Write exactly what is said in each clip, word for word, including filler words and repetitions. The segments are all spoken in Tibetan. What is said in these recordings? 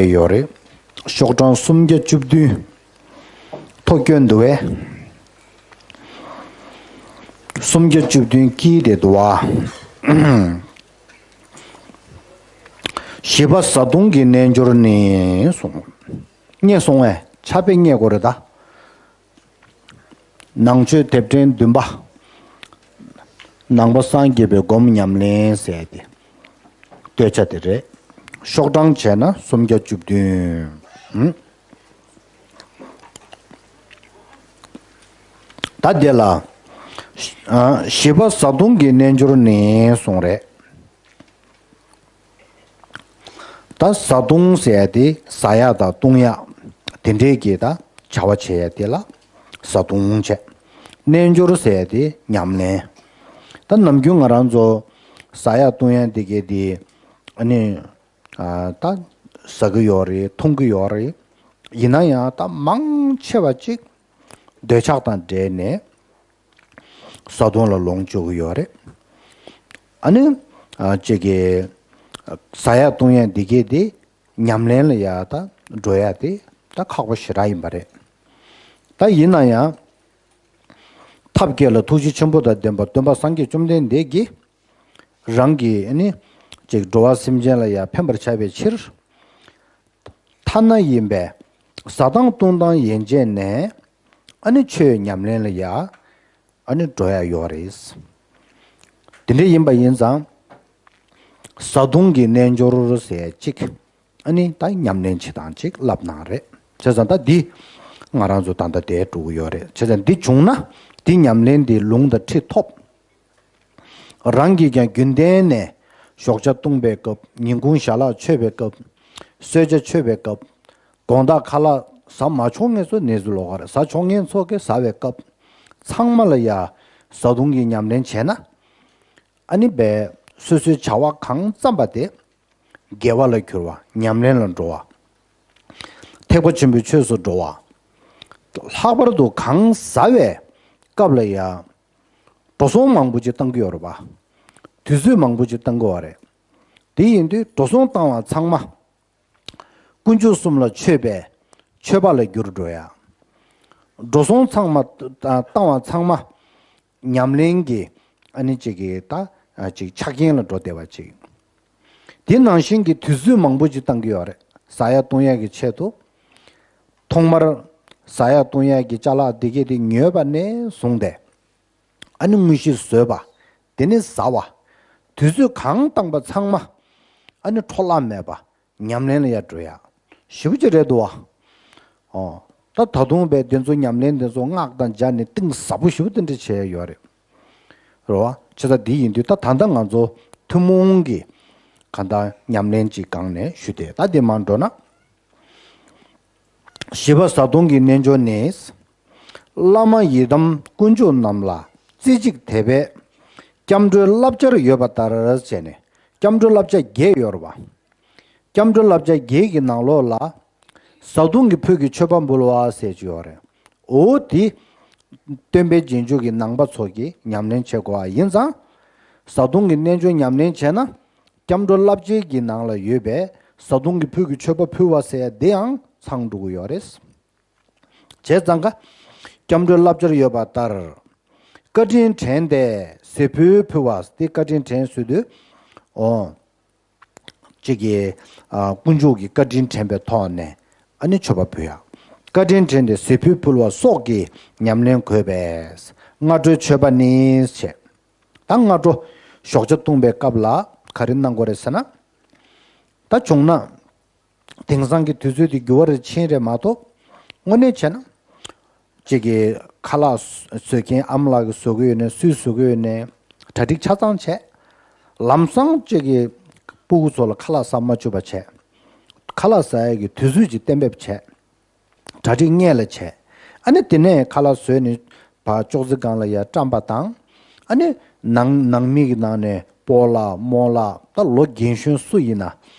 ཡོད་རེད། ཤོག་གྲངས་སུམ་བརྒྱ་བཅུ་བདུན། ཐོ་སྐྱོན་འདུག་བས། སུམ་བརྒྱ་བཅུ་བདུན་དཀྱིལ་དེ་འདུག་བ། བཞི་པ་བཟའ་བཏུང་གི་རྣལ་འབྱོར་ནི་གསུངས། རྙེད་སོང་བས་ཕྱག་དཔེ་རྙེད་དགོས་རེད་ད། ནང་ཆོས་དེབ་ཕྲེང་བདུན་པ། ནང་པ་སངས་རྒྱས་པའི་སྒོམ་ཉམས་ལེན་ཟེར་ཏེ། སྟོད་ཆ་དེ་རེད། ཤོག་གྲངས་བྱས་ན་སུམ་བརྒྱ་བཅུ་བདུན། ད་དེ་ལ། བཞི་པ་བཟའ་བཏུང་གི་རྣལ་འབྱོར་ནི་གསུངས་རེད། ད་བཟའ་བཏུང་ཟེར་ཡ་དེ་བཟའ་ཡ་དང་བཏུང་ཡ། དེ་འདྲའི་གི་ད་བྱ་བ་བྱེད་ཡ་དེ་ལ་བཟའ་བཏུང་བྱས། རྣལ་འབྱོར་ཟེར་ཡ་དེ་ཉམས་ལེན། ད་ནམ་རྒྱུན་ང་རང་ཚོ་བཟའ་ཡ་བཏུང་ཡ་དེ་གའི་དེ་ཨ་ནི་ད་ཟ་གི་ཡོད་རེད། འཐུང་གི་ཡོད་རེད། ཡིན་ན་ཡང་ད་མང་ཆེ་བ་ཅིག་འདོད་ཆགས་དང་འབྲེལ་ནས་བཟའ་བཏུང་ལ་ལོངས་སྤྱོད་ཀྱི་ཡོད་རེད། ཨ་ནི་ཅིག་གི་ཟ་ཡ་བཏུང་ཡ་འདི་གས་དེ་ཉམས་ལེན་ལ་ཡ་ད་འགྲོ་ཡ་དེ་ད་ཁག་པོ་ཞེ་དྲག་ཡིན་པ་རེད། ད་ཡིན་ན་ཡང་ཐབས་མཁས་ལ་ཐུགས་རྗེ་ཆེན་པོ་དང་ལྡན་པ་སྟོན་པ་སངས་རྒྱས་བཅོམ་ལྡན་འདས་ཀྱིས་རང་གིས་ཨ་ནི་ཅིག་འགྲོ་བ་སེམས་ཅན་ལ་ཡ་ཕན་པར་བྱ་བའི་ཕྱིར། ཐ་ན་ཡིན་པས། བཟའ་དང་བཏུང་དང་ཡན་ཆད་ནས་ཨ་ནི་ཆོས་ཉམས་ལེན་ལ་ཡ་ཨ་ནི་འགྲོ་ཡ་ཡོད་རེད། དེ་འདྲ་ཡིན་པ་ཡིན་ཙང་། བཟའ་བཏུང་གི་རྣལ་འབྱོར་ཟེར་ཅིག་ཨ་ནི་ད་ཉམས་ལེན་བྱེད་སྟངས་ཅིག་བསླབ་གནང་རེད། བྱས་ཙང་ད་འདི་ང་རང་ཚོ་ད་ལྟ་དེ་འགྲོ་གི་ཡོད་རེད། བྱས་ཙང་འདི་བྱུང་ན་འདི་ཉམས་ལེན་འདི་ལུང་དང་ཁྲིད་ཐོབ། རང་གིས་ཀྱང་རྒྱུན་གཏན་ནས་ཞོགས་ཇ་བཏུང་པའི་སྐབས། ཉིན་གུང་ཞལ་ལག་མཆོད་པའི་སྐབས། གསོལ་ཇ་མཆོད་པའི་སྐབས། དགོང་དག་ཁ་ལག་ཟ་མ་ཆོག་མཁན་ཚོ་ནས་ཟུར་ལོག་གར་ཟ་ཆོག་མཁན་ཚོ་གིས་ཟ་བའི་སྐབས། ཚང་མ་ལ་ཡ་བཟའ་བཏུང་གི་ཉམས་ལེན་བྱས་ན། ཨ་ནི་བས་སོ་སོའི་བྱ་བ་གང་བརྩམས་པ་དེ་དགེ་བ་ལ་འགྱུར་བ། ཉམས་ལེན་ལ་འགྲོ་བ། ཐེག་པ་ཆེན་པོའི་ཆོས་སུ་འགྲོ་བ། ལྷག་པར་དུ་གང་ཟ་བའི་སྐབས་ལ་ཡ། འགྲོ་སོང་མང་པོ་ཅིག་བཏང་གི་ཡོད་རེད་པ། དུས་ཚོད་མང་པོ་ཅིག་བཏང་གི་ཡོད་རེད། དེ་ཡིན་དུས་འགྲོ་སོང་བཏང་བ་ཚང་མ། དཀོན་མཆོག་གསུམ་ལ་མཆོད་པའི་མཆོད་པ་ལ་འགྱུར་འགྲོ་ཡ། འགྲོ་སོང་ཚང་མ་བཏང་བ་ཚང་མ་ཉམས་ལེན་གྱི་ཨ་ནི་ཅིག་གི་ད་ཅིག་ཆ་རྐྱེན་ལ་འགྲོ་བསྡད་པ་ཅིག། དེ་ནང་བཞིན་གྱི་དུས་ཚོད་མང་པོ་ཅིག་བཏང་གི་ཡོད་རེད། ཟ་ཡ་བཏུང་ཡ་གི་ཆེད་དུ། ཐོག་མར་ཟ་ཡ་བཏུང་ཡ་གི་ཅ་ལག་འདི་གས་དེ་ཉོས་པ་ནས་བཟུང་སྟེ། ཨ་ནི་དངོས་གཞི་བཟོས་པ། དེ་ནས་ཟ་བ། དུས་ཚོད་གང་བཏང་པ་ཚང་མ་ཨ་ནི་འཕྲོ་བརླག་མེད་པ། ཉམས་ལེན་ལ་ཡར་འགྲོ་ཡ། ཞེ་པོ་ཅིག་རེད་འདུག་བ། ཨོ། ད་ད་དུང་བས་དེ་ཚོ་ཉམས་ལེན་དེ་ཚོ་སྔགས་དང་སྦྱར་ནས་གཏིང་ཟབ་པོ་ཞེ་པོ་དེ་འདྲ་བྱས་ཡོད་རེད། རེད་བ། བྱས་ཙང་འདི་ཡིན་དུས་ད་ད་ལྟ་ང་ཚོ་ཐུན་མོང་གི་གང་ལྟར་ཉམས་ལེན་ཅིག་སྒང་ནས་ཞུས་ཏེ། ད་དེ་མར་འགྲོ་ན། བཞི་པ་བཟའ་བཏུང་གི་རྣལ་འབྱོར་ནི། བླ་མ་ཡི་དམ་དཀོན་མཆོག་རྣམས་ལ་རྩེ་གཅིག་དད་པས། སྐྱབས་འགྲོའི་བསླབ་བྱར་ཡོད་པ་ལྟར་བྱས་ནས། སྐྱབས་འགྲོའི་བསླབ་བྱ་བརྒྱད་ཡོད་རེད་བ། སྐྱབས་འགྲོའི་བསླབ་བྱ་བརྒྱད་ཀྱི་ནང་ལོགས་ལ། བཟའ་བཏུང་གི་ཕུད་ཀྱི་མཆོད་པ་འབུལ་བ་ཟེར་གྱི་ཡོད་རེད། འོ་དེ། སྟོན་པའི་རྗེས་འཇུག་གི་ནང་པ་ཚོ་གིས་ཉམས་ལེན་བྱེད་དགོས་པ་ཡིན་ཙང་། བཟའ་བཏུང་གི་རྣལ་འབྱོར་ཉམས་ལེན་བྱས་ན། སྐྱབས་འགྲོ་བསླབ་བྱའི་གི་ནང་ལ་ཡོད་པའི་བཟའ་བཏུང་གི་ཕུད་ཀྱི་མཆོད་པ་ཕུལ་བ་ཟེར་ཡ་དེའང་ཚང་འགྲོ་གི་ཡོད་རེད། བྱས་ཙང་ཀ། སྐྱབས་འགྲོའི་བསླབ་བྱར་ཡོད་པ་ལྟར། བཀའ་དྲིན་དྲན་ཏེ་ཟས་ཕུད་ཕུལ་བ་སྟེ། བཀའ་དྲིན་དྲན་ཟེར་དུས། འོ། གཅིག་གིས། ཨ། དཀོན་མཆོག་གི་བཀའ་དྲིན་དྲན་པའི་ཐོག་ནས་ཨ་ནི་མཆོད་པ་ཕུལ་ཡ། བཀའ་དྲིན་དྲན་ཏེ་ཟས་ཕུད་ཕུལ་བ་སོགས་ཀྱི་ཉམས་ལེན་དགོས་པས། སྔ་དྲོའི་མཆོད་པ་ནི་བྱས། ད་སྔ་དྲོ་ཞོགས་ཇ་བཏུང་པའི་སྐབས་ལ་ག་རེ་གནང་དགོས་རེད་ཟེར་ན། ད་བྱུང་ན། དེང་སང་གི་དུས་ཚོད་དེ་འགྱུར་བ་རེ་ཕྱིན་རེད་མ་གཏོགས། དངོས་གནས་བྱས་ན། གཅིག་གིས་ཁ་ལག་བཟོ་མཁན་ཨ་མ་ལགས་ཀྱིས་བཟོ་གི་ཡོད་ནའི་སུས་བཟོ་གི་ཡོད་ནའི་གྲ་སྒྲིག་ཆ་ཚང་བྱས། ལམ་སང་གཅིག་གིས་སྤུ་གུ་ཚོ་ལ་ཁ་ལག་ཟ་མ་བཅུག་པ་བྱས། ཁ་ལག་ཟ་ཡ་གི་དུས་ཚོད་ཅིག་གཏན་འབེབས་བྱས། གྲ་སྒྲིག་སྔོན་ལ་བྱས། ཨ་ནི་དེ་ནས་ཁ་ལག་བཟོས་ནས་ཕར་ཅོག་ཙེ་སྒང་ལ་ཡར་བཀྲམ་པ་དང་། ཨ་ནི་ནང་ནང་མི་གི་ནང་ནས་སྤོ་ལགས་རྨོ་ལགས་ད་ལོ་རྒན་གཞོན་སུ་ཡིན་ན།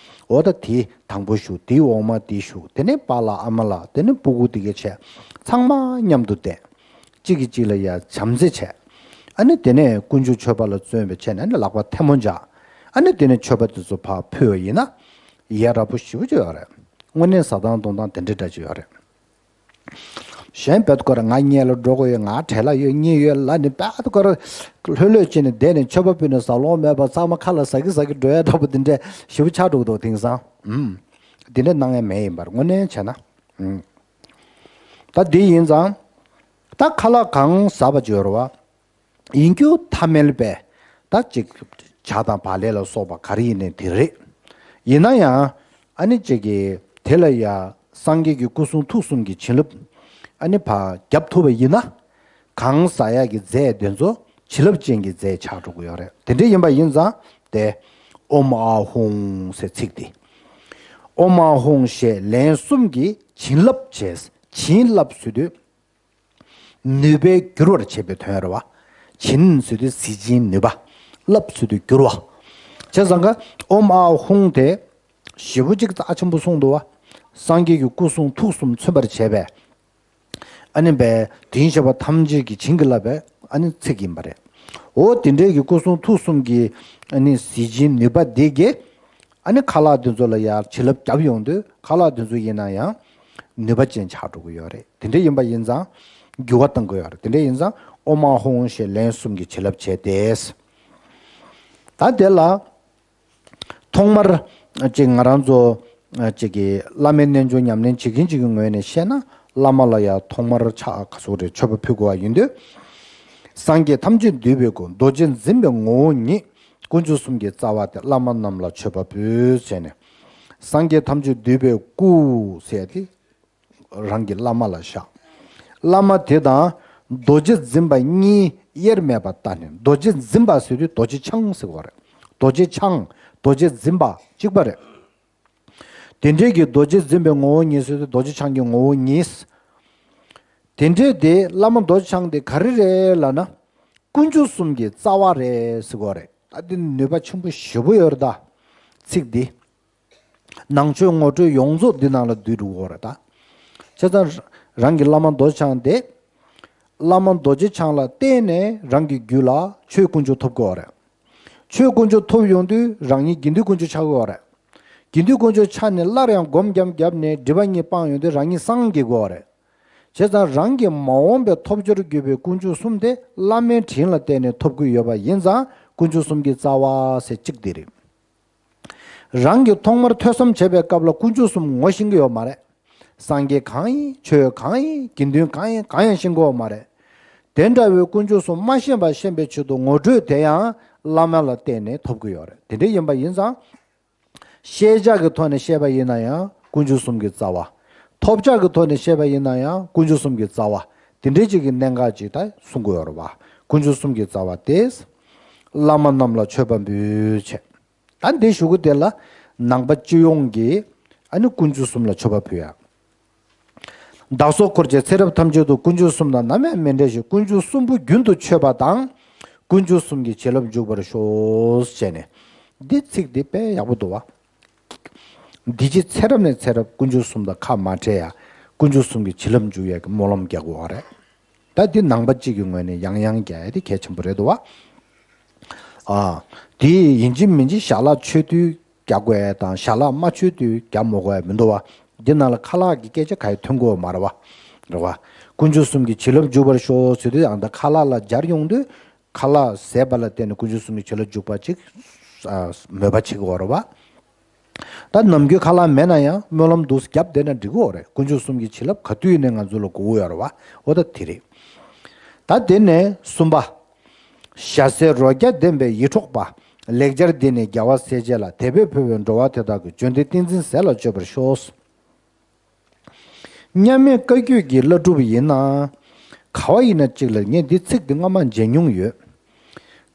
འོ་ད་དེ་དང་པོ་བཞུགས། དེའི་འོག་མ་དེ་བཞུགས། དེ་ནས་པཱ་ལགས་ཨ་མ་ལགས། དེ་ནས་སྤུ་གུ་དེ་གས་བྱས། ཚང་མ་མཉམ་དུ་བསྡད། གཅིག་གིས་གཅིག་ལ་ཡར་བྱམས་བརྩེ་བྱས། ཨ་ནི་དེ་ནས་དཀོན་མཆོག་མཆོད་པ་ལ་བརྩོན་པའི་ཆེད་ནས་ཨ་ནི་ལག་པ་ཐལ་མོ་སྦྱར། ཨ་ནི་དེ་ནས་མཆོད་པ་དེ་ཚོ་ཕར་ཕུལ་བ་ཡིན་ན། ཡ་རབས་པོ་ཞེ་པོ་ཅིག་ཡོད་རེད། དངོས་གནས་ཟ་སྟངས་འཐུང་སྟངས་དེ་འདྲ་འདྲ་ཅིག་ཡོད་རེད། གཞན་བེད་ཀོ་ར་ང་གཉེན་ལ་འགྲོ་དགོས་ཡོད། ང་གྲལ་ལ་ཡོད་གཉིས་ཡོད་ལ་ནི་བེད་ཀོ་ར་ལྷོད་ལྷོད་བྱས་ནས་བསྡད་ནས་མཆོད་པ་ཕུལ་ནས་ཟ་ལོང་མེད་པར་ཚང་མ་ཁ་ལ་ཟ་གི་ཟ་གི་འགྲོ་ཡ་འདྲ་པོ་དེ་འདྲ་ཞེ་པོ་ཆགས་འགྲོ་གི་འདུག་དེང་སང་། ཨུམ། དེ་འདྲ་གནང་ཡ་མེད་ཡིན་པར་དངོས་གནས་བྱས་ན། ཨུམ། ད་དེ་ཡིན་ཙང་། ད་ཁ་ལག་གང་ཟ་བ་ཅིག་ཡོད་རེད་བ། ཡིན་རྒྱུ་ཐ་མལ་པས་ད་ཅིག་ཇ་དང་བག་ལེབ་ལ་སོགས་པ་ག་རེ་ཡིན་ནའི་དེ་རེད། ཡིན་ན་ཡང་ཨ་ནི་ཅིག་གི་དེ་ལ་ཡ་སངས་རྒྱས་ཀྱི་སྐུ་གསུང་ཐུགས་གསུམ་གྱི་བྱིན་རླབས་ཨ་ནི་ཕར་རྒྱབ་ཐུབ་པ་ཡིན་ན། གང་ཟ་ཡག་གི་རྫས་དེ་ཚོ་བྱིན་རླབས་ཅན་གྱི་རྫས་ཆགས་འགྲོ་གི་ཡོད་རེད། དེ་འདྲ་ཡིན་པ་ཡིན་ཙང་དེ་ཨོཾ་ཨཱཿཧཱུྃ་ཟེར་ཚིག་དེ། ཨོཾ་ཨཱཿཧཱུྃ་ཞེས་ལན་གསུམ་གྱིས་བྱིན་རླབས་བྱས། བྱིན་རླབས་ཟེར་དུས། ནུས་པས་བསྒྱུར་བར་བྱེད་པའི་དོན་རེད་བ། བྱིན་ཟེར་དུས་གཟི་བྱིན་ནུས་པ། རླབས་ཟེར་དུས་བསྒྱུར་བ། བྱས་ཙང་ཀ་ཨོཾ་ཨཱཿཧཱུྃ་དེ་ཞེ་པོ་ཅིག་རྩ་ཆེན་པོ་གསུངས་འདུག་བ། སངས་རྒྱས་ཀྱི་སྐུ་གསུང་ཐུགས་གསུམ་མཚོན་པར་བྱེད་པའི་ཨ་ནི་པའི་དེ་བཞིན་གཤེགས་པ་ཐམས་ཅད་ཀྱིས་བྱིན་གྱིས་བརླབས་པའི་ཨ་ནི་ཚིག་ཡིན་པ་རེད། འོ་དེ་འདྲའི་གི་སྐུ་གསུང་ཐུགས་གསུམ་གྱི་ཨ་ནི་གཟི་བྱིན་ནུས་པ་འདི་གིས། ཨ་ནི་ཁ་ལག་འདི་ཚོ་ལ་ཡར་བྱིན་རླབས་བརྒྱབ་ཡོང་དུས་ཁ་ལག་འདི་ཚོ་ཡིན་ན་ཡང་ནུས་པ་ཅན་ཆགས་འགྲོ་གི་ཡོད་རེད། དེ་འདྲ་ཡིན་པ་ཡིན་ཙང་འགྱུར་བ་གཏང་གི་ཡོད་རེད། དེ་འདྲ་ཡིན་ཙང་ཨོཾ་ཨཱཿཧཱུྃ་ཞེས་ལན་གསུམ་གྱིས་བྱིན་རླབས་བྱས་ཏེ། ད་དེ་ལ་ཐོག་མར་ཅིག་ང་རང་ཚོ་ཅིག་གི་བླ་མའི་རྣལ་འབྱོར་ཉམས་ལེན་བྱེད་མཁན་ཅིག་གི་ངོས་ནས་བཤད་ན་བླ་མ་ལ་ཡང་ཐོག་མར་ཕྱག་ག་ཟུག་རེད་མཆོད་པ་ཕུལ་དགོས་པ་ཡིན་དུས། སངས་རྒྱས་ཐམས་ཅད་འདུས་པའི་སྐུ། རྡོ་རྗེ་འཛིན་པའི་ངོ་བོ་ཉིད། དཀོན་མཆོག་གསུམ་གྱི་རྩ་བ་སྟེ། བླ་མ་རྣམས་ལ་མཆོད་པ་ཕུལ་བྱས་ནས། སངས་རྒྱས་ཐམས་ཅད་འདུས་པའི་སྐུ་ཟེར་ཏེ་རང་གི་བླ་མ་ལ་བཞག་བླ་མ་དེ་དང་རྡོ་རྗེ་འཛིན་པ་གཉིས་དབྱེར་མེད་པར་བལྟ་ནས། རྡོ་རྗེ་འཛིན་པ་ཟེར་དུས་རྡོ་རྗེ་འཆང་ཟེར་བ་རེད། རྡོ་རྗེ་འཆང་། རྡོ་རྗེ་འཛིན་པ་གཅིག་པ་རེད། དེ་འདྲའི་གི་རྡོ་རྗེ་འཛིན་པའི་ངོ་བོ་ཉིད་ཟེར་དུས་རྡོ་རྗེ་འཆང་གི་ངོ་བོ་ཉིད། དེ་འདྲའི་དེ་བླ་མ་རྡོ་རྗེ་འཆང་དེ་ག་རེ་རེད་ལབ་ན། དཀོན་མཆོག་གསུམ་གྱི་རྩ་བ་རེད་ཟེར་གོ་རེད། ད་འདི་ནུས་པ་ཆེན་པོ་ཞེ་པོ་ཡོད་རེད་ད། ཚིག་འདི། ནང་ཆོས་ངོ་སྤྲོད་ཡོངས་རྫོགས་འདི་ནང་ལ་བསྡུས་འགྲོ་གི་ཡོད་རེད་ད། བྱས་ཙང་རང་གི་བླ་མ་རྡོ་རྗེ་འཆང་དེ། བླ་མ་རྡོ་རྗེ་འཆང་ལ་བརྟེན་ནས་རང་གི་རྒྱུད་ལ་ཆོས་དཀོན་མཆོག་ཐོབ་དགོས་པ་རེད། ཆོས་དཀོན་མཆོག་ཐོབ་ཡོང་དུས་རང་ཉིད་དགེ་འདུན་དཀོན་མཆོག་ཆགས་དགོས་པ་རེད། དགེ་འདུན་དཀོན་མཆོག་ཆགས་ནས་སླར་ཡང་སྒོམ་རྒྱབ་རྒྱབ་ནས་སྒྲིབ་པ་གཉིས་སྤངས་ཡོང་དུས་རང་ཉིད་སངས་རྒྱས་དགོས་པ་རེད། བྱས་ཙང་རང་གི་མ་འོངས་པའི་ཐོབ་སྦྱོར་དགོས་པའི་དཀོན་མཆོག་གསུམ་དེ་བླ་མའི་དྲིན་ལ་བརྟེན་ནས་ཐོབ་ཀྱི་ཡོད་པ་ཡིན་ཙང་དཀོན་མཆོག་གསུམ་གྱི་རྩ་བ་ཟེར་གཅིག་དེ་རེད། རང་གིས་ཐོག་མར་ཐོས་བསམ་བྱེད་པའི་སྐབས་ལ་དཀོན་མཆོག་གསུམ་ངོ་ཤེས་ཀྱི་ཡོད་མ་རེད། སངས་རྒྱས་གང་ཡིན། ཆོས་གང་ཡིན། དགེ་འདུན་གང་ཡིན། གང་ཡང་ཤེས་ཀྱི་ཡོད་མ་རེད། དེ་འདྲ་བའི་དཀོན་མཆོག་གསུམ་མ་ཤེས་པ་ཤེས་པའི་ཆེད་དུ་ངོ་སྤྲོད་དེ་ཡང་བླ་མ་ལ་བརྟེན་ནས་ཐོབ་ཀྱི་ཡོད་རེད། དེ་འདྲ་ཡིན་པ་ཡིན་ཙང་། ཤེས་བྱ་གི་ཐོག་ནས་བཤད་པ་ཡིན་ན་ཡང་དཀོན་མཆོག་གསུམ་གྱི་རྩ་བ། ཐོབ་བྱ་གི་ཐོག་ནས་བཤད་པ་ཡིན་ན་ཡང་དཀོན་མཆོག་གསུམ་གྱི་རྩ་བ། དེ་འདྲའི་ཅིག་གི་གནད་འགག་ཅིག་ད་གསུང་གི་ཡོད་རེད་བ། དཀོན་མཆོག་གསུམ་གྱི་རྩ་བ་སྟེ། བླ་མ་རྣམས་ལ་མཆོད་པ་འབུལ་བྱས། ད་འདི་ཞུ་གི་དེ་ལ་ནང་པ་སྤྱི་ཡོངས་ཀྱིས་ཨ་ནི་དཀོན་མཆོག་གསུམ་ལ་མཆོད་པ་ཕུལ་ཡ། བདག་སོགས་འཁོར་བཅས་ཚེ་རབས་ཐམས་ཅད་དུ་དཀོན་མཆོག་གསུམ་དང་ནམ་ཡང་མི་འབྲལ་ཞིང་། དཀོན་མཆོག་གསུམ་པོ་རྒྱུན་དུ་མཆོད་པ་དང་། དཀོན་མཆོག་གསུམ་གྱི་བྱིན་རླབས་འཇུག་པར་ཤོག་ཅེས་ནས། འདི་ཚིག་འདི་དཔེ་ཡག་པོ་འདུག་བ། འདི་ཕྱི་ཚེ་རབས་ནས་ཚེ་རབས་དཀོན་མཆོག་གསུམ་དང་ཁ་མ་བྲལ་ཡ། དཀོན་མཆོག་གསུམ་གྱི་བྱིན་རླབས་འཇུག་ཡ་གི་སྨོན་ལམ་རྒྱག་དགོས་བ་རེད། ད་འདི་ནང་པ་གཅིག་གི་ངོས་ནས་ཡང་ཡང་རྒྱག་ཡ་དེ་གལ་ཆེན་པོ་རེད་འདུག་བ། ཨ། དེ་ཡིན་གཅིག་མིན་གཅིག་ཞལ་ལག་མཆོད་དུས་རྒྱག་དགོས་ཡ་དང་ཞལ་ལག་མ་མཆོད་དུས་རྒྱག་མི་དགོས་ཡ་མི་འདུག་བ། འདི་ནང་ལ་ཁ་ལག་གི་སྐད་ཆ་ག་ཡི་ཐོན་དགོས་བ་མ་རེད་བ། རེད་བ། དཀོན་མཆོག་གསུམ་གྱི་བྱིན་རླབས་འཇུག་པར་ཤོག་ཟེར་དུས་ཡང་ད་ཁ་ལག་ལ་སྦྱར་ཡོང་དུས་ཁ་ལག་ཟས་པ་ལ་བརྟེན་ནས་དཀོན་མཆོག་གསུམ་གྱི་བྱིན་རླབས་འཇུག་པ་ཅིག་ཨ། མོས་པ་བྱེད་དགོས་བ་རེད་བ། ད་ནམ་རྒྱུན་ཁ་ལག་མེད་ན་ཡང་སྨོན་ལམ་འདུག་རྒྱབ་བསྡད་ན་འགྲིག་གི་ཡོད་རེད། དཀོན་མཆོག་གསུམ་གྱི་བྱིན་རླབས་ག་དུས་ཡིན་ནའི་ང་ཚོ་ལ་དགོས་ཀྱི་ཡོད་རེད་བ། འོ་ད་དེ་རེད། ད་དེ་ནས་གསུམ་པ། ཞྭ་སེར་རོ་བརྒྱ་ལྡན་པའི་ཡིད་འཕྲོག་པ། ལེགས་སྦྱར་འདི་ནི་རྒྱལ་བ་སྲས་བཅས་ལ། དད་པས་ཕུལ་བའི་འགྲོ་བ་དེ་དག་གི། བཅོམ་ལྡན་ཏིང་འཛིན་ཟས་ལ་སྤྱོད་པར་ཤོག། མཉམ་མེད་བཀའ་བརྒྱུད་ཀྱི་བླ་སྒྲུབ་ཡིན་ན། ག་བ་ཡིན་ན་གཅིག་ལ་ངས་འདི་ཚིག་འདི་སྔ་མ་མཇལ་མྱོང་ཡོད།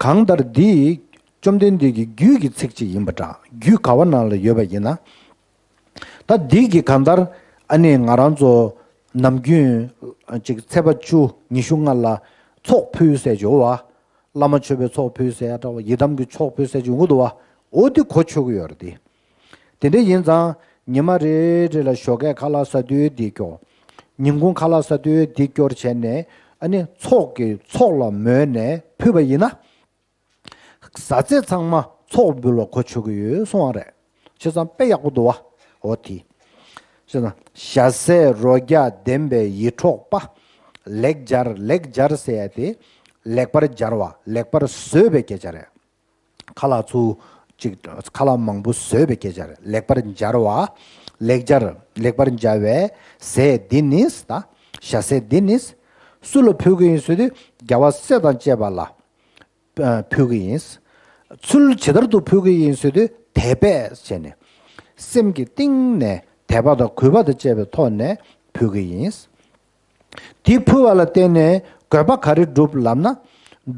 གང་ལྟར་འདི་བཅོམ་ལྡན་འདས་ཀྱི་རྒྱུད་ཀྱི་ཚིག་ཅིག་ཡིན་པ་འདྲ། རྒྱུད་ག་བ་ནང་ལ་ཡོད་པ་ཡིན་ན། ད་འདི་གི་གང་ལྟར་ཨ་ནི་ང་རང་ཚོ་ནམ་རྒྱུན་ཅིག་ཚེས་པ་བཅུ་ཉི་ཤུ་ལྔ་ལ་ཚོགས་ཕུལ་ཟེར་ཡོད་བ། བླ་མ་མཆོད་པའི་ཚོགས་ཕུལ་ཟེར་ཡ་འདྲ་བ། ཡི་དམ་གྱི་ཚོགས་ཕུལ་ཟེར་ཡོང་གི་འདུག་བ། འོ་དེ་གོ་ཆོད་ཀྱི་ཡོད་རེད་དེ། དེ་འདྲ་ཡིན་ཙང་ཉི་མ་རེ་རེ་ལ་ཞོགས་ཀས་ཁ་ལག་ཟ་དུས་འདི་སྐྱོར། ཉིན་གུང་ཁ་ལག་ཟ་དུས་འདི་སྐྱོར་བྱས་ནས་ཨ་ནི་ཚོགས་ཀྱི་ཚོགས་ལ་མོས་ནས་ཕུལ་བ་ཡིན་ན། ཟ་ཚད་ཚང་མ་ཚོགས་འབུལ་བ་གོ་ཆོད་ཀྱི་ཡོད་གསུང་བ་རེད། བྱས་ཙང་དཔེ་ཡག་པོ་འདུག་བ། འོ་དེ། ཅེ་ན། ཞྭ་སེར་རོ་བརྒྱ་ལྡན་པའི་ཡིད་འཕྲོག་པ། ལེགས་སྦྱར། ལེགས་སྦྱར་ཟེར་ཡ་དེ་ལེགས་པར་སྦྱར་བ། ལེགས་པར་བཟོས་པའི་སྐད་ཆ་རེད། ཁ་ལག་ཚུ་ཅིག་ཁ་ལག་མང་པོ་བཟོས་པའི་སྐད་ཆ་རེད། ལེགས་པར་སྦྱར་བ། ལེགས་སྦྱར། ལེགས་པར་སྦྱར་བའི་ཟས་འདི་ནི། ད་ཞྭ་སེར་འདི་ནི་སུ་ལ་ཕུལ་གི་ཡིན་ཟེར་དུས་རྒྱལ་བ་སྲས་དང་བཅས་པ་ལ། ཨ། ཕུལ་གྱི་ཡིན། ཚུལ་ཇི་ལྟར་དུ་ཕུལ་གྱི་ཡིན་ཟེར་དུས་དད་པས་བྱས་ནས། སེམས་ཀྱི་གཏིང་ནས་དད་པ་དང་གུས་པ་དང་བཅས་པའི་ཐོག་ནས་ཕུལ་གྱི་ཡིན། དེ་ཕུལ་བ་ལ་བརྟེན་ནས་དགོས་པ་ག་རེ་འགྲུབ་ལབ་ན།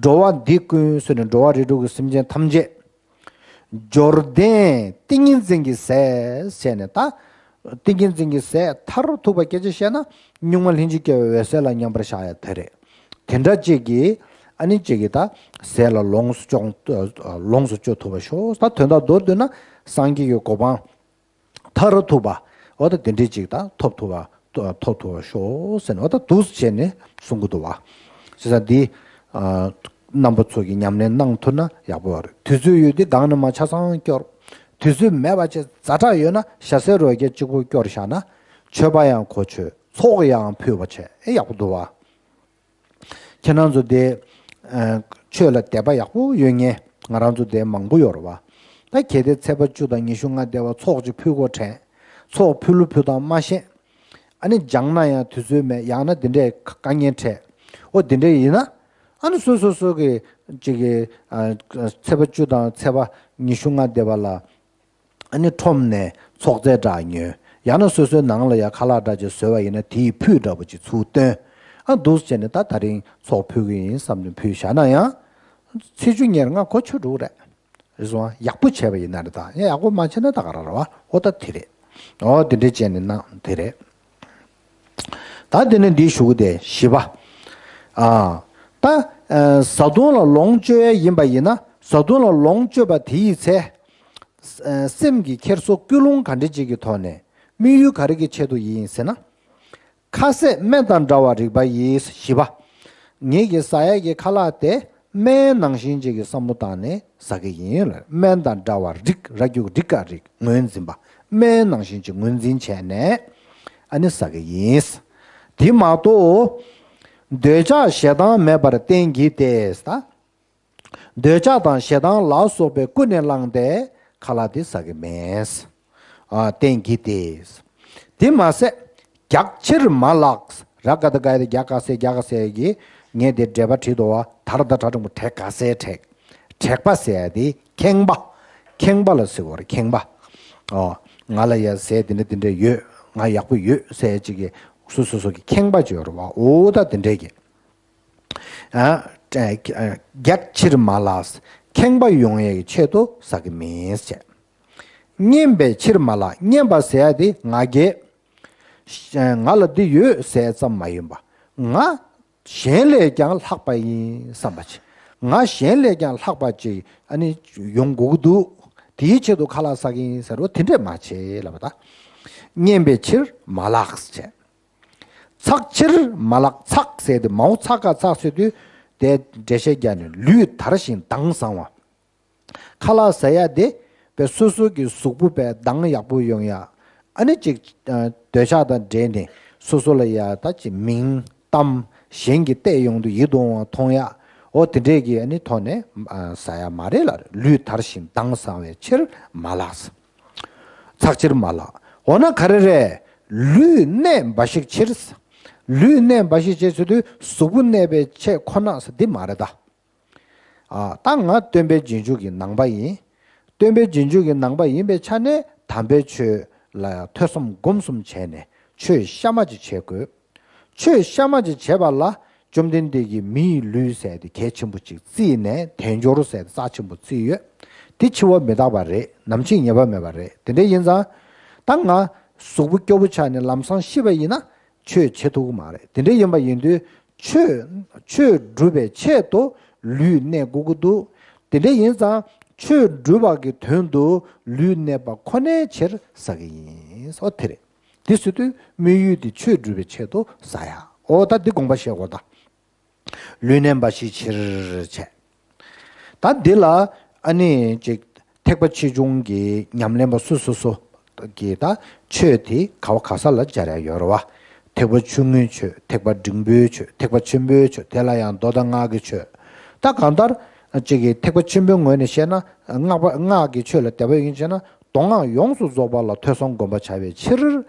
འགྲོ་བ་འདི་ཀུན་ཟེར་ནས་འགྲོ་བ་རིགས་དྲུག་གི་སེམས་ཅན་ཐམས་ཅད། འབྱོར་ལྡན་ཏིང་ངེ་འཛིན་གྱི་ཟས་བྱས་ནས། ད་ཏིང་ངེ་འཛིན་གྱི་ཟས་མཐར་ཐུག་པ་སྐད་ཆ་བཤད་ན་གཉུག་མ་ལྷན་ཅིག་སྐྱེས་པའི་འོད་གསལ་ལ་མཉམ་པར་བཞག་ཡ་དེ་རེད། དེ་འདྲ་ཅིག་གིས་ཨ་ནི་ཅིག་གིས་ད་ཟས་ལ་ལོངས་སུ་སྤྱོད། ལོངས་སུ་སྤྱོད་ཐུབ་པ་ཤོག། ད་དོན་དག་མདོར་བསྡུས་ན་སངས་རྒྱས་ཀྱི་གོ་འཕང་མཐར་ཐུག་པ། འོ་ད་དེ་འདྲའི་ཅིག་ད་ཐོབ་ཐུབ་པ། ཐོབ་ཐུབ་པ་ཤོག་ཟེར་ནས་འོ་ད་འདུག་སེ་བྱས་ནས་གསུང་གི་འདུག་བ། བྱས་ཙང་འདི། ཨ། རྣམ་པ་ཚོ་གིས་ཉམས་ལེན་གནང་ཐུབ་ན་ཡག་པོ་ཡོད་རེད། དུས་ཚོད་ཡོད་དུས་སྒང་ནས་མར་ཆ་ཚང་སྐྱོར། དུས་ཚོད་མེད་པ་བྱས་ཛ་དྲག་ཡོད་ན་ཞྭ་སེར་རོ་བརྒྱ་གཅིག་པོ་སྐྱོར་བཞག་ན། མཆོད་པ་ཡང་གོ་ཆོད། ཚོགས་ཡང་ཕུལ་བ་བྱས། ཨེ། ཡག་པོ་འདུག་བ། ཁྱེད་རང་ཚོ་དེ། ཨ། ཆོས་ལ་དད་པ་ཡག་པོ་ཡོད་མཁན་ང་རང་ཚོ་དེ་མང་པོ་ཡོད་རེད་བ། ད་གལ་ཏེ་ཚེས་པ་བཅུ་དང་ཉི་ཤུ་ལྔ་དེ་བ་ཚོགས་ཅིག་ཕུལ་དགོས་དྲན། ཚོགས་ཕུལ་ལོ་ཕུལ་སྟངས་མ་ཤེས། ཨ་ནི་སྦྱངས་ན་ཡང་དུས་ཚོད་མེད། ཡང་ན་དེ་འདྲའི་དཀའ་ངལ་འཕྲད། འོ་དེ་འདྲ་ཡིན་ན། ཨ་ནི་སོ་སོ་སོ་གི་ཅིག་གི། ཨ། ཚེས་པ་བཅུ་དང་ཚེས་པ་ཉི་ཤུ་ལྔ་དེ་བ་ལ། ཨ་ནི་ཁྲོམ་ནས་ཚོགས་རྫས་འདྲ་ཉོས། ཡང་ན་སོ་སོའི་ནང་ལ་ཡ་ཁ་ལག་འདྲ་ཅིག་བཟོས་པ་ཡིན་ན་དེའི་ཕུད་འདྲ་པོ་ཅིག་ཚུར་བཏོན། ཨ། འདུག་སེ་བྱས་ནས་ད་དེ་རིང་ཚོགས་ཕུལ་གི་ཡིན་བསམ་ནས་ཕུལ་བཞག་ན་ཡང་། ཚེས་བཅུ་ཉེར་ལྔ་གོ་ཆོད་འགྲོ་གི་རེད། རེད་སོང་། ཡག་པོ་བྱས་པ་ཡིན་ན་རེད། ད་ཡང་ཡག་པོ་མ་བྱས་ན་ད་ག་རང་རེད་བ། འོ་ད་དེ་རེད། འོ་དེ་འདྲ་བྱས་ནས་གནང་། དེ་རེད། ད་དེ་ནས་འདིའི་གཞུག་གུ་དེ་བཞི་པ། ཨ། ད། ཨ། བཟའ་བཏུང་ལ་ལོངས་སྤྱོད་ཡ་ཡིན་པ་ཡིན་ན། བཟའ་བཏུང་ལ་ལོངས་སྤྱོད་པ་དེ་ཡི་ཚེ། ཨ། སེམས་ཀྱི་འཁྱེར་སོ་ཀུན་སློང་ག་འདྲ་ཅིག་གི་ཐོག་ནས། དམིགས་ཡུལ་ག་རེ་གི་ཆེད་དུ་ཡིན་ཟེར་ན། ཁ་ཟས་སྨན་དང་འདྲ་བར་རིག་པ་ཡིས། བཞི་པ། ངེད་ཀྱི་ཟ་ཡ་གི་ཁ་ལག་དེ་སྨན་ནང་བཞིན་ཅིག་གི་བསམ་བློ་བཏང་ནས་ཟ་གི་ཡིན་ལ། སྨན་དང་འདྲ་བར་རིག། ར་རྒྱུག་རིག་ག་རིག། ངོས་འཛིན་པ། སྨན་ནང་བཞིན་ཅིག་ངོས་འཛིན་བྱས་ནས་ཨ་ནི་ཟ་གི་ཡིན། དེ་མ་གཏོགས། འདོད་ཆགས་ཞེ་སྡང་མེད་པར་བསྟེན་གྱིས་ཏེ། ད། འདོད་ཆགས་དང་ཞེ་སྡང་ལ་སོགས་པས་ཀུན་ནས་བསླངས་ཏེ་ཁ་ལག་འདི་ཟ་གི་མེད། ཨ། བསྟེན་གྱིས་ཏེ། དེ་མ་ཟད། རྒྱགས་ཕྱིར་མ་ལགས། ར་ག་བཏགས་རྒ་ཡ་བཏགས་རྒྱ་ག་ས་རྒྱ་ག་ས་གིས་ངས་དེ་འགྲེལ་པ་བྲིས་འདུག་བ། ད་ར་བཏགས་དྲ་འགྲེང་བུ་དྲེག་ག་ས་དྲེག། དྲེག་པ་ཟེར་ཡ་དེ་ཁེངས་པ། ཁེངས་པ་ལ་ཟེར་བ་རེད། ཁེངས་པ། ཨོ། ང་ལ་ཡ་ཟས་དེ་འདྲ་དེ་འདྲ་ཡོད། ང་ཡག་པོ་ཡོད་ཟེར་ཡ་ཅིག་གི་སོ་སོ་སོ་གི་ཁེངས་པ་ཅིག་ཡོད་རེད་བ། འོ་ད་དེ་འདྲས་ཀྱི། ཨ། རྒྱགས་ཕྱིར་མ་ལགས། ཁེངས་པ་ཡོང་ཡས་ཀྱི་ཆེད་དུ་ཟ་གི་མིན་བྱས། སྙན་པའི་ཕྱིར་མ་ལགས། སྙན་པ་ཟེར་ཡ་དེ་ང་རྒྱལ། ང་ལ་འདི་ཡོད་ཟེར་ཙམ་མ་ཡིན་པ། ང་གཞན་ལས་ཀྱང་ལྷག་པ་ཡིན་བསམ་པ་ཅིག། ང་གཞན་ལས་ཀྱང་ལྷག་པ་ཅིག་ཨ་ནི་ཡོང་དགོས་ཀྱི་འདུག། དེའི་ཆེད་དུ་ཁ་ལག་ཟ་གི་ཡིན་ཟེར་བ་དེ་འདྲས་མ་བྱེད་ལབ་པ། ད་སྙན་པའི་ཕྱིར་མ་ལགས་བྱས། ཚགས་ཕྱིར་མ་ལགས། ཚགས་ཟེར་དུས་མའོ་ཚ་ག་ཚགས་ཟེར་དུས་དེ་འགྲེལ་བཤད་རྒྱག་ནས་ལུས་དར་ཞིང་མདངས་བཟང་བ། ཁ་ལག་ཟ་ཡ་དེ་བས་སོ་སོ་གི་གཟུགས་པོ་བས་མདངས་ཡག་པོ་ཡོང་ཡ། ཨ་ནི་ཅིག་ཨ། འདོད་ཆགས་དང་འདྲེས་ནས་སོ་སོ་ལ་ཡ་ད་ཅིག་མིང་གཏམ་གཞན་གྱིས་བལྟས་ཡོང་དུས་ཡིད་དུ་འོང་བ་མཐོང་ཡ། འོ་དེ་འདྲས་ཀྱི་ཨ་ནི་ཐོག་ནས་ཨ། ཟ་ཡ་མ་རེད་ལ། ལུས་དར་ཞིང་མདངས་བཟང་བའི་ཕྱིར་མ་ལགས། ཚགས་ཕྱིར་མ་ལགས། འོ་ན་ག་རེ་རེད། ལུས་གནད་འབའ་ཞིག་ཕྱིར། ལུས་གནད་འབའ་ཞིག་ཕྱིར་ཟེར་དུས་གཟུགས་པོ་གནས་པའི་ཆེད་ཁོ་ན་ཟེར་འདི་མ་རེད་ད། ཨ། ད་ང་སྟོན་པའི་རྗེས་འཇུག་གི་ནང་པ་ཡིན། སྟོན་པའི་རྗེས་འཇུག་གི་ནང་པ་ཡིན་པའི་ཆ་ནས་དམ་པའི་ཆོས་ལ་ཐོས་བསམ་སྒོམ་གསུམ་བྱས་ནས་ཆོས་གཤའ་མ་ཅིག་བྱེད་དགོས། ཆོས་གཤའ་མ་ཅིག་བྱེད་པ་ལ་བཅོམ་ལྡན་འདས་ཀྱིས་མི་ཡི་ལུས་ཟེར་ཏེ་གལ་ཆེན་པོ་ཅིག་བརྩིས་ནས་དལ་འབྱོར་ཟེར་ཏེ་རྩ་ཆེན་པོ་བརྩིས་ཡོད། དེ་འཆི་བ་མི་རྟག་པ་རེད། ནམ་འཆི་ངེས་པ་མེད་པ་རེད། དེ་འདྲ་ཡིན་ཙང་། ད་ང་གཟུགས་པོ་སྐྱོ་པོ་ཆགས་ནས་ལམ་སང་ཤི་བ་ཡིན་ན། ཆོས་བྱེད་ཐུབ་ཀྱི་མ་རེད། དེ་འདྲ་ཡིན་པ་ཡིན་དུས་ཆོས་ཆོས་སྒྲུབ་པའི་ཆེད་དུ་ལུས་གནས་དགོས་ཀྱི་འདུག། དེ་འདྲ་ཡིན་ཙང་ཆོས་སྒྲུབ་པ་གི་དོན་དུ་ལུས་གནས་པ་ཁོ་ནའི་ཕྱིར་ཟ་གི་ཡིན། འོ་དེ་རེད། དེ་ཟེར་དུས་དམིགས་ཡུལ་དེ་ཆོས་སྒྲུབ་པའི་ཆེད་དུ་ཟ་ཡ། འོ་ད་འདི་དགོངས་པ་བཞེས་དགོས་ད། ལུས་གནད་འབའ་ཞིག་ཕྱིར་བྱས། ད་འདི་ལ་ཨ་ནི་ཅིག་ཐེག་པ་ཆེ་ཆུང་གི་ཉམས་ལེན་པ་སོ་སོ་སོ་ གི་ད་ཆོས་དེ་ག་བ་ག་ས་ལ་སྦྱར་ཡ་ཡོད་རེད་བ། ཐེག་པ་ཆུང་ངུའི་ཆོས། ཐེག་པ་འབྲིང་པོའི་ཆོས། ཐེག་པ་ཆེན་པོའི་ཆོས། དེ་ལ་ཡང་མདོ་དང་སྔགས་ཀྱི་ཆོས། ད་གང་ལྟར་ཅིག་གི་ཐེག་པ་ཆེན་པོའི་ངོས་ནས་བཤད་ན། སྔགས་པ་སྔགས་ཀྱི་ཆོས་ལ་དད་པ་ཡོད་མཁན་བྱས་ན། མདོ་སྔགས་ཡོངས་སུ་རྫོགས་པ་ལ་ཐོས་བསམ་སྒོམ་པ་བྱ་བའི་ཕྱིར་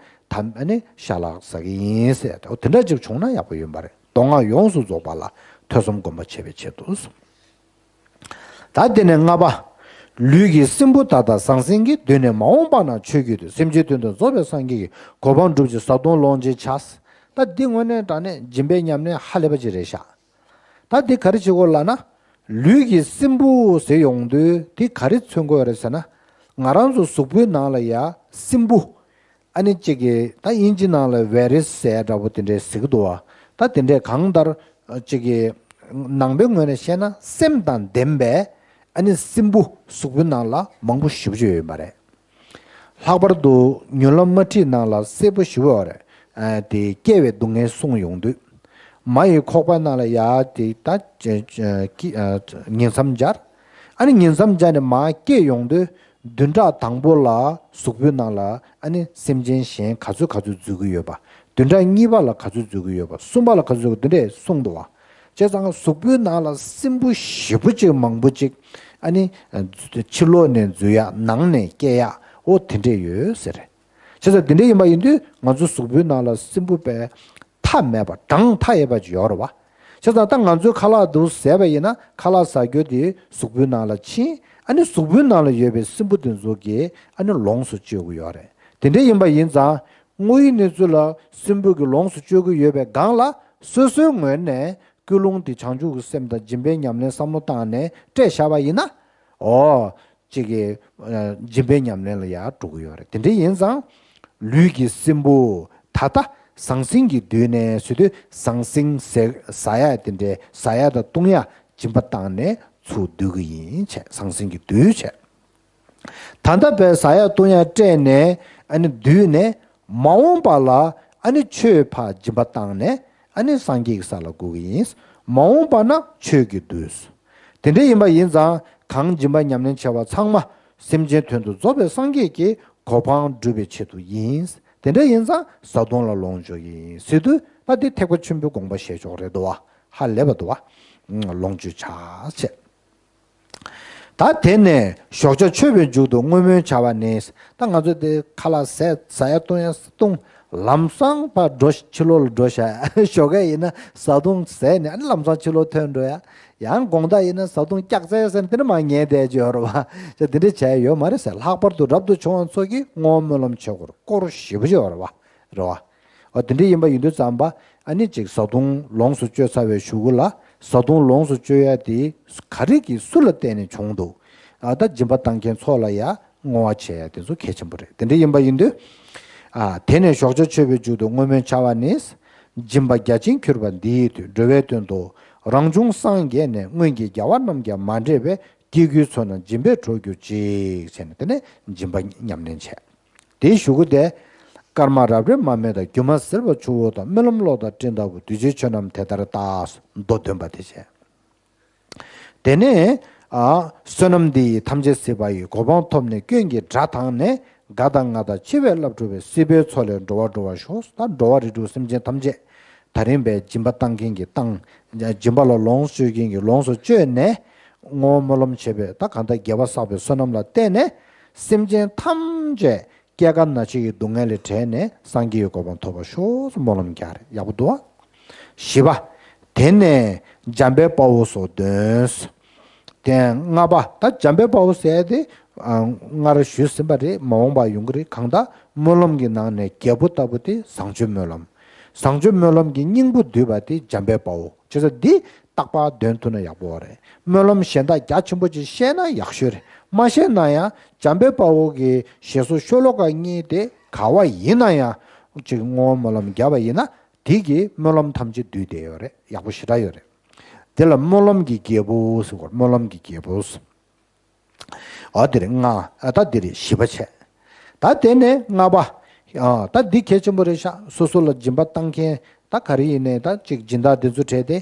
ད་ཨ་ནི་ཞལ་ལག་ཟ་གི་ཡིན་ཟེར། འོ་དེ་འདྲ་ཅིག་བྱུང་ན་ཡག་པོ་ཡིན་པ་རེད། མདོ་སྔགས་ཡོངས་སུ་རྫོགས་པ་ལ་ཐོས་བསམ་སྒོམ་པ་བྱ་བའི་ཆེད་དུ། ད་དེ་ནས་ལྔ་པ། ལུས་ཀྱི་སྲིན་བུ་ད་ལྟ་ཟང་ཟིང་གིས། མདུན་ནས་མ་འོངས་པ་ན་ཆོས་ཀྱི་མདུད། སེམས་ཅན་དོན་དུ་རྫོགས་པའི་སངས་རྒྱས་ཀྱི། གོ་འཕང་སྒྲུབ་ཕྱིར་བཟའ་བཏུང་ལོངས་སྤྱོད་བྱ། ད་འདི་དངོས་གནས་དྲང་གནས་སྦྱིན་པའི་ཉམས་ལེན་ཧ་ལས་པ་ཅིག་རེད་ཤག་ད་འདི་ག་རེ་བྱེད་དགོས་ལབ་ན། ལུས་ཀྱི་སྲིན་བུ་ཟེར་ཡོང་དུས་དེ་ག་རེ་མཚོན་གྱི་ཡོད་རེད་ཟེར་ན། ང་རང་ཚོ་གཟུགས་པོའི་ནང་ལ་ཡ་སྲིན་བུ། ཨ་ནི་གཅིག་གིས་ད་དབྱིན་ཇི་ནང་ལ་བྷའི་རུ་སི་ཟེར་འདྲ་པོ་དེ་འདྲའི་ཟེར་གྱི་འདུག་བ། ད་དེ་འདྲའི་གང་ལྟར་གཅིག་གིས་ནང་པའི་ངོས་ནས་བཤད་ན་སེམས་དང་ལྡན་པའི་ཨ་ནི་སྲིན་བུ་གཟུགས་པོའི་ནང་ལ་མང་པོ་ཞེ་པོ་ཅིག་ཡོད་པ་རེད། ལྷག་པར་དུ་མྱུར་ལམ་དམར་ཁྲིད་ནང་ལ་གསལ་པོ་ཞེ་པོ་ཡོད་རེད། ཨ་དེ་སྐྱེ་བའི་སྡུག་བསྔལ་གསུངས་ཡོང་དུས། མ་ཡི་ཁོག་པ་ནང་ལ་ཡ་དེ་ད་ཉིང་མཚམས་སྦྱར། ཨ་ནི་ཉིང་མཚམས་སྦྱར་ནས་མར་སྐྱེ་ཡོང་དུས། བདུན་ཕྲག་དང་པོ་ལ་གཟུགས་པོའི་ནང་ལ་ཨ་ནི་སེམས་ཅན་གཞན་ག་ཚོད་ག་ཚོད་འཛུལ་གྱི་ཡོད་པ། བདུན་ཕྲག་གཉིས་པ་ལ་ག་ཚོད་འཛུལ་གྱི་ཡོད་པ། གསུམ་པ་ལ་ག་ཚོད་འཛུལ་གྱི་འདི་འདྲས་གསུངས་འདུག་བ། བྱས་ཙང་གཟུགས་པོའི་ནང་ལ་སྲིན་བུ་ཞེ་པོ་ཅིག་མང་པོ་ཅིག་ཨ་ནི་ཕྱི་ལོགས་ནས་འཛུལ་ཡ། ནང་ནས་སྐྱེ་ཡ། འོ་དེ་འདྲས་ཡོད་ཟེར། བྱས་ཙང་དེ་འདྲ་ཡིན་པ་ཡིན་དུས་ང་ཚོ་གཟུགས་པོའི་ནང་ལ་སྲིན་བུ་པའི་མཐའ་མེད་པ་གྲངས་མཐའ་ཡས་པ་ཅིག་ཡོད་རེད་བ། བྱས་ཙང་ད་ང་ཚོས་ཁ་ལག་འདུག་ཟས་པ་ཡིན་ན་ཁ་ལག་ཟ་རྒྱུ་དེ་གཟུགས་པོའི་ནང་ལ་ཕྱིན། ཨ་ནི་གཟུགས་པོའི་ནང་ལ་ཡོད་པའི་སྲིན་བུ་དེ་ཚོ་གིས་ཨ་ནི་ལོངས་སུ་སྤྱོད་ཀྱི་ཡོད་རེད། དེ་འདྲ་ཡིན་པ་ཡིན་ཙང་དངོས་ཡོད་གནས་ཚུལ་ལ་སྲིན་བུ་གིས་ལོངས་སུ་སྤྱོད་ཀྱི་ཡོད་པའི་སྒང་ལ་སོ་སོའི་ངོས་ནས་ཀུན་སློང་དེ་བྱང་ཆུབ་ཀྱི་སེམས་དང་སྦྱིན་པའི་ཉམས་ལེན་བསམ་བློ་བཏང་ནས་སྤྲད་བཞག་པ་ཡིན་ན། འོ། གཅིག་གིས་ཨ་སྦྱིན་པའི་ཉམས་ལེན་ལ་ཡར་འགྲོ་གི་ཡོད་རེད། དེ་འདྲ་ཡིན་ཙང་། ལུས་ཀྱི་སྲིན་བུ་ད་ལྟ་ཟང་ཟིང་གི་མདུན་ནས་ཟེར་དུས་ཟང་ཟིང་ཟེར་ཟ་ཡ་དེ་འདྲའི་ཟ་ཡ་དང་བཏུང་ཡ་སྦྱིན་པ་བཏང་ནས་ཚུར་འདུལ་གི་ཡིན་བྱས། ཟང་ཟིང་གི་མདུད་བྱས། ད་ལྟ་བས་ཟ་ཡ་བཏུང་ཡ་སྤྲད་ནས་ཨ་ནི་འདུལ་ནས། མ་འོངས་པ་ལ་ཨ་ནི་ཆོས་ཕར་སྦྱིན་པ་བཏང་ནས་ཨ་ནི་སངས་རྒྱས་ཀྱི་ས་ལ་འགོད་ཀྱི་ཡིན། མ་འོངས་པ་ན་ཆོས་ཀྱི་མདུད། དེ་འདྲ་ཡིན་པ་ཡིན་ཙང་གང་སྦྱིན་པ་ཉམས་ལེན་བྱས་པ་ཚང་མ་སེམས་ཅན་དོན་དུ་རྫོགས་པའི་སངས་རྒྱས་ཀྱི་གོ་འཕང་སྒྲུབ་པའི་ཆེད་དུ་ཡིན། དེ་འདྲ་ཡིན་ཙང་བཟའ་བཏུང་ལ་ལོངས་སྤྱོད་ཀྱི་ཡིན་ཟེར་དུས་ད་འདི་ཐེག་པ་ཆེན་པོའི་དགོངས་པ་བཞེས་ཕྱོགས་རེད་འདུག་བ། ཧ་ལས་པ་འདུག་བ། ལོངས་སྤྱོད་བྱ་བྱས། ད་དེ་ནས་ཞོགས་ཇ་མཆོད་པའི་མཇུག་ཏུ་བསྔོ་སྨོན་བྱ་བ་ནི། ད་ང་ཚོ་དེ་ཁ་ལག་ཟས་ཟ་ཡ་བཏུང་ཡ་བཏུང་། ལམ་སང་ཕར་འགྲོ་ཕྱི་ལོགས་ལ་འགྲོ་བཞག་ཞོགས་ཀས་ཡིན་ན་བཟའ་བཏུང་ཟས་ནས་ཨ་ནི་ལམ་སང་ཕྱི་ལོགས་ཐོན་འགྲོ་ཡ། ཡང་དགོང་དག་ཡིན་ན་བཟའ་བཏུང་སྐྱག་རྫས་ཟས་ནས་དེ་འདྲ་མར་ཉལ་བསྡད་ཀྱི་ཡོད་རེད་བ། ཅེས་དེ་འདྲ་བྱས་ཡོད་མ་རེད་ཟེར། ལྷག་པར་དུ་རབ་ཏུ་བྱུང་བ་ཚོ་གིས་བསྔོ་བ་སྨོན་ལམ་བྱེད་དགོས་རེད། སྐོར་ཞེ་པོ་ཅིག་ཡོད་རེད་བ། རེད་བ། འོ་དེ་འདྲ་ཡིན་པ་ཡིན་དུས་ཙམ་པ་ཨ་ནི་ཅིག་བཟའ་བཏུང་ལོངས་སུ་སྤྱོད་ཚར་བའི་གཞུག་གུ་ལ་བཟའ་བཏུང་ལོངས་སུ་སྤྱོད་ཡ་དེ་ག་རེ་གི་སུ་ལ་བརྟེན་ནས་བྱུང་འདུག་ཨ་ད་སྦྱིན་པ་བཏང་མཁན་ཚོ་ལ་ཡ་བསྔོ་བ་བྱེད་ཡ་དེ་ཚོ་གལ་ཆེན་པོ་རེད། དེ་འདྲ་ཡིན་པ་ཡིན་དུས། ཨ་དེ་ནས་ཞོགས་ཇ་མཆོད་པའི་མཇུག་ཏུ་བསྔོ་སྨོན་བྱ་བ་ནི། སྦྱིན་པ་རྒྱ་ཆེན་གྱུར་པ་འདི་ཡི་མཐུས། འགྲོ་བའི་དོན་དུ་རང་བྱུང་སངས་རྒྱས་ནས། སྔོན་གྱི་རྒྱལ་བ་རྣམས་ཀྱང་མ་འདྲེས་པའི། སྐྱེ་དགུའི་ཚོགས་རྣམས་སྦྱིན་པས་གྲོལ་གྱུར་ཅིག་ཟེར་ནས་དེ་ནས་སྦྱིན་པ་ཉམས་ལེན་བྱས། དེའི་གཞུག་གུ་དེ། སྐར་མ་རབ་རིབ་མ་སྨིན་དང་། སྒྱུ་མ་ཟིལ་པ་ཆུ་བོ་དང་། རྨི་ལམ་གློག་དང་སྤྲིན་ལྟ་བུ། གདུལ་བྱའི་ཆོས་རྣམས་དེ་ལྟར་བལྟ། མདོ་འདོན་པ་དེ་བྱས། དེ་ནས་ཨ་བསོད་ནམས་འདི་ཡིས་ཐམས་ཅད་གཟིགས་པ་ཡི། གོ་འཕང་ཐོབ་ནས་སྐྱོན་གྱི་དགྲ་དག་ནས། དགའ་དང་ང་དང་འཆི་བའི་རླབས་འཁྲུགས་པའི། སྲིད་པའི་མཚོ་ལས་འགྲོ་བ་སྒྲོལ་བར་ཤོག་ད་འགྲོ་བ་རིགས་དྲུག་སེམས་ཅན་ཐམས་ཅད་ད་རིང་བའི་སྦྱིན་པ་བཏང་མཁན་གྱིས་བཏང་། སྦྱིན་པ་ལ་ལོངས་སྤྱོད་མཁན་གྱིས་ལོངས་སུ་སྤྱོད་ནས། བསྔོ་བ་སྨོན་ལམ་བྱས་པའི་ད་གང་ལྟར་དགེ་བ་བསགས་པའི་བསོད་ནམས་ལ་བརྟེན་ནས་སེམས་ཅན་ཐམས་ཅད་སྐྱེ་རྒ་ན་འཆི་ཡི་སྡུག་བསྔལ་ལས་བྲལ་ནས་སངས་རྒྱས་ཀྱི་གོ་འཕང་ཐོབ་པར་ཤོག་སྨོན་ལམ་རྒྱག་རེད། ཡག་པོ་འདུག་ཨ། བཞི་པ། དེ་ནས་འཇམ་དཔལ་དཔའ་བོ་སོགས་འདོན། དེ་ལྔ་པ། ད་འཇམ་དཔལ་དཔའ་བོ་ཟེར་ཡ་དེ་ཨ་སྔར་ཞུས་ཟིན་པ་རེད། མ་འོངས་པ་ཡོང་གི་རེད། གང་ལྟར་སྨོན་ལམ་གྱི་ནང་ནས་རྒྱལ་པོ་ལྟ་བུ་དེ་བཟང་སྤྱོད་སྨོན་ལམ། བཟང་སྤྱོད་སྨོན་ལམ་གྱི་སྙིང་པོ་བསྡུས་པ་དེ་འཇམ་དཔལ་དཔའ་བོ། བྱས་ཙང་འདི་རྟག་པར་འདོན་ཐུབ་ན་ཡག་པོ་རེད། སྨོན་ལམ་གཞན་དག་རྒྱ་ཆེན་པོ་ཅིག་ཤེས་ན་ཡག་ཤོས་རེད། མ་ཤེས་ན་ཡང་འཇམ་དཔལ་དཔའ་བོ་གི་ཞེས་སོགས་ཤོ་ལོ་ཀ་གཉིས་དེ་ག་བ་ཡིན་ན་ཡང་ཅིག་བསྔོ་བ་སྨོན་ལམ་བརྒྱབ་པ་ཡིན་ན། དེ་གིས་སྨོན་ལམ་ཐམས་ཅད་བསྡུས་བསྡད་ཡོད་རེད། ཡག་པོ་ཞེ་དྲག་ཡོད་རེད། དེ་ལ་སྨོན་ལམ་གྱི་རྒྱལ་པོ་ཟེར་བ། སྨོན་ལམ་གྱི་རྒྱལ་པོ་ཟེར། ཨ་དེ་རེད་ལྔ། ཨ་ད་དེ་རེད་བཞི་པ་བྱས། ད་དེ་ནས་ལྔ་པ། ཨ་ད་འདི་གལ་ཆེན་པོ་རེད་ཤག་སོ་སོ་ལ་སྦྱིན་པ་བཏང་མཁན་ད་ག་རེ་ཡིན་ནའི་ད་ཅིག་སྦྱིན་བདག་འདི་ཚོ་གྲས་དེ།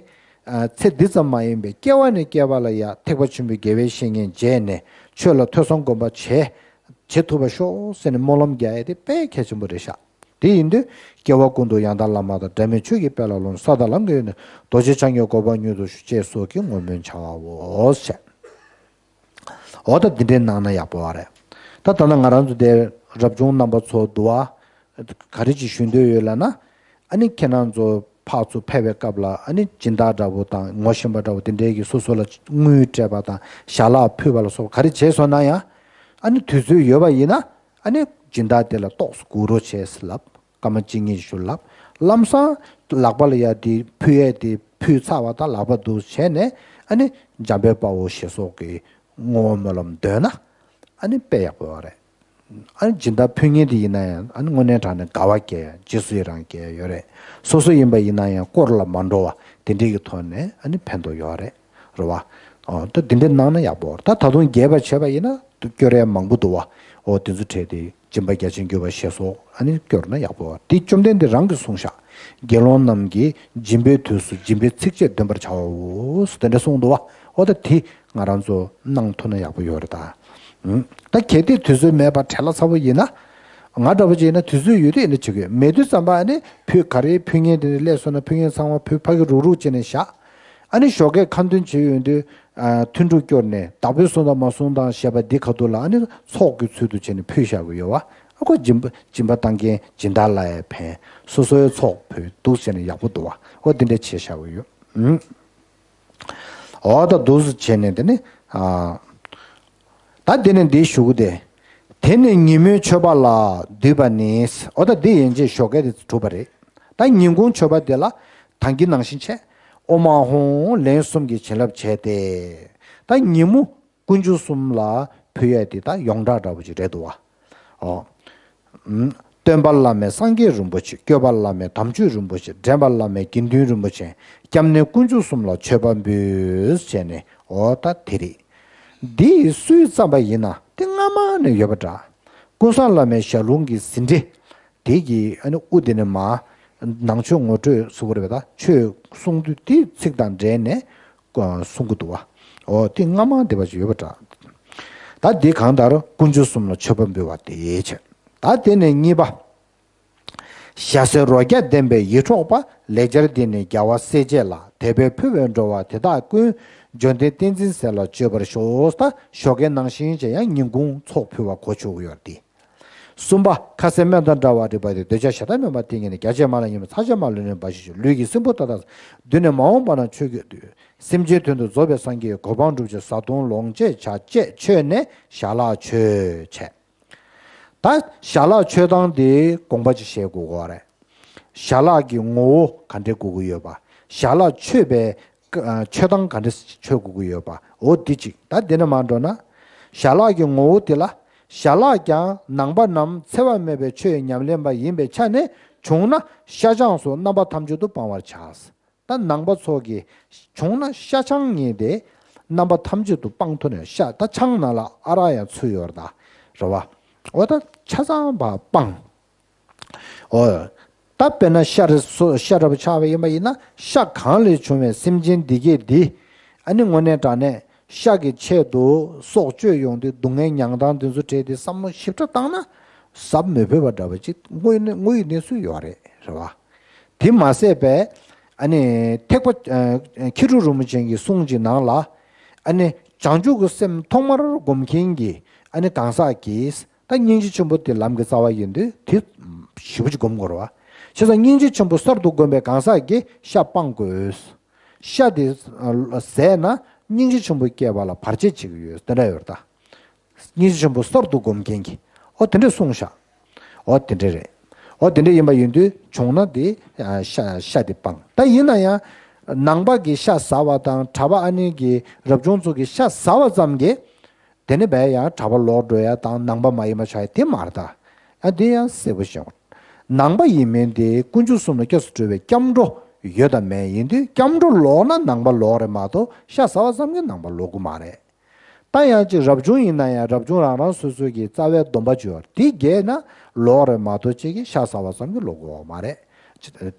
ཨ་ཚེ་འདི་ཙམ་མ་ཡིན་པའི་སྐྱེ་བ་ནས་སྐྱེ་བ་ལ་ཡ་ཐེག་པ་ཆེན་པོའི་དགེ་བའི་བཤེས་གཉེན་མཇལ་ནས་ཆོས་ལ་ཐོས་བསམ་སྒོམ་པ་བྱས། བྱེད་ཐུབ་པར་ཤོག་ཟེར་ནས་སྨོན་ལམ་རྒྱག་ཡ་དེ་དཔེ་གལ་ཆེན་པོ་རེད་ཤག་དེ་ཡིན་དུས་སྐྱེ་བ་ཀུན་ཏུ་ཡང་དག་བླ་མ་དང་། འབྲལ་མེད་ཆོས་ཀྱི་དཔལ་ལ་ལོངས། ས་དང་ལམ་གྱི་ཡོན་ཏན། རྡོ་རྗེ་འཆང་གི་གོ་འཕང་མྱུར་ཐོབ་ཤོག་ཅེས་སོགས་ཀྱི་བསྔོ་སྨོན་བྱའོ་ཞེས། འོ་ད་འདི་འདྲའི་གནང་ན་ཡག་པོ་བ་རེད། ད་ད་ལྟ་ང་རང་ཚོ་དེ་རབ་བྱུང་རྣམ་པ་ཚོ་འདུག་བ། ག་རེ་ཅིག་ཞུ་འདོད་ཡོད་ལབ་ན། ཨ་ནི་ཁྱེད་རང་ཚོ་ཕར་ཚུར་ཕེབས་པའི་སྐབས་ལ་ཨ་ནི་སྦྱིན་བདག་འདྲ་བོ་དང་ངོ་ཤེས་པ་འདྲ་བོ་དེ་འདྲའི་གི་སོ་སོ་ལ་དངུལ་སྤྲད་པ་དང་ཞལ་ལག་ཕུལ་བ་ལ་སོགས་པ་ག་རེ་བྱས་སོང་ན་ཡང་། ཨ་ནི་དུས་ཚོད་ཡོད་པ་ཡིན་ན་ཨ་ནི་སྦྱིན་བདག་དེ་ལ་ཏོག་ཙམ་སྒུག་རོགས་བྱས་ལབ། སྐར་མ་གཅིག་གཉིས་ཞུ་ལབ། ལམ་སང་ལག་པ་ལ་ཡ་དེ་ཕུལ་ཡས་དེ་ཕུལ་ཚར་བ་དང་ལག་པ་འདུག་བྱས་ནས་ཨ་ནི་འཇམ་དཔལ་དཔའ་བོ་ཞེས་སོགས་ཀྱི་བསྔོ་བ་སྨོན་ལམ་འདོན་ན་ཨ་ནི་དཔེ་ཡག་པོ་ཡོད་རེད། ཨ་ནི་སྦྱིན་བདག་ཕུལ་མཁན་དེ་ཡིན་ན་ཡང་ཨ་ནི་དངོས་གནས་དྲང་གནས་དགའ་བ་སྐྱེ་ཡ་རྗེས་སུ་ཡི་རང་སྐྱེ་ཡ་ཡོད་རེད། སོ་སོ་ཡིན་པ་ཡིན་ན་ཡང་དཀོར་ལ་མ་འགྲོ་བ་དེ་འདྲའི་གི་ཐོག་ནས་ཨ་ནི་ཕན་ཐོགས་ཡོད་རེད། རེད་བ། ཨོ་ད་འདི་འདྲ་གནང་ན་ཡག་པོ་རེད། ད་ད་དུང་རྒྱས་པ་བྱས་པ་ཡིན་ན་སྐྱོར་ཡ་མང་པོ་འདུག་བ། ཨོ་དེ་ཚོ་བྲིས་ཏེ་སྦྱིན་པ་རྒྱ་ཆེན་བརྒྱུད་པ་ཞེས་སོགས་ཨ་ནི་སྐྱོར་ན་ཡག་པོ་རེད། དེ་བཅོམ་ལྡན་འདས་རང་གིས་གསུངས་ཤག་དགེ་སློང་རྣམས་ཀྱིས་སྦྱིན་པའི་དུས་སུ་སྦྱིན་པའི་ཚིགས་བཅད་འདོན་པར་བྱའོ་ཟེར་དེ་འདྲ་གསུངས་འདུག་བ། ཨོ་ད་དེ་ང་རང་ཚོ་གནང་ཐུབ་ན་ཡག་པོ་ཡོད་རེད་ད། ཨུམ། ད་གལ་ཏེ་དུས་ཚོད་མེད་པ་བྲེལ་བ་ཚ་པོ་ཡིན་ན། ང་འདྲ་པོ་ཅིག་ཡིན་ན་དུས་ཚོད་ཡོད་དུས་ཡིན་ན་བྱེད་དགོས། མེད་དུས་ཙམ་པ་ཨ་ནི་ཕུད་ག་རེ་ཕུད་མཁན་དེ་འདྲ་སླེབས་སོང་ན་ཕུད་མཁན་ཚང་མ་ཕུད་ཕ་གི་རུག་རུག་བྱས་ནས་བཞག་ཨ་ནི་ཞོགས་ཀས་ཁ་འདོན་བྱེད་ཡོང་དུས། ཨ། ཐུན་དྲུག་སྐྱོར་ནས་བདག་པོས་གསུངས་དང་མ་གསུངས་དང་ཞེས་པ་འདི་ཁ་ཐུག་ལ་ཨ་ནི་ཚོགས་ཀྱི་ཚུལ་དུ་བྱས་ནས་ཕུལ་བཞག་གི་ཡོད་བ། ཨ་ཁོ་སྦྱིན་པ་སྦྱིན་པ་བཏང་མཁན་སྦྱིན་བདག་ལ་ཡང་ཕན། སོ་སོའི་ཚོགས་ཕུད་འདུག་བྱས་ནས་ཡག་པོ་འདུག་བ། ཨོ་འདི་འདྲ་བྱས་བཞག་གི་ཡོད། ཨུམ། ཨོ་ད་འདུག་སེ་བྱས་ནས་དེ་ནི། ཨ། ད་དེ་ནས་འདི་ཞུ་གི་དེ། དེ་ནས་ཉིན་མོའི་མཆོད་པ་ལ་འདུས་པ་ནི། ཨོ་ད་འདི་ཡན་ཆད་ཞོགས་ཀས་དེ་གྲུབ་པ་རེད། ད་ཉིན་གུང་མཆོད་པ་དེ་ལ་ད་གིན་ནང་བཞིན་བྱས། ཨོཾ་ཨཱཿཧཱུྃ་ལན་གསུམ་གྱི་བྱིན་རླབས་བྱས་ཏེ། ད་ཉིན་མོ་དཀོན་མཆོག་གསུམ་ལ་ཕུལ་ཡས་དེ་ད་ཡོངས་གྲགས་འདྲ་པོ་ཅིག་རེད་འདུག་བ། ཨོ། སྟོན་པ་བླ་མེད་སངས་རྒྱས་རིན་པོ་ཆེ། སྐྱོབ་པ་བླ་མེད་དམ་ཆོས་རིན་པོ་ཆེ། འདྲེན་པ་བླ་མེད་དགེ་འདུན་རིན་པོ་ཆེ། སྐྱབས་གནས་དཀོན་མཆོག་གསུམ་ལ་མཆོད་པ་འབུལ་བྱས་ནས་ཨོ་ད་དེ་རེད། འདི་སུས་བརྩམས་པ་ཡིན་ན་དེ་སྔ་མ་ནས་ཡོད་པ་འདྲ། ཀུན་བཟང་བླ་མའི་ཞལ་ལུང་གི་ཟིན་བྲིས། དེ་གི་ཨ་ནི་དབུ་དེ་ནས་མར་ནང་ཆོས་ངོ་སྤྲོད་ཟེར་བ་རེད་པ། ད་ཆོས་གསུང་དུས་དེའི་ཚིག་དང་འབྲེལ་ནས་གསུང་གི་འདུག་བ། ཨོ་དེ་སྔ་མ་དེ་བ་ཅིག་ཡོད་པ་འདྲ། ད་འདི་གང་ལྟར་དཀོན་མཆོག་གསུམ་ལ་མཆོད་པ་འབུལ་བ་དེ་བྱས། ད་དེ་ནས་གཉིས་པ། ཞྭ་སེར་རོ་བརྒྱ་ལྡན་པའི་ཡིད་འཕྲོག་པ། ལེགས་སྦྱར་འདི་ནི་རྒྱལ་བ་སྲས་བཅས་ལ། དད་པས་ཕུལ་བས་འགྲོ་བ་དེ་དག་ཀུན། འབྱོར་ལྡན་ཏིང་འཛིན་ཟས་ལ་སྤྱོད་པར་ཤོག་ད་ཞོགས་ཀའི་ནང་བཞིན་བྱས་ཡང་ཉིན་གུང་ཚོགས་ཕུལ་བ་གོ་ཆོད་ཀྱི་ཡོད་དེ། གསུམ་པ། ཁ་ཟས་སྨན་དང་འདྲ་བར་རིགས་པ་སྟེ། འདོད་ཆགས་ཞེ་སྡང་མུན་པ་དེ་ཉིད་ནི། རྒྱ་ཆེར་མ་ལ་སྙོམས། ཚ་ཆེར་མ་ལ་ནུས་པ་ཞེས་བྱ། ལུས་ཀྱི་སྲིན་བུ་ལྟ་དང་། མདུན་ནས་མ་འོངས་པ་ན་མཆོད་ཀྱི་དུས། སེམས་ཅན་དོན་དུ་རྫོགས་པའི་སངས་རྒྱས་ཀྱི། གོ་འཕང་སྒྲུབ་ཕྱིར་བཟའ་བཏུང་ལོངས་སྤྱོད་བྱ། ཅེས་མཆོད་ནས་ཞལ་ལག་མཆོད་བྱས། ད་ཞལ་ལག་མཆོད་སྟངས་དེ་དགོངས་པ་ཅིག་བཞེས་དགོས་ཀྱི་རེད། ཞལ་ལག་གི་ངོ་བོ་ག་འདྲས་དགོས་ཀྱི་ཡོད་པ། ཞལ་ལག་མཆོད་པའི་ཨ་མཆོད་སྟངས་ག་འདྲས་མཆོད་དགོས་ཀྱི་ཡོད་པ། འོ་འདི་གཅིག་ད་འདི་ནས་མར་འགྲོ་ན། ཞལ་ལག་གི་ངོ་བོ་འདི་ལ། ཞལ་ལག་ཀྱང་ནང་པ་རྣམས་འཚེ་བ་མེད་པའི་ཆོས་ཉམས་ལེན་པ་ཡིན་པའི་ཆ་ནས། བྱུང་ན་ཤ་ཆང་སོགས་རྣམ་པ་ཐམས་ཅད་དུ་སྤང་བར་བྱ། ད་ནང་པ་ཚོ་གིས་བྱུང་ན་ཤ་ཆང་གཉིས་དེ་རྣམ་པ་ཐམས་ཅད་དུ་སྤང་ཐུབ་ནས། ཤ་ད་ཆང་ནང་ལ་ཨ་རག་ཡང་ཚུད་ཡོད་རེད་ད། རེད་བ། འོ་ད་ཆ་ཚང་བ་སྤང་། འོ། ད་དཔེར་ན་ཤ་རེ་སོ་ཤ་འདྲ་པོ་ཆགས་པ་ཡིན་པ་ཡིན་ན་ཤ་གང་ལས་བྱུང་བའི་སེམས་ཅན་འདི་གས་འདི། ཨ་ནི་དངོས་གནས་དྲང་གནས་ཤ་གི་ཆེད་དུ་སྲོག་གཅོད་ཡོང་དུས་སྡུག་བསྔལ་མྱང་སྟངས་འདི་ཚོ་བྲལ་ཏེ་བསམ་བློ་ཞིབ་ཕྲ་བཏང་ན་ཟབ་མི་ཕོད་པ་འདྲ་པོ་ཅིག་དངོས་གནས་དངོས་ཡོད་གནས་ཚུལ་ཡོད་རེད། རེད་བ། དེ་མ་ཟད་པའི་ཨ་ནི་ཐེག་པ་ཨ་མཁས་གྲུབ་རིན་པོ་ཆེ་གི་གསུང་གི་ནང་ལ་ཨ་ནི་བྱང་ཆུབ་ཀྱི་སེམས་ཐོག་མར་སྒོམ་མཁན་གྱི་ཨ་ནི་གང་ཟག་གིས་ད་སྙིང་རྗེ་ཆེན་པོ་དེ་ལམ་གྱི་རྩ་བ་ཡིན་དུས་དེ་ཞེ་པོ་ཅིག་སྒོམ་དགོས་རེད་བ། བྱས་ཙང་སྙིང་རྗེ་ཆེན་པོ་གསར་དུ་བསྒོམས་པའི་གང་ཟག་གིས་ཤ་སྤང་དགོས། ཤ་དེ་ཟས་ན་སྙིང་རྗེ་ཆེན་པོ་སྐྱེ་བ་ལ་བར་ཆད་བྱེད་ཀྱི་ཡོད་དེ་འདྲ་ཡོད་རེད་ད། སྙིང་རྗེ་ཆེན་པོ་གསར་དུ་སྒོམ་མཁན་གྱིས་ཨོ་དེ་འདྲས་གསུངས་ཤག་ཨོ་དེ་འདྲས་རེད། ཨོ་དེ་འདྲས་ཡིན་པ་ཡིན་དུས་བྱུང་ན་དེ་ཤ་ཤ་དེ་སྤང་། ད་ཡིན་ན་ཡང་ནང་པ་གི་ཤ་ཟ་བ་དང་གྲྭ་པ་ཨ་ནི་གི་རབ་བྱུང་ཚོ་གི་ཤ་ཟ་བ་ཙམ་གྱིས་དེ་ནི་བས་ཡང་གྲྭ་པ་ལོག་འགྲོ་ཡ་དང་ནང་པ་མ་ཡིན་པ་ཆགས་ཡ་དེ་མ་རེད་ད། ཡང་དེ་ཡང་གསལ་པོ་ཤེས་དགོས། ནང་པ་ཡིན་མིན་དེ་དཀོན་མཆོག་གསུམ་ལ་སྐྱབས་སུ་འགྲོ་བའི་སྐྱབས་འགྲོ་ཡོད་དམ་མེད་ཡིན་དུས་སྐྱབས་འགྲོ་ལོག་ན་ནང་པ་ལོག་རེད་མ་གཏོགས་ཤ་ཟ་བ་ཙམ་གྱིས་ནང་པ་ལོག་གི་མ་རེད། ད་ཡང་ཅིག་རབ་བྱུང་ཡིན་ན་ཡང་རབ་བྱུང་རང་རང་སོ་སོ་གི་རྩ་བའི་སྡོམ་པ་བཅོལ་བ་དེ་འགལ་ན་ལོག་རེད་མ་གཏོགས་ཅིག་གིས་ཤ་ཟ་བ་ཙམ་གྱིས་ལོག་གི་ཡོད་མ་རེད།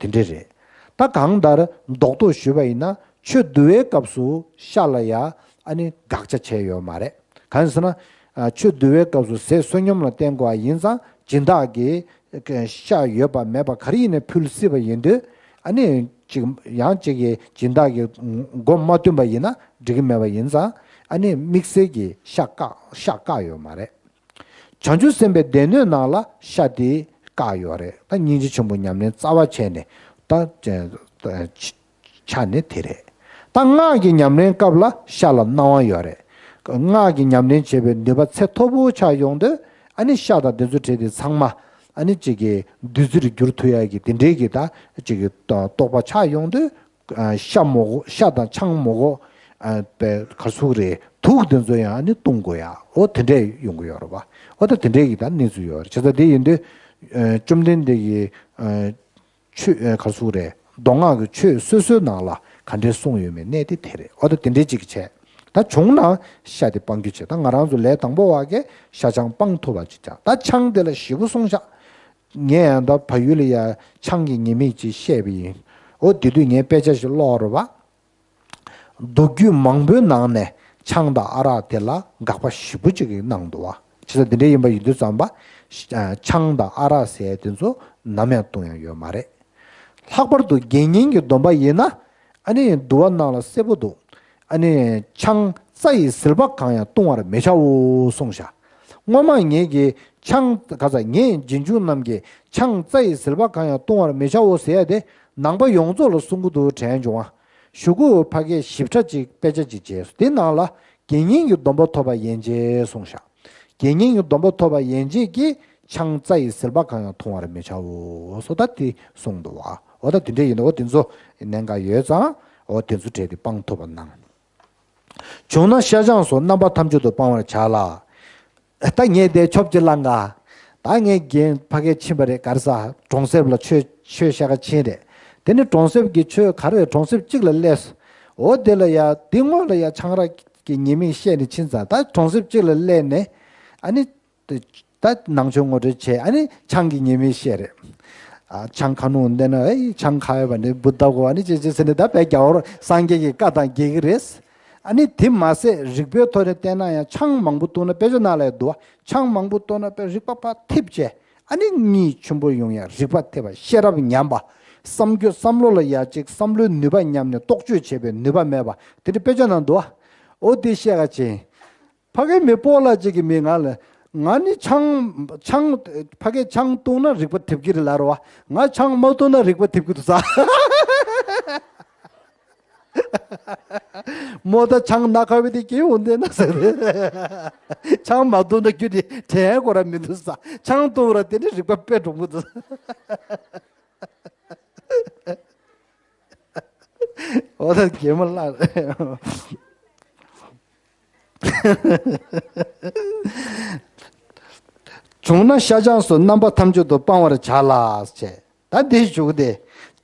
དེ་འདྲས་རེད། ད་གང་ལྟར་རྡོག་རྡོག་ཞུས་པ་ཡིན་ན་ཆོས་འདུལ་བའི་སྐབས་སུ་ཤ་ལ་ཡ་ཨ་ནི་དགག་བྱ་བྱས་ཡོད་མ་རེད། གང་ཡིན་ཟེར་ན་ ཆོས་འདུལ་བའི་སྐབས་སུ་ཟས་བསོད་སྙོམས་ལ་བརྟེན་དགོས་པ་ཡིན་ཙང་སྦྱིན་བདག་གིས་ཤ་ཡོད་པ་མེད་པ་ག་རེ་ཡིན་ནའི་ཕུལ་སྲིད་པ་ཡིན་དུས། ཨ་ནི་ཅིག་ཡང་ཅིག་གིས་སྦྱིན་བདག་གིས་མགོ་མ་བཏོན་པ་ཡིན་ན་འགྲིག་གི་མེད་པ་ཡིན་ཙང་། ཨ་ནི་དམིགས་བསལ་གྱི་ཤ་བཀག་ཤ་བཀག་ཡོད་མ་རེད། བྱང་ཆུབ་སེམས་དཔའི་སྡེ་སྣོད་ནང་ལ་ཤ་དེ་བཀག་ཡོད་རེད། ད་སྙིང་རྗེ་ཆེན་པོ་ཉམས་ལེན་རྩ་བ་བྱས་ནས་ད་ཆ་ནས་དེ་རེད། ད་སྔགས་ཀྱི་ཉམས་ལེན་སྐབས་ལ་ཤ་ལ་གནང་བ་ཡོད་རེད། སྔགས་ཀྱི་ཉམས་ལེན་བྱེད་པའི་ནུས་པ་ཚད་མཐོ་པོ་ཆགས་ཡོང་དུས། ཨ་ནི་ཤ་དང་དེ་ཚོ་བྲིས་ཏེ་ཚང་མ་ཨ་ནི་གཅིག་གི་བདུད་རྩིར་འགྱུར་ཐུབ་ཡ་གི་དེ་འདྲའི་གི་ད་གཅིག་གི་རྟོགས་པ་ཆགས་ཡོང་དུས། ཤ་མོ་གོ་ཤ་དང་ཆང་མོ་གོ་པའི་གར་ཚུགས་རེད། དུག་དེ་ཚོ་ཡང་ཨ་ནི་བཏུང་དགོས་ཡ། འོ་དེ་འདྲས་ཡོང་གི་ཡོད་རེད་པ། འོ་ད་དེ་འདྲས་ཀྱི་ད་གནས་ཚུལ་ཡོད་རེད། བྱས་ཙང་དེ་ཡིན་དུས་བཅོམ་ལྡན་འདས་ཀྱི་ཆོས་གར་ཚུགས་རེད། མདོ་སྔགས་ཀྱི་ཆོས་སོ་སོའི་ནང་ལ་ག་འདྲས་གསུངས་ཡོད་མེད་གནད་དེ་དེ་རེད། འོ་ད་དེ་འདྲས་ཅིག་བྱས། ད་བྱུང་ན་ཤ་དེ་སྤང་རྒྱུ་བྱས། ད་ང་རང་ཚོ་ལས་དང་པོ་བ་གས་ཤ་ཆང་སྤང་ཐུབ་པ་ཅིག་ཆགས། ད་ཆང་དེ་ལ་ཞེ་པོ་སྲུང་བཞག་ངས་ཡང་ད་བལ་ཡུལ་ལ་ཡ་ཆང་གི་ཉེས་དམིགས་ཅིག་བཤད་པ་ཡིན། འོ་དེ་དུས་ངས་དཔེ་ཆ་ཞིག་ཀློག་རེད་པ། མདོ་རྒྱུད་མང་པོའི་ནང་ནས་ཆང་དང་ཨ་རག་དེ་ལ་དགག་པ་ཞེ་པོ་ཅིག་གནང་འདུག་བ། བྱས་ཙང་དེ་འདྲ་ཡིན་པ་ཡིན་དུས་ཙམ་པ། ཆང་དང་ཨ་རག་ཟེར་དེ་ཚོ་ནམ་ཡང་བཏུང་ཡ་ཡོད་མ་རེད། ལྷག་པར་དུ་དགེ་བསྙེན་གྱི་སྡོམ་པ་ཡིན་ན། ཨ་ནི་འདུལ་བ་ནང་ལ་གསལ་པོ་འདུག་ཨ་ནི་ཆང་རྩ་ཡིས་ཟིལ་པ་གང་ཡང་བཏུང་བར་མི་བྱའོ་གསུངས་བཞག་སྔོན་མ་ངེད་ཀྱིས་ཆང་ག་ས་ངེད་རྗེས་འཇུག་རྣམས་ཀྱིས་ཆང་རྩ་ཡིས་ཟིལ་པ་གང་ཡང་བཏུང་བར་མི་བྱའོ་ཟེར་ཡ་དེ་ནང་པ་ཡོངས་རྫོགས་ལ་གསུང་གི་འདུག་དྲན་བྱུང་བ། གཞུག་གུ་ཕ་གིར་ཞིབ་ཕྲ་ཅིག་དཔེ་ཆ་ཅིག་མཇལ་སོང་། དེ་ནང་ལ་དགེ་བསྙེན་གྱི་སྡོམ་པ་ཐོབ་པ་ཡན་ཆད་གསུངས་བཞག་དགེ་བསྙེན་གྱི་སྡོམ་པ་ཐོབ་པ་ཡན་ཆད་ཀྱིས་ཆང་རྩ་ཡིས་ཟིལ་པ་གང་ཡང་བཏུང་བར་མི་བྱའོ་སོ། ད་དེ་གསུངས་འདུག་བ། འོ་ད་དེ་འདྲ་ཡིན་ན་འོ་དེ་ཚོ་གནད་འགག་ཡོད་ཙང་། འོ་དེ་ཚོ་བྲིས་ཏེ་སྤང་ཐུབ་པ་གནང་། བྱུང་ན་ཤ་ཆང་སོགས་རྣམ་པ་ཐམས་ཅད་དུ་སྤང་བར་བྱ་ལ། ད་ངས་དེ་ཆོབ་ཅིག་བླངས་ག་ད་ངས་རྒན་ཕ་གིར་ཕྱིན་པ་རེད། ག་རེ་ཟ། གྲོང་གསེབ་ལ་ཆོས་ཆོས་བཤད་ག་ཕྱིན་རེད། དེ་ནི་གྲོང་གསེབ་ཀྱི་ཆོས་ག་རེ་རེད། གྲོང་གསེབ་གཅིག་ལ་སླེབས། འོ་དེ་ལ་ཡ་དེ་སྔོན་ལ་ཡ་ཆང་རག་གི་ཉེས་དམིགས་བཤད་ནས་ཕྱིན་ཙང་། ད་གྲོང་གསེབ་གཅིག་ལ་སླེབས་ནས་ཨ་ནི། ད་ནང་ཆོས་ངོ་སྤྲོད་བྱས། ཨ་ནི་ཆང་གི་ཉེས་དམིགས་བཤད་རེད། ཨ་ཆང་ཁ་ནང་བསྡད་ན་ཨེ་ཆང་ཁ་ཡོད་པ་འདི་བུ་ད་གོ་ཨ་ནི་ཅེ་ཅེ་ཟེར་ནས་ད་བས་རྒྱ་བོར་སངས་རྒྱས་ཀྱི་བཀའ་དང་འགལ་གྱི་རེད། ཨ་ནི་དེ་མ་ཟད་རིགས་པའི་ཐོག་ནས་བལྟས་ན་ཡང་ཆང་མང་པོ་བཏུང་ན་དཔེ་ཆ་ནང་ལ་འདུག་བ། ཆང་མང་པོ་བཏུང་ན་དཔེ་རིག་པ་ཕར་འཐིབས་བྱས། ཨ་ནི་གཉིད་ཆེན་པོ་ཡོང་ཡ། རིག་པ་འཐིབས་པ། ཤེས་རབ་ཉམས་པ། བསམ་རྒྱུ་བསམ་བློ་ལ་ཡ་གཅིག་བསམ་བློའི་ནུས་པ་ཉམས་ནས་རྟོག་དཔྱོད་བྱེད་པའི་ནུས་པ་མེད་པ། དེ་འདྲ་དཔེ་ཆ་ནང་འདུག་བ། འོ་དེ་བཤད་ག་ཕྱིན། ཕ་གིའི་མི་སྤོ་ལགས་གཅིག་གིས་མི་ང་ལ། ང་ནི་ཆང་ཆང་ཕ་གིའི་ཆང་བཏུང་ན་རིག་པ་འཐིབས་ཀྱི་རེད་ལབ་རེད་བ། ང་ཆང་མ་བཏུང་ན་རིག་པ་འཐིབས་ཀྱི་འདུག་ཟེར། མོ་ད་ཆང་ན་ཁ་བའི་དེ་སྐྱེ་འོང་དེ་ན་ཟེར། ཆང་མ་བཏུང་ན་རྒྱུ་དེ་དྲན་གོ་ར་མི་འདུག་ཟེར། ཆང་བཏུང་ར་དེ་ནི་རིག་པ་དཔེ་གྲུང་པོ་འདུག་ཟེར། འོ་ད་རྒན་མོ་ལགས། བྱུང་ན་ཤ་ཆང་སོགས་རྣམ་པ་ཐམས་ཅད་དུ་སྤང་བར་བྱ་ལ་ཟེར། ད་འདི་ཞུ་གི་དེ།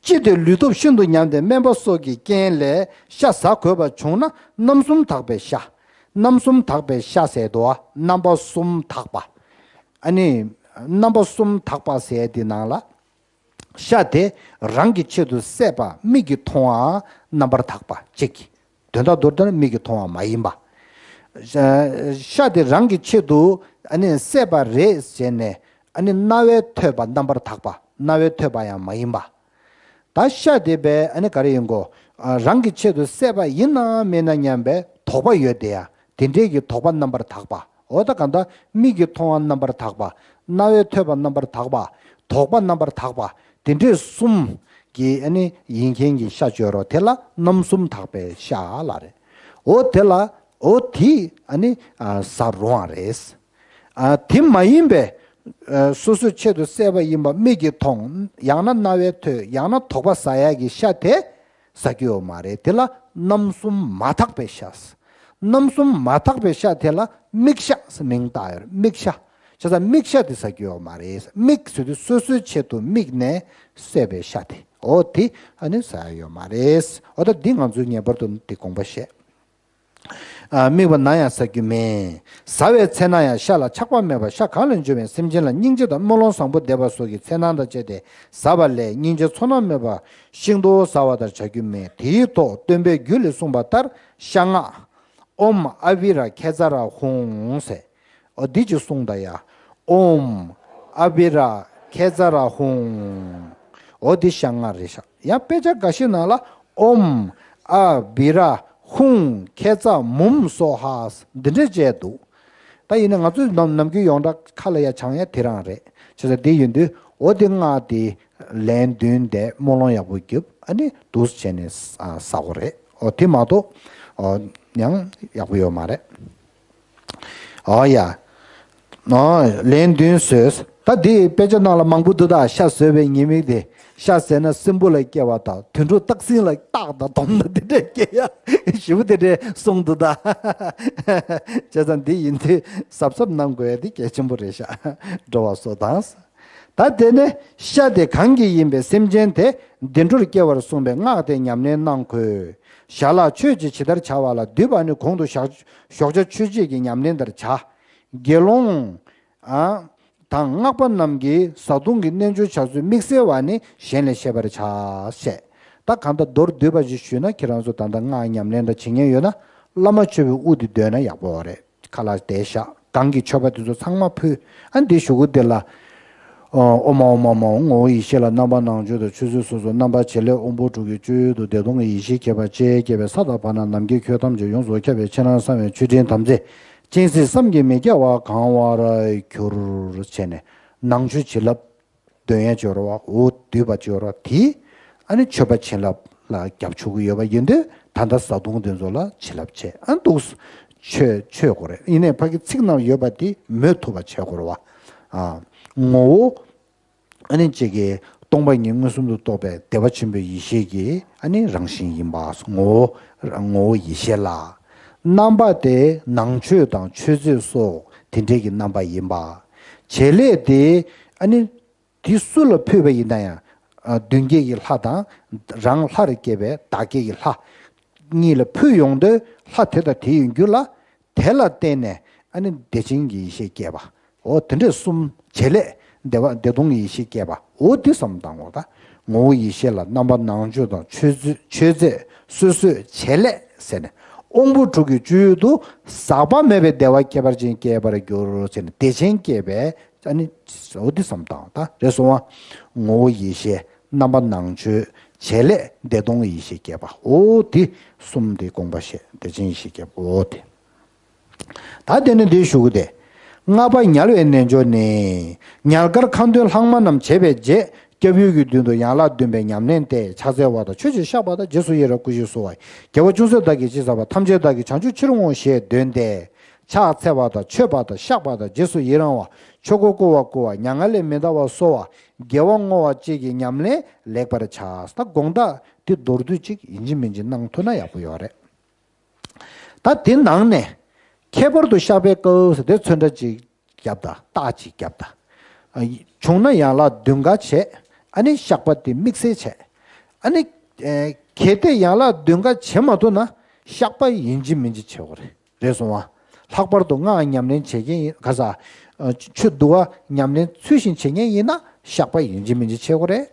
ཅི་སྟེ་ལུས་སྟོབས་ཤིན་ཏུ་ཉམས་ཏེ་སྨན་པ་སོགས་ཀྱི་རྐྱེན་ལས་ཤ་ཟ་དགོས་པ་བྱུང་ན་རྣམ་གསུམ་དག་པའི་ཤ། རྣམ་གསུམ་དག་པའི་ཤ་ཟེར་དོ། རྣམ་པ་གསུམ་དག་པ། ཨ་ནི། རྣམ་པ་གསུམ་དག་པ་ཟེར་དེ་ནང་ལ། ཤ་དེ་རང་གི་ཆེད་དུ་བསད་པ་མིག་གིས་མཐོང་བའང་རྣམ་པར་དག་པ་གཅིག་དོན་དག་མདོར་བསྟན་ན་མིག་གིས་མཐོང་བ་མ་ཡིན་པ། ཤ་དེ་རང་གི་ཆེད་དུ་ཨ་ནི་བསད་པ་རེད་ཟེར་ནས་ཨ་ནི་རྣ་བས་ཐོས་པ་རྣམ་པར་དག་པ། རྣ་བས་ཐོས་པ་ཡང་མ་ཡིན་པ། ད་ཤ་དེ་བས་ཨ་ནི་ག་རེ་ཡིན་གོ། རང་གི་ཆེད་དུ་བསད་པ་ཡིན་ནམ་མིན་ན་སྙམ་པའི་དོགས་པ་ཡོད་དེ་ཡ། དེ་འདྲས་ཀྱི་དོགས་པ་རྣམ་པར་དག་པ། འོ་ད་གང་ལྟར་མིག་གིས་མཐོང་བ་རྣམ་པར་དག་པ། རྣ་བས་ཐོས་པ་རྣམ་པར་དག་པ། དོགས་པ་རྣམ་པར་དག་པ། དེ་འདྲས་གསུམ་གྱི་ཨ་ནི་ཡིན་མཁན་གྱི་ཤ་བཅོས་རོགས་དེ་ལ་རྣམ་གསུམ་དག་པའི་ཤ་ལ་རེད། འོ་དེ་ལ་འོ་དེ་ཨ་ནི་ཟ་རུང་བ་རེད། དེ་མ་ཡིན་པའི་སོ་སོའི་ཆེད་དུ་བསད་པ་ཡིན་པ་མིག་གིས་མཐོང་། ཡང་ན་རྣ་བས་ཐོས། ཡང་ན་དོགས་པ་ཟ་ཡག་གི་ཤ་དེ། ཟ་རྒྱུ་ཡོད་མ་རེད། དེ་ལ་རྣམ་གསུམ་མ་དག་པའི་ཤ། རྣམ་གསུམ་མ་དག་པའི་ཤ་དེ་ལ་མིག་ཤ་ཟེར་མིང་བཏགས་ཡོད་རེད། མིག་ཤ། བྱས་ཙང་མིག་ཤ་དེ་ཟ་རྒྱུ་ཡོད་མ་རེད། མིག་ཟེར་དུས་སོ་སོའི་ཆེད་དུ་དམིགས་ནས་བསད་པའི་ཤ་དེ། འོ་དེ་ཨ་ནི་ཟ་ཡ་ཡོད་མ་རེད། འོ་ད་འདི་ང་ཚོས་ངེས་པར་དུ་དེ་དགོངས་པ་བཞེས། དམིགས་པ་ན་ཡང་ཟ་རྒྱུ་མེད། ཟ་བའི་ཚེ་ན་ཡང་ཤ་ལ་ཆགས་པ་མེད་པར་ཤ་གང་ལ་འཇུ་བའི་སེམས་ཅན་ལ་སྙིང་རྗེ་དང་སྨོན་ལམ་བཟང་པོ་འདེབས་པ་སོགས་ཀྱི་འཚེར་སྣང་དང་བཅས་ཏེ་ཟ་བ་ལས་སྙིང་རྗེ་ཚོར་སྣང་མེད་པར་ཤིན་ཏུ་ཟ་བ་ལྟར་བྱ་རྒྱུ་མེད། དེའི་ཐོག་སྟོན་པས་རྒྱུད་ལས་གསུངས་པ་ལྟར་ཤ་སྔགས་ཨོཾ་ཨ་བི་ར་ཁེ་ཙ་ར་ཧཱུྃ་ཟེར། འོ་འདི་ཅིག་གསུངས་ད་ཡ། ཨོཾ་ཨ་བི་ར་ཁེ་ཙ་ར་ཧཱུྃ། འོ་འདི་ཤ་ལྔ་རེད་ཤག། ཡང་དཔེ་ཆ་འགའ་ཤས་ནང་ལ་ཨོཾ་ཨ་བི་ར་ཧཱུྃ་ཁེ་ཙ་མུཾ་སྭཱ་ཧཱ། འདི་འདྲས་བྱས་འདུག། ད་ཡིན་ན་ང་ཚོས་ནམ་ནམ་རྒྱུན་ཡོངས་གྲགས་ཁ་ལ་ཡ་བྱང་ཡ་དེ་རང་རེད། བྱས་ཙང་འདི་ཡིན་དུས་འོ་འདི་ལྔ་དེ་ལན་བདུན་དེ་སྨོན་ལམ་ཡག་པོ་རྒྱོབ། ཨ་ནི་འདུག་སེ་བྱས་ནས་ཟ་དགོས་རེད། འོ་དེ་མ་གཏོགས་འོ་ཡང་ཡག་པོ་ཡོད་མ་རེད། ཨོ་ཡ། ཨོ་ལན་བདུན་བཟོས། ད་འདི་དཔེ་ཆ་ནང་ལ་མང་པོ་འདུག། ད་ཤ་ཟོས་པའི་ཉེས་དམིགས་དེ། ཤ་ཟོས་ན་སྲིན་བུ་ལ་སྐྱེ་བ་དང་དུད་འགྲོ་སྟག་སྲིན་ལ་སྟག་དང་དོམ་དང་དེ་འདྲས་སྐྱེ་ཡ་ཞེ་པོ་དེ་འདྲས་གསུངས་འདུག་ད། བྱས་ཙང་འདི་ཡིན་དུས་གཟབ་གཟབ་གནང་དགོས་ཡ་དེ་གལ་ཆེན་པོ་རེད་ཤག། འགྲོ་བ་སོགས་དང་། ད་དེ་ནས་ཤ་དེ་གང་གི་ཡིན་པའི་སེམས་ཅན་དེ་བདེ་འགྲོར་སྐྱེ་བར་གསུངས་པའི་སྔགས་དེ་ཉམས་ལེན་གནང་དགོས། ཞལ་ལག་མཆོད་ཅིང་ཇི་ལྟར་བྱ་བ་ལ་འདུས་པ་ནི་གོང་དུ་ཞག་ཞོགས་ཇ་མཆོད་བྱེད་ཀྱི་ཉམས་ལེན་ལྟར་བྱ། དགེ་སློང་ཨ་དང་སྔགས་པ་རྣམས་ཀྱིས་བཟའ་བཏུང་གི་རྣལ་འབྱོར་བྱ་ཚུལ་དམིགས་བསལ་བ་ནི་གཞན་ལས་ཤེས་པར་བྱ། ཞེས། ད་གང་ལྟར་མདོར་བསྡུས་པ་ཞིག་ཞུས་ན། ཁྱེད་རང་ཚོ་ད་ལྟ་སྔགས་ཉམས་ལེན་འདྲ་བྱེད་མཁན་ཡོད་ན། བླ་མ་མཆོད་པའི་དབུ་དེ་འདོན་ན་ཡག་པོ་རེད། ཁ་ལག་བསྡད་བཞག། གང་གི་མཆོད་པ་དེ་ཚོ་ཚང་མ་ཕུལ། ཨ་འདི་གཞུག་གུ་དེ་ལ། ཨོ་མ་ཨོ་མ་མ་ཨོ་ངོ་བོ་ཡེ་ཤེས་ལ་རྣམ་པ་ནང་མཆོད་དང་མཆོད་ཚུལ་སོ་སོ། རྣམ་པ་བྱེད་ལས་དབང་པོ་དྲུག་གི་སྤྱོད་ཡུལ་དུ་བདེ་སྟོང་གི་ཡེ་ཤེས་ཁྱད་པར་ཅན་སྐྱེས་པའི་ས་དང་བར་སྣང་ནམ་མཁའི་ཁྱོན་ཐམས་ཅད་ཡོངས་སུ་ཁྱབ་པའི་ཕྱི་ནང་གསང་བའི་མཆོད་སྤྲིན་དམ་རྫས་སྤྱན་གཟིགས་བསམ་གྱིས་མི་ཁྱབ་པ་གང་བར་གྱུར། བྱས་ནས་ནང་མཆོད་བྱིན་རླབས་འདོན་ཡས་ཅིག་ཡོད་རེད་བ། འོ་འདུས་པ་ཅིག་ཡོད་རེད་བ། དེ་ཨ་ནི་མཆོད་པ་བྱིན་རླབས་ལ་རྒྱབ་ཆོག་གི་ཡོད་པ་ཡིན་དུས། ད་ལྟ་བཟའ་བཏུང་དེ་ཚོ་ལ་བྱིན་རླབས་བྱས། ཨ་འདུག་མཆོད་མཆོད་དགོས་རེད། ཡིན་ནའི་ཕ་གི་ཚིག་ནང་ཡོད་པ་དེ་མོས་ཐུབ་པ་བྱེད་དགོས་རེད་བ། ཨ་ངོ་བོ་ཨ་ནི་གཅིག་གི་སྟོང་པ་ཉིད་མངོན་སུམ་དུ་རྟོགས་པའི་བདེ་བ་ཆེན་པོའི་ཡེ་ཤེས་ཀྱི་ཨ་ནི་རང་བཞིན་ཡིན་པ། ངོ་བོ་ངོ་བོ་ཡེ་ཤེས་ལ། རྣམ་པ་དེ་ནང་མཆོད་དང་མཆོད་རྫས་སོགས་དེ་འདྲའི་གི་རྣམ་པ་ཡིན་པ། བྱེད་ལས་དེ་ཨ་ནི་དེ་སུ་ལ་ཕུལ་བ་ཡིན་ན་ཡང་། ཨ་མདུན་བསྐྱེད་ཀྱི་ལྷ་དང་རང་ལྷར་བསྐྱེད་པའི་བདག་བསྐྱེད་ཀྱི་ལྷ་གཉིས་ལ་ཕུལ་ཡོང་དུས། ལྷ་དེ་དང་དེ་ཡི་རྒྱུད་ལ་དེ་ལ་བརྟེན་ནས་ཨ་ནི་བདེ་ཆེན་གྱི་ཡེ་ཤེས་སྐྱེས་པ། འོ་དེ་འདྲས་གསུམ། བྱེད་ལས་བདེ་བ་བདེ་སྟོང་གི་ཡེ་ཤེས་སྐྱེས་པ། འོ་དེ་བསམ་བཏང་དགོས། ད་ངོ་བོ་ཡེ་ཤེས་ལ་རྣམ་པ་ནང་མཆོད་དང་མཆོད་ཚུལ་མཆོད་རྫས་སོ་སོའི་བྱེད་ལས་ཟེར་ནས། དབང་པོ་དྲུག་གི་སྤྱོད་ཡུལ་དུ་ཟག་པ་མེད་པའི་བདེ་བ་ཁྱད་པར་ཅན་སྐྱེས་པར་འགྱུར་ཟེར་ནས། བདེ་ཆེན་སྐྱེས་པའི་ཨ་ནི་འོ་འདི་བསམ་བཏང་། ད་རེད་སོང་བ། ངོ་བོ་ཡེ་ཤེས། རྣམ་པ་ནང་མཆོད། བྱེད་ལས་བདེ་སྟོང་གི་ཡེ་ཤེས་སྐྱེས་པ། འོ་འདི་གསུམ་དེ་དགོངས་པ་བཞེས། བདེ་ཆེན་ཡེ་ཤེས་སྐྱེས་པ། འོ་དེ། ད་དེ་ནས་འདིའི་གཞུག་གུ་དེ། ལྔ་པ་ཉལ་བའི་རྣལ་འབྱོར་ནི། ཉལ་ཁར་ཁ་འདོན་ལྷག་མ་རྣམས་བྱས་པའི་རྗེས། སྐྱབས་ཡུལ་གྱི་མདུན་དུ་ཡན་ལག་བདུན་པའི་ཉམས་ལེན་ཏེ། ཕྱག་འཚལ་བ་དང་མཆོད་ཅིང་བཤགས་པ་དང་། རྗེས་སུ་ཡི་རང་བསྐུལ་ཞིང་གསོལ་བ། དགེ་བ་ཅུང་ཟད་བདག་གིས་ཅི་བསགས་པ། ཐམས་ཅད་བདག་གིས་བྱང་ཆུབ་ཕྱིར་བསྔོ་ཞེས་འདོན་ཏེ། ཕྱག་འཚལ་བ་དང་མཆོད་པ་དང་བཤགས་པ་དང་། རྗེས་སུ་ཡི་རང་བ། ཆོས་འཁོར་བསྐོར་བ་བསྐུལ་བ། མྱ་ངན་ལས་མི་འདའ་བར་གསོལ་བ། དགེ་བ་བསྔོ་བ་བཅས་ཀྱི་ཉམས་ལེན་ལེགས་པར་བྱ། ད་དགོངས་དག་འདི་མདོར་བསྡུས་ཅིག་ཡིན་གཅིག་མིན་གཅིག་གནང་ཐུབ་ན་ཡག་པོ་ཡོད་རེད། ད་དེ་ནང་ནས་ཁྱད་པར་དུ་བཤགས་པའི་སྐབས་སུ་དེ་ཚོན་ཁྲ་ཅིག་བརྒྱབ་དང་། རྟགས་ཅིག་བརྒྱབ་དང་། ཨ་བྱུང་ན་ཡན་ལག་བདུན་ག་བྱས། ཨ་ནི་བཤགས་པ་དེ་དམིགས་བསལ་བྱས། ཨ་ནི་ཨེ་གལ་ཏེ་ཡན་ལག་བདུན་ག་བྱེད་མ་ཐུབ་ན་བཤགས་པ་ཡིན་གཅིག་མིན་གཅིག་བྱེད་དགོས་རེད། རེད་སོང་བ། ལྷག་པར་དུ་སྔགས་ཉམས་ལེན་བྱེད་མཁན་ཡིན་ག་ས། ཨ་ཆོས་འདུལ་བ་ཉམས་ལེན་ཚུལ་བཞིན་བྱེད་མཁན་ཡིན་ན་བཤགས་པ་ཡིན་གཅིག་མིན་གཅིག་བྱེད་དགོས་རེད།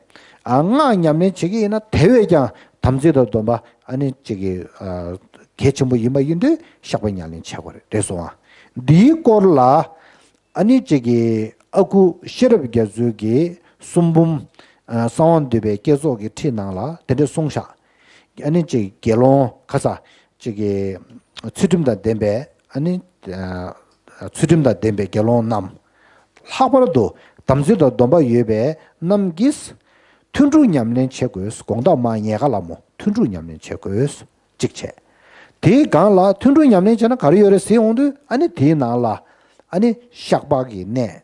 ཨ་སྔགས་ཉམས་ལེན་བྱེད་ཀྱི་ཡིན་ན་དེ་བས་ཀྱང་དམ་ཚིག་དང་སྡོམ་པ་ཨ་ནི་གཅིག་གི་ཨ་གལ་ཆེན་པོ་ཡིན་པ་ཡིན་དུས་བཤགས་པ་ཉམས་ལེན་བྱེད་དགོས་རེད། རེད་སོང་བ། འདིའི་སྐོར་ལ་ཨ་ནི་གཅིག་གི་ཨ་ཁུ་ཤེས་རབ་རྒྱ་མཚོ་གིས་གསུང་འབུམ་ཨ་གསང་བ་འདུས་པའི་བསྐྱེད་རྫོགས་ཀྱི་ཁྲིད་ནང་ལ་དེ་འདྲ་གསུངས་ཤག། ཨ་ནི་གཅིག་དགེ་སློང་ག་ས་གཅིག་གི་ཚུལ་ཁྲིམས་དང་ལྡན་པའི་ཨ་ནི་ཨ་ཚུལ་ཁྲིམས་དང་ལྡན་པའི་དགེ་སློང་རྣམས། ལྷག་པར་དུ་དམ་ཚིག་དང་སྡོམ་པ་ཡོད་པའི་རྣམས་ཀྱིས་ཐུན་དྲུག་ཉམས་ལེན་བྱེད་དགོས། དགོང་དག་མར་ཉལ་ཁ་ལ་མོ་ཐུན་དྲུག་ཉམས་ལེན་བྱེད་དགོས། གཅིག་བྱས། དེའི་སྒང་ལ་ཐུན་དྲུག་ཉམས་ལེན་བྱས་ན་ག་རེ་ཡོད་རེད་ཟེར་འོང་དུས། ཨ་ནི་དེའི་ནང་ལ་ཨ་ནི་བཤགས་པ་གི་གནས།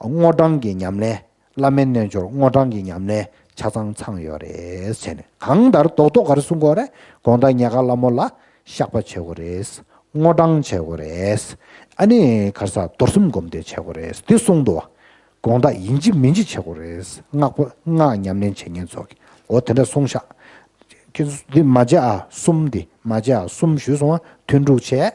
དངོས་བགྲང་གི་ཉམས་ལེན། བླ་མའི་རྣལ་འབྱོར་དངོས་བགྲང་གི་ཉམས་ལེན་ཆ་ཚང་ཚང་ཡོད་རེད་ཟེར་ནས། གང་ལྟར་རྡོག་རྡོག་ག་རེ་གསུང་དགོས་རེད། དགོང་དག་ཉལ་ཁ་ལ་མོ་ལ་བཤགས་པ་བྱེད་དགོས་རེད། དངོས་བགྲང་བྱེད་དགོས་རེད། ཨ་ནི་ག་རེ་ཟ། རྡོར་གསུམ་སྒོམ་བཟླས་བྱེད་དགོས་རེད། འདི་གསུངས་འདུག་བ། དགོང་དག་ཡིན་གཅིག་མིན་གཅིག་བྱེད་དགོས་རེད། སྔགས་པ་སྔགས་ཉམས་ལེན་བྱེད་མཁན་ཚོ་གིས། འོ་དེ་འདྲ་གསུངས་ཤག། ཁྱེད་ཚོ་འདི་མ་བྱེད་ཨ། གསུམ་འདི་མ་བྱེད་ཨ། གསུམ་ཞུས་སོང་བ། ཐུན་དྲུག་བྱས།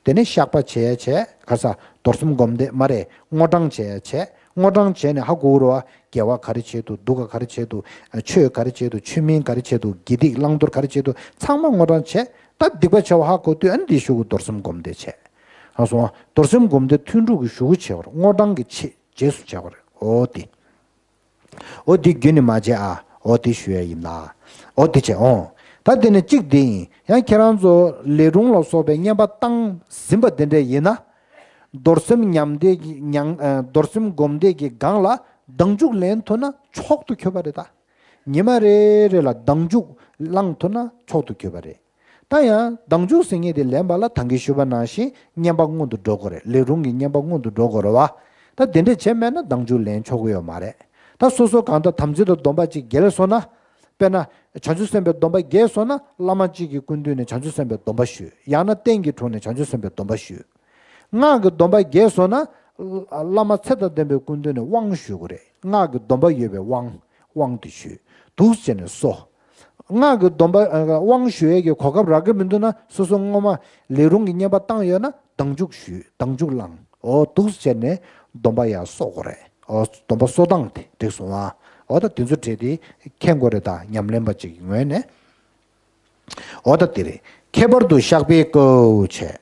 དེ་ནས་བཤགས་པ་བྱས་བྱས་ག་ས། རྡོར་གསུམ་སྒོམ་བཟླས་མ་རེད། དངོས་བགྲང་བྱས་བྱས། དངོས་བགྲང་བྱས་ནས་ཧ་གོ་རུ་བ། དགེ་བ་ག་རེ་བྱས་འདུག་སྡིག་པ་ག་རེ་བྱས་འདུག་ཆོས་ག་རེ་བྱས་འདུག་ཆོས་མིན་ག་རེ་བྱས་འདུག་དགེ་སྡིག་བླང་དོར་ག་རེ་བྱས་འདུག་ཚང་མ་དངོས་བགྲང་བྱས། ད་སྡིག་པ་བྱས་པ་ཧ་གོ་དུས་ཨ་ནི་འདི་གཞུག་གུ་རྡོར་གསུམ་སྒོམ་བཟླས་བྱས། ཧ་སོང་ཨ། རྡོར་སེམས་སྒོམ་བཟླས་ཐུན་དྲུག་གི་གཞུག་གུ་བྱས་པ་རེད། སྔོ་བགྲང་གི་ཆེད་རྗེས་སུ་བྱས་པ་རེད། འོ་དེ། འོ་དེ་རྒྱུན་ནས་མ་བྱས་ཨ། འོ་དེ་ཞུ་ཡ་ཡིན་ལ། འོ་དེ་བྱས་འོང་། ད་དེ་ནས་གཅིག་དེ་ཡིན། ཡང་ཁྱེད་རང་ཚོ་ལས་རུང་ལ་སོགས་པའི་བསྙེན་པ་བཏང་ཟིན་པ་དེ་འདྲ་ཡིན་ན། རྡོར་སེམས་ཉམས་བཟླས་ཀྱི་ཉང་ཨ། རྡོར་སེམས་སྒོམ་བཟླས་ཀྱི་སྒང་ལ་ཟླ་མཇུག་ལེན་ཐུབ་ན་མཆོག་ཏུ་གྱུར་པ་རེད་ད། ཉི་མ་རེ་རེ་ལ་ཟླ་མཇུག་བླང་ཐུབ་ན་མཆོག་ཏུ་གྱུར་པ་རེད། ད་ཡང་ཟླ་མཇུག་ཟེར་མཁན་དེ་ལེན་པ་ལ་ད་གིན་ཞུས་པ་ནང་བཞིན་བསྙེན་པ་སྔོན་དུ་འགྲོ་དགོས་རེད། ལས་རུང་གི་བསྙེན་པ་སྔོན་དུ་འགྲོ་དགོས་རེད་བ། ད་དེ་འདྲས་བྱས་མེད་ན་ཟླ་མཇུག་ལེན་ཆོག་གི་ཡོད་མ་རེད། ད་སོ་སོ་གང་ལྟར་དམ་ཚིག་དང་སྡོམ་པ་གཅིག་འགལ་སོང་ན། དཔེར་ན། བྱང་ཆུབ་སེམས་དཔའི་སྡོམ་པ་འགལ་སོང་ན་བླ་མ་གཅིག་གི་སྐུ་མདུན་ནས་བྱང་ཆུབ་སེམས་དཔའི་སྡོམ་པ་ཞུ། ཡང་ན་རྟེན་གྱི་དྲུང་ནས་བྱང་ཆུབ་སེམས་དཔའི་སྡོམ་པ་ཞུ། སྔགས་ཀྱི་སྡོམ་པ་འགལ་སོང་ན། བླ་མ་ཚེ་དང་ལྡན་པའི་སྐུ་མདུན་ནས་དབང་ཞུ་དགོས་རེད། སྔགས་ཀྱི་སྡོམ་པ་ཡོད་པའི་དབང་། དབང་དེ་ཞུས། འདུག་སེ་བྱས་ནས་གསོ། སྔགས་ཀྱི་སྡོམ་པ་ཨ། དབང་ཞུ་ཡས་ཀྱི་གོ་སྐབས་རག་གི་མི་འདུག་ན་སོ་སོ་སྔོན་མ་ལས་རུང་གི་བསྙེན་པ་བཏང་ཡོད་ན་ཟླ་མཇུག་ཞུས། ཟླ་མཇུག་བླངས། འོ་འདུག་སེ་བྱས་ནས་སྡོམ་པ་ཡང་གསོ་དགོས་རེད། འོ་སྡོམ་པ་གསོ་སྟངས་དེ་འགྲིག་སོང་ཨ། འོ་ད་དེ་ཚོ་བྲིས་ཏེ་མཁྱེན་དགོས་རེད་ད། ཉམས་ལེན་པ་ཅིག་གི་ངོས་ནས། འོ་ད་དེ་རེད། ཁྱད་པར་དུ་བཤགས་པའི་སྐབས་བྱས།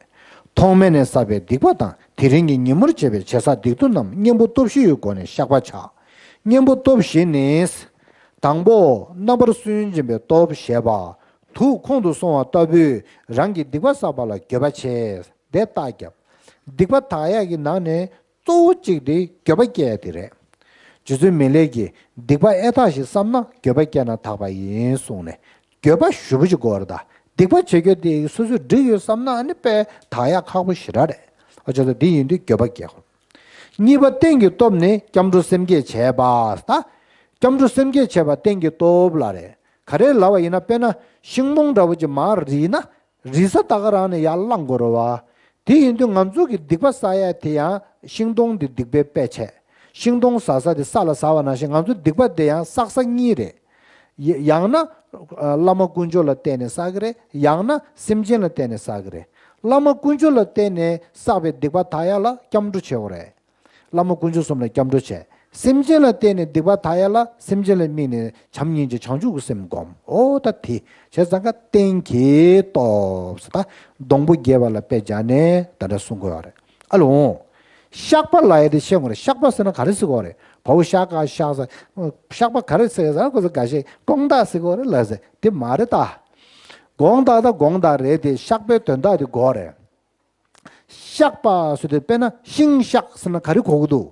ཐོག་མེད་ནས་བསགས་པའི་སྡིག་པ་དང་དེ་རིང་གི་ཉིན་མོར་བྱས་པའི་བྱས་བསགས་སྡིག་ལྡོག་རྣམས་གཉེན་པོ་སྟོབས་བཞི་ཡི་སྒོ་ནས་བཤགས་པ་བྱ། གཉེན་པོ་སྟོབས་བཞི་ནི། དང་པོ། རྣམ་པར་སུན་འབྱིན་པའི་སྟོབས་ཞེས་པ། དུག་ཁོང་དུ་སོང་བ་ལྟ་བུའི་རང་གི་སྡིག་པ་བསགས་པ་ལ་འགྱོད་པ་བྱས། དེ་རྟགས་བརྒྱབ། སྡིག་པ་དག་ཡག་གི་ནང་ནས་གཙོ་བོ་གཅིག་དེ་འགྱོད་པ་སྐྱེ་ཡ་དེ་རེད། རྗེ་བཙུན་མི་ལས་ཀྱིས་སྡིག་པ་ཨེ་དག་ཞིག་བསམ་ན་འགྱོད་པ་སྐྱེས་ན་དག་པ་ཡིན་གསུངས་ནས། འགྱོད་པ་ཞེ་པོ་ཅིག་དགོས་རེད་ད། སྡིག་པ་བྱེད་རྒྱུ་དེ་སོ་སོས་འགྲིག་ཡོད་བསམ་ན་ཨ་ནི་དཔེ་དག་ཡག་ཁག་པོ་ཞེ་དྲག་རེད། ཨ་ཅག་ད་འདི་ཡིན་དུས་འགྱོད་པ་སྐྱེ་དགོས། གཉིས་པ་རྟེན་གྱི་སྟོབས་ནི་སྐྱབས་འགྲོ་སེམས་བསྐྱེད་བྱས་པ་ད། སྐྱབས་འགྲོ་སེམས་བསྐྱེད་བྱས་པ་རྟེན་གྱི་སྟོབས་ལ་རེད། ག་རེ་ལབ་པ་ཡིན་ན། དཔེར་ན་ཤིང་སྡོང་འདྲ་བོ་ཅིག་མར་རིལ་ན། རིལ་ས་ད་ག་རང་ནས་ཡར་བླངས་དགོས་རེད་བ། དེ་ཡིན་དུས་ང་ཚོ་གི་སྡིག་པ་བསགས་ཡ་དེ་ཡང་ཤིང་སྡོང་དེ་སྡིག་པའི་དཔེ་བྱས། ཤིང་སྡོང་ཟ་ས་དེ་ས་ལ་ཟ་བ་ནང་བཞིན་ང་ཚོ་སྡིག་པ་དེ་ཡང་བསགས་ས་གཉིས་རེད། ཡ་ཡང་ན་ཨ། བླ་མ་དཀོན་མཆོག་ལ་བརྟེན་ནས་བསགས་ཀྱི་རེད། ཡང་ན་སེམས་ཅན་ལ་བརྟེན་ནས་བསགས་ཀྱི་རེད། བླ་མ་དཀོན་མཆོག་ལ་བརྟེན་ནས་བསགས་པའི་སྡིག་པ་དག་ཡ་ལ་སྐྱབས་འགྲོ་བྱེད་དགོས་རེད། བླ་མ་དཀོན་མཆོག་གསུམ་ལ་སྐྱབས་འགྲོ་བྱས། སེམས་ཅན་ལ་བརྟེན་ནས་སྡིག་པ་དག་ཡ་ལ་སེམས་ཅན་ལ་དམིགས་ནས་བྱམས་སྙིང་རྗེ་བྱང་ཆུབ་ཀྱི་སེམས་བསྒོམ། འོ་ད་དེ་བྱས་ཙང་ཀ་རྟེན་གྱི་སྟོབས་ཟེར་ད། སྡོང་པོ་རྒྱས་པ་ལ་དཔེ་སྦྱར་ནས་ད་ལྟ་གསུང་དགོས་པ་རེད། ཨ་ལོ། བཤགས་པ་ལབ་ཡ་དེ་ཤེས་དགོས་རེད། བཤགས་པ་ཟེར་ན་ག་རེ་ཟེར་དགོས་རེད། བའོ་བཤགས་ག་བཤགས་ཟེར། བཤགས་པ་ག་རེ་ཟེར་ཟེར་ཁོ་ཚོ་འགའ་ཤས་དགོངས་དག་ཟེར་དགོས་རེད་ལབ་ཟེར། དེ་མ་རེད་ད། དགོངས་དག་ད་དགོངས་དག་རེད་དེ་བཤགས་པའི་དོན་དག་དེ་དགོས་རེད། བཤགས་པ་ཟེར་དུས་དཔེར་ན་ཤིང་བཤགས་ཟེར་ན་ག་རེ་གོ་གི་འདུག་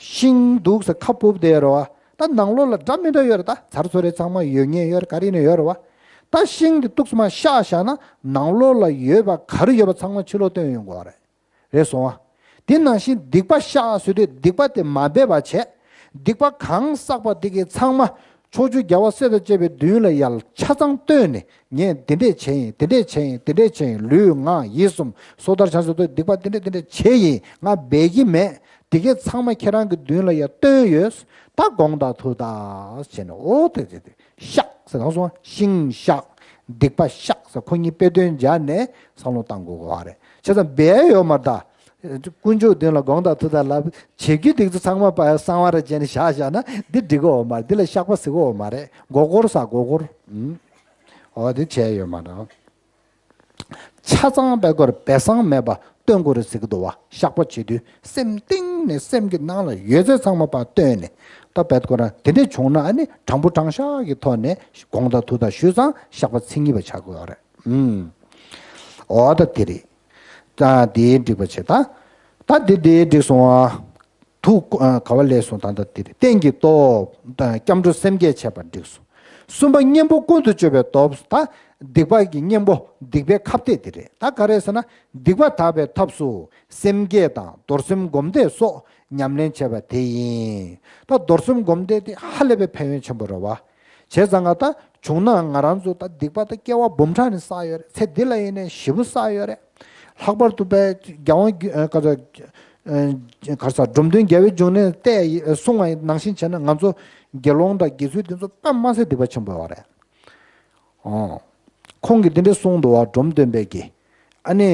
ཤིང་འདུག་ཟེར་ཁ་སྦུབ་བསྡད་ཡོད་རེད་བ། ད་ནང་ལོགས་ལ་འདྲ་མི་འདྲ་ཡོད་རེད། ད་ཚར་ཚོ་རེ་ཚང་མ་ཡོད་ངེས་ཡོད་རེད། ག་རེ་ཡིན་ན་ཡོད་རེད་བ། ད་ཤིང་དེ་ཏོག་ཙམ་མར་བཤགས་བཞག་ན་ནང་ལོགས་ལ་ཡོད་པ་ག་རེ་ཡོད་པ་ཚང་མ་ཕྱི་ལོགས་བཏོན་ཡོང་གི་རེད། རེད་སོང་ཨ། དེ་ནང་བཞིན་སྡིག་པ་བཤགས་ཟེར་དུས་སྡིག་པ་དེ་མ་འབད་པ་བྱས། སྡིག་པ་གང་བསགས་པ་དེ་གའི་ཚང་མ་ཕྱོགས་བཅུའི་རྒྱལ་བ་སྲས་དང་བཅས་པའི་མདུན་ལ་ཡར་ཆ་ཚང་བཏོན་ནས། ངས་འདི་འདྲས་བྱས་ཡིན། འདི་འདྲས་བྱས་ཡིན། འདི་འདྲས་བྱས་ཡིན། ལུས་ངག་ཡིད་གསུམ་སོ་ཐར་བྱང་སེམས་སྡིག་པ་འདི་འདྲས་འདི་འདྲས་བྱས་ཡིན། ང་འབད་ཀྱི་མེད། དེ་གའི་ཚང་མ་ཁྱེད་རང་གི་མདུན་ལ་ཡར་བཏོན་ཡོད། ད་དགོངས་དག་ཐུགས་དག་བྱས་ནས་འོ་དེ་དེ་དེ། བཤགས་ཟེར་གང་སོང་། ཤིང་བཤགས། སྡིག་པ་བཤགས་ཟེར་ཁོ་གཉིས་དཔེ་དོན་སྦྱར་ནས་བསམ་བློ་བཏང་དགོས་པ་རེད། བྱས་ཙང་འབད་ཡོད་མ་རེད་ད། དཀོན་མཆོག་མདུན་ལ་དགོངས་དག་ཐུགས་དག་ལབ་བྱེད་རྒྱུ་དེ་ཚོ་ཚང་མ་པ་གསང་བ་རེད་བྱས་ནས་བཞག་བཞག་ན་འདི་འགྲིག་གི་ཡོད་མ་རེད། འདི་ལ་བཤགས་པ་ཟེར་གི་ཡོད་མ་རེད། མགོ་སྐོར་ཟ་མགོ་སྐོར། ཨུམ། འོ་དེ་བྱས་ཡོད་མ་རེད། ཆ་ཚང་པའི་སྐོར་སྦས་གསང་མེད་པ་སྟོན་དགོས་རེད་ཟེར་གི་འདུག་བ། བཤགས་པ་བྱེད་དུས་སེམས་གཏིང་ནས་སེམས་ཀྱི་ནང་ལ་ཡོད་ཚད་ཚང་མ་ཕར་བཏོན་ནས། ད་རྦད་ཁོ་རང་དེ་འདྲས་བྱུང་ན་ཨ་ནི་དྲང་པོ་དྲང་བཞག་གི་ཐོག་ནས་དགོངས་དག་ཐུགས་དག་ཞུས་ཙང་བཤགས་པ་མཚན་ཉིད་པ་ཆགས་དགོས་རེད། ཨུམ། འོ་ད་དེ་རེད། ད་དེའི་འགྲིག་པ་བྱེད་ད། ད་དེ་དེའི་འགྲིག་སོང་ཨ། ཐུགས་ཨ། ག་བ་ལས་སོང་། ད་ལྟ་འདིར་རྟེན་གྱི་སྟོབས་དང་སྐྱབས་འགྲོ་སེམས་བསྐྱེད་བྱས་པ་འགྲིགས་སོ། གསུམ་པ་གཉེན་པོ་ཀུན་ཏུ་སྤྱོད་པའི་སྟོབས། ད་སྡིག་པ་གི་གཉེན་པོ་སྡིག་པའི་ཁ་གཏད་དེ་རེད། ད་ག་རེ་ཟེར་ན་སྡིག་པ་དག་པའི་ཐབས་སུ་སེམས་བསྐྱེད་དང་རྡོར་སེམས་སྒོམ་བཟླས་སོགས་ཉམས་ལེན་བྱས་པ་དེ་ཡིན། ད་རྡོར་སེམས་སྒོམ་བཟླས་དེ་ཧ་ལས་པའི་ཕན་ཡོན་ཆེན་པོ་རེད་བ། བྱས་ཙང་ང་ད་བྱུང་ན་ང་རང་ཚོ་ད་སྡིག་པ་ད་སྐྱེ་བ་འབུམ་ཕྲག་ནས་བསགས་ཡོད་རེད། ཚེ་འདི་ལ་ཡིན་ནའི་ཞེ་པོ་བསགས་ཡོད་རེད། ལྷག་པར་དུ་པའི་རྒྱལ་དབང་རྒྱུ་ཨ་ག་ཚ་ཨ་ག་ས་འབྲོམ་སྟོན་རྒྱལ་བའི་འབྱུང་གནས་ཏེ་གསུང་བ་ནང་བཞིན་བྱས་ན་ང་ཚོ་དགེ་སློང་དང་དགེ་ཚུལ་འདི་ཚོ་དཔེ་མ་སྲིད་སྡིག་པ་ཆེན་པོ་ཡོད་རེད། ཨོ། ཁོང་གིས་འདི་འདྲ་གསུངས་འདུག་བ། འབྲོམ་སྟོན་པས་ཀྱིས། ཨ་ནི།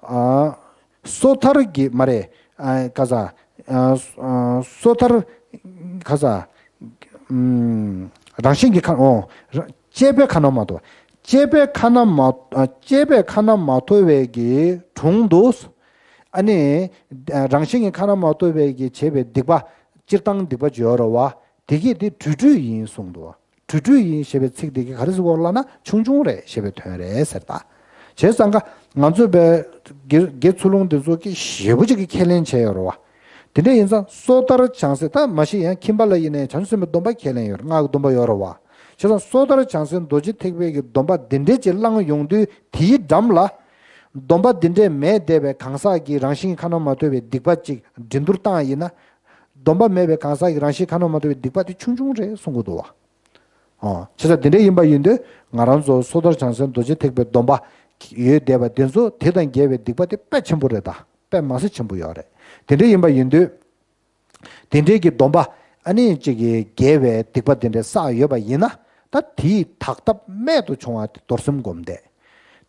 ཨ། སོ་ཐར་གྱི་མ་རེད། ཨ་ག་ས། ཨ་སོ་ཐར། ག་ས། ཨུམ། རང་བཞིན་གྱི་ཁ་ཨོ། ར་བཅས་པའི་ཁ་ན་མ་ཐོ། བཅས་པའི་ཁ་ན་མ་ཨ་བཅས་པའི་ཁ་ན་མ་ཐོ་བའི་གི་དྲུང་དུ། ཨ་ནི་རང་བཞིན་གྱིས་ཁ་ན་མ་ཐོ་བའི་གིས་བྱས་པའི་སྡིག་པ། སྤྱིར་བཏང་སྡིག་པ་ཅིག་ཡོད་རེད་བ། དེ་གས་དེ་གྲོལ་གྲོལ་ཡིན་གསུངས་འདུག་བ། གྲོལ་གྲོལ་ཡིན་ཞེས་པའི་ཚིག་དེ་གས་ག་རེ་ཟེར་དགོས་ལབ་ན་ཆུང་ཆུང་རེད་ཞེས་པའི་དོན་རེད་ཟེར་ད། བྱས་ཙང་ཀ་ང་ཚོས་པའི་དགེ་དགེ་ཚུལ་སློང་དེ་ཚོ་གིས་ཞེ་པོ་ཅིག་གི་ཁས་ལེན་བྱས་ཡོད་རེད་བ། དེ་འདྲ་ཡིན་ཙང་སོ་ཐར་བྱང་སེམས། ད་མ་གཞི་ཡང་ཁྱིམ་པ་ལ་ཡིན་ནའི་བྱང་ཆུབ་སེམས་དཔའི་སྡོམ་པ་ཁས་ལེན་ཡོད་རེད། སྔགས་ཀྱི་སྡོམ་པ་ཡོད་རེད་བ། བྱས་ཙང་སོ་ཐར་བྱང་སེམས་རྡོ་རྗེ་ཐེག་པའི་གི་སྡོམ་པ་འདི་འདྲས་ཅིག་བླངས་ཡོང་དུས་དེའི་འགྲམ་ལ། སྡོམ་པ་འདི་འདྲས་མེད་བསྡད་པའི་གང་ཟག་གི་རང་བཞིན་ཁ་ན་མ་ཐོ་བའི་སྡིག་པ་ཅིག་འགྲན་བསྡུར་བཏང་ཡིན་ན། སྡོམ་པ་མེད་པའི་གང་ཟག་གི་རང་བཞིན་ཁ་ན་མ་ཐོ་བའི་སྡིག་པ་དེ་ཆུང་ཆུང་རེད་གསུང་གི་འདུག་བ། ཨོ། བྱས་ཙང་དེ་འདྲ་ཡིན་པ་ཡིན་དུས་ང་རང་ཚོ་སོ་ཐར་བྱང་སེམས་རྡོ་རྗེ་ཐེག་པའི་སྡོམ་པ་ཡོད་བསྡད་པ་དེ་ཚོ་དེ་དང་འགལ་བའི་སྡིག་པ་དེ་དཔེ་ཆེན་པོ་རེད་ད། དཔེ་མ་སྲིད་ཆེན་པོ་ཡོད་རེད། དེ་འདྲ་ཡིན་པ་ཡིན་དུས། དེ་འདྲའི་གི་སྡོམ་པ་ཨ་ནི་ཅིག་གི་འགལ་བའི་སྡིག་པ་དེ་འདྲ་བསགས་ཡོད་པ་ཡིན་ན། ད་དེའི་དག་ཐབས་རྨད་དུ་བྱུང་བ་དེ་རྡོར་སེམས་སྒོམ་བཟླས།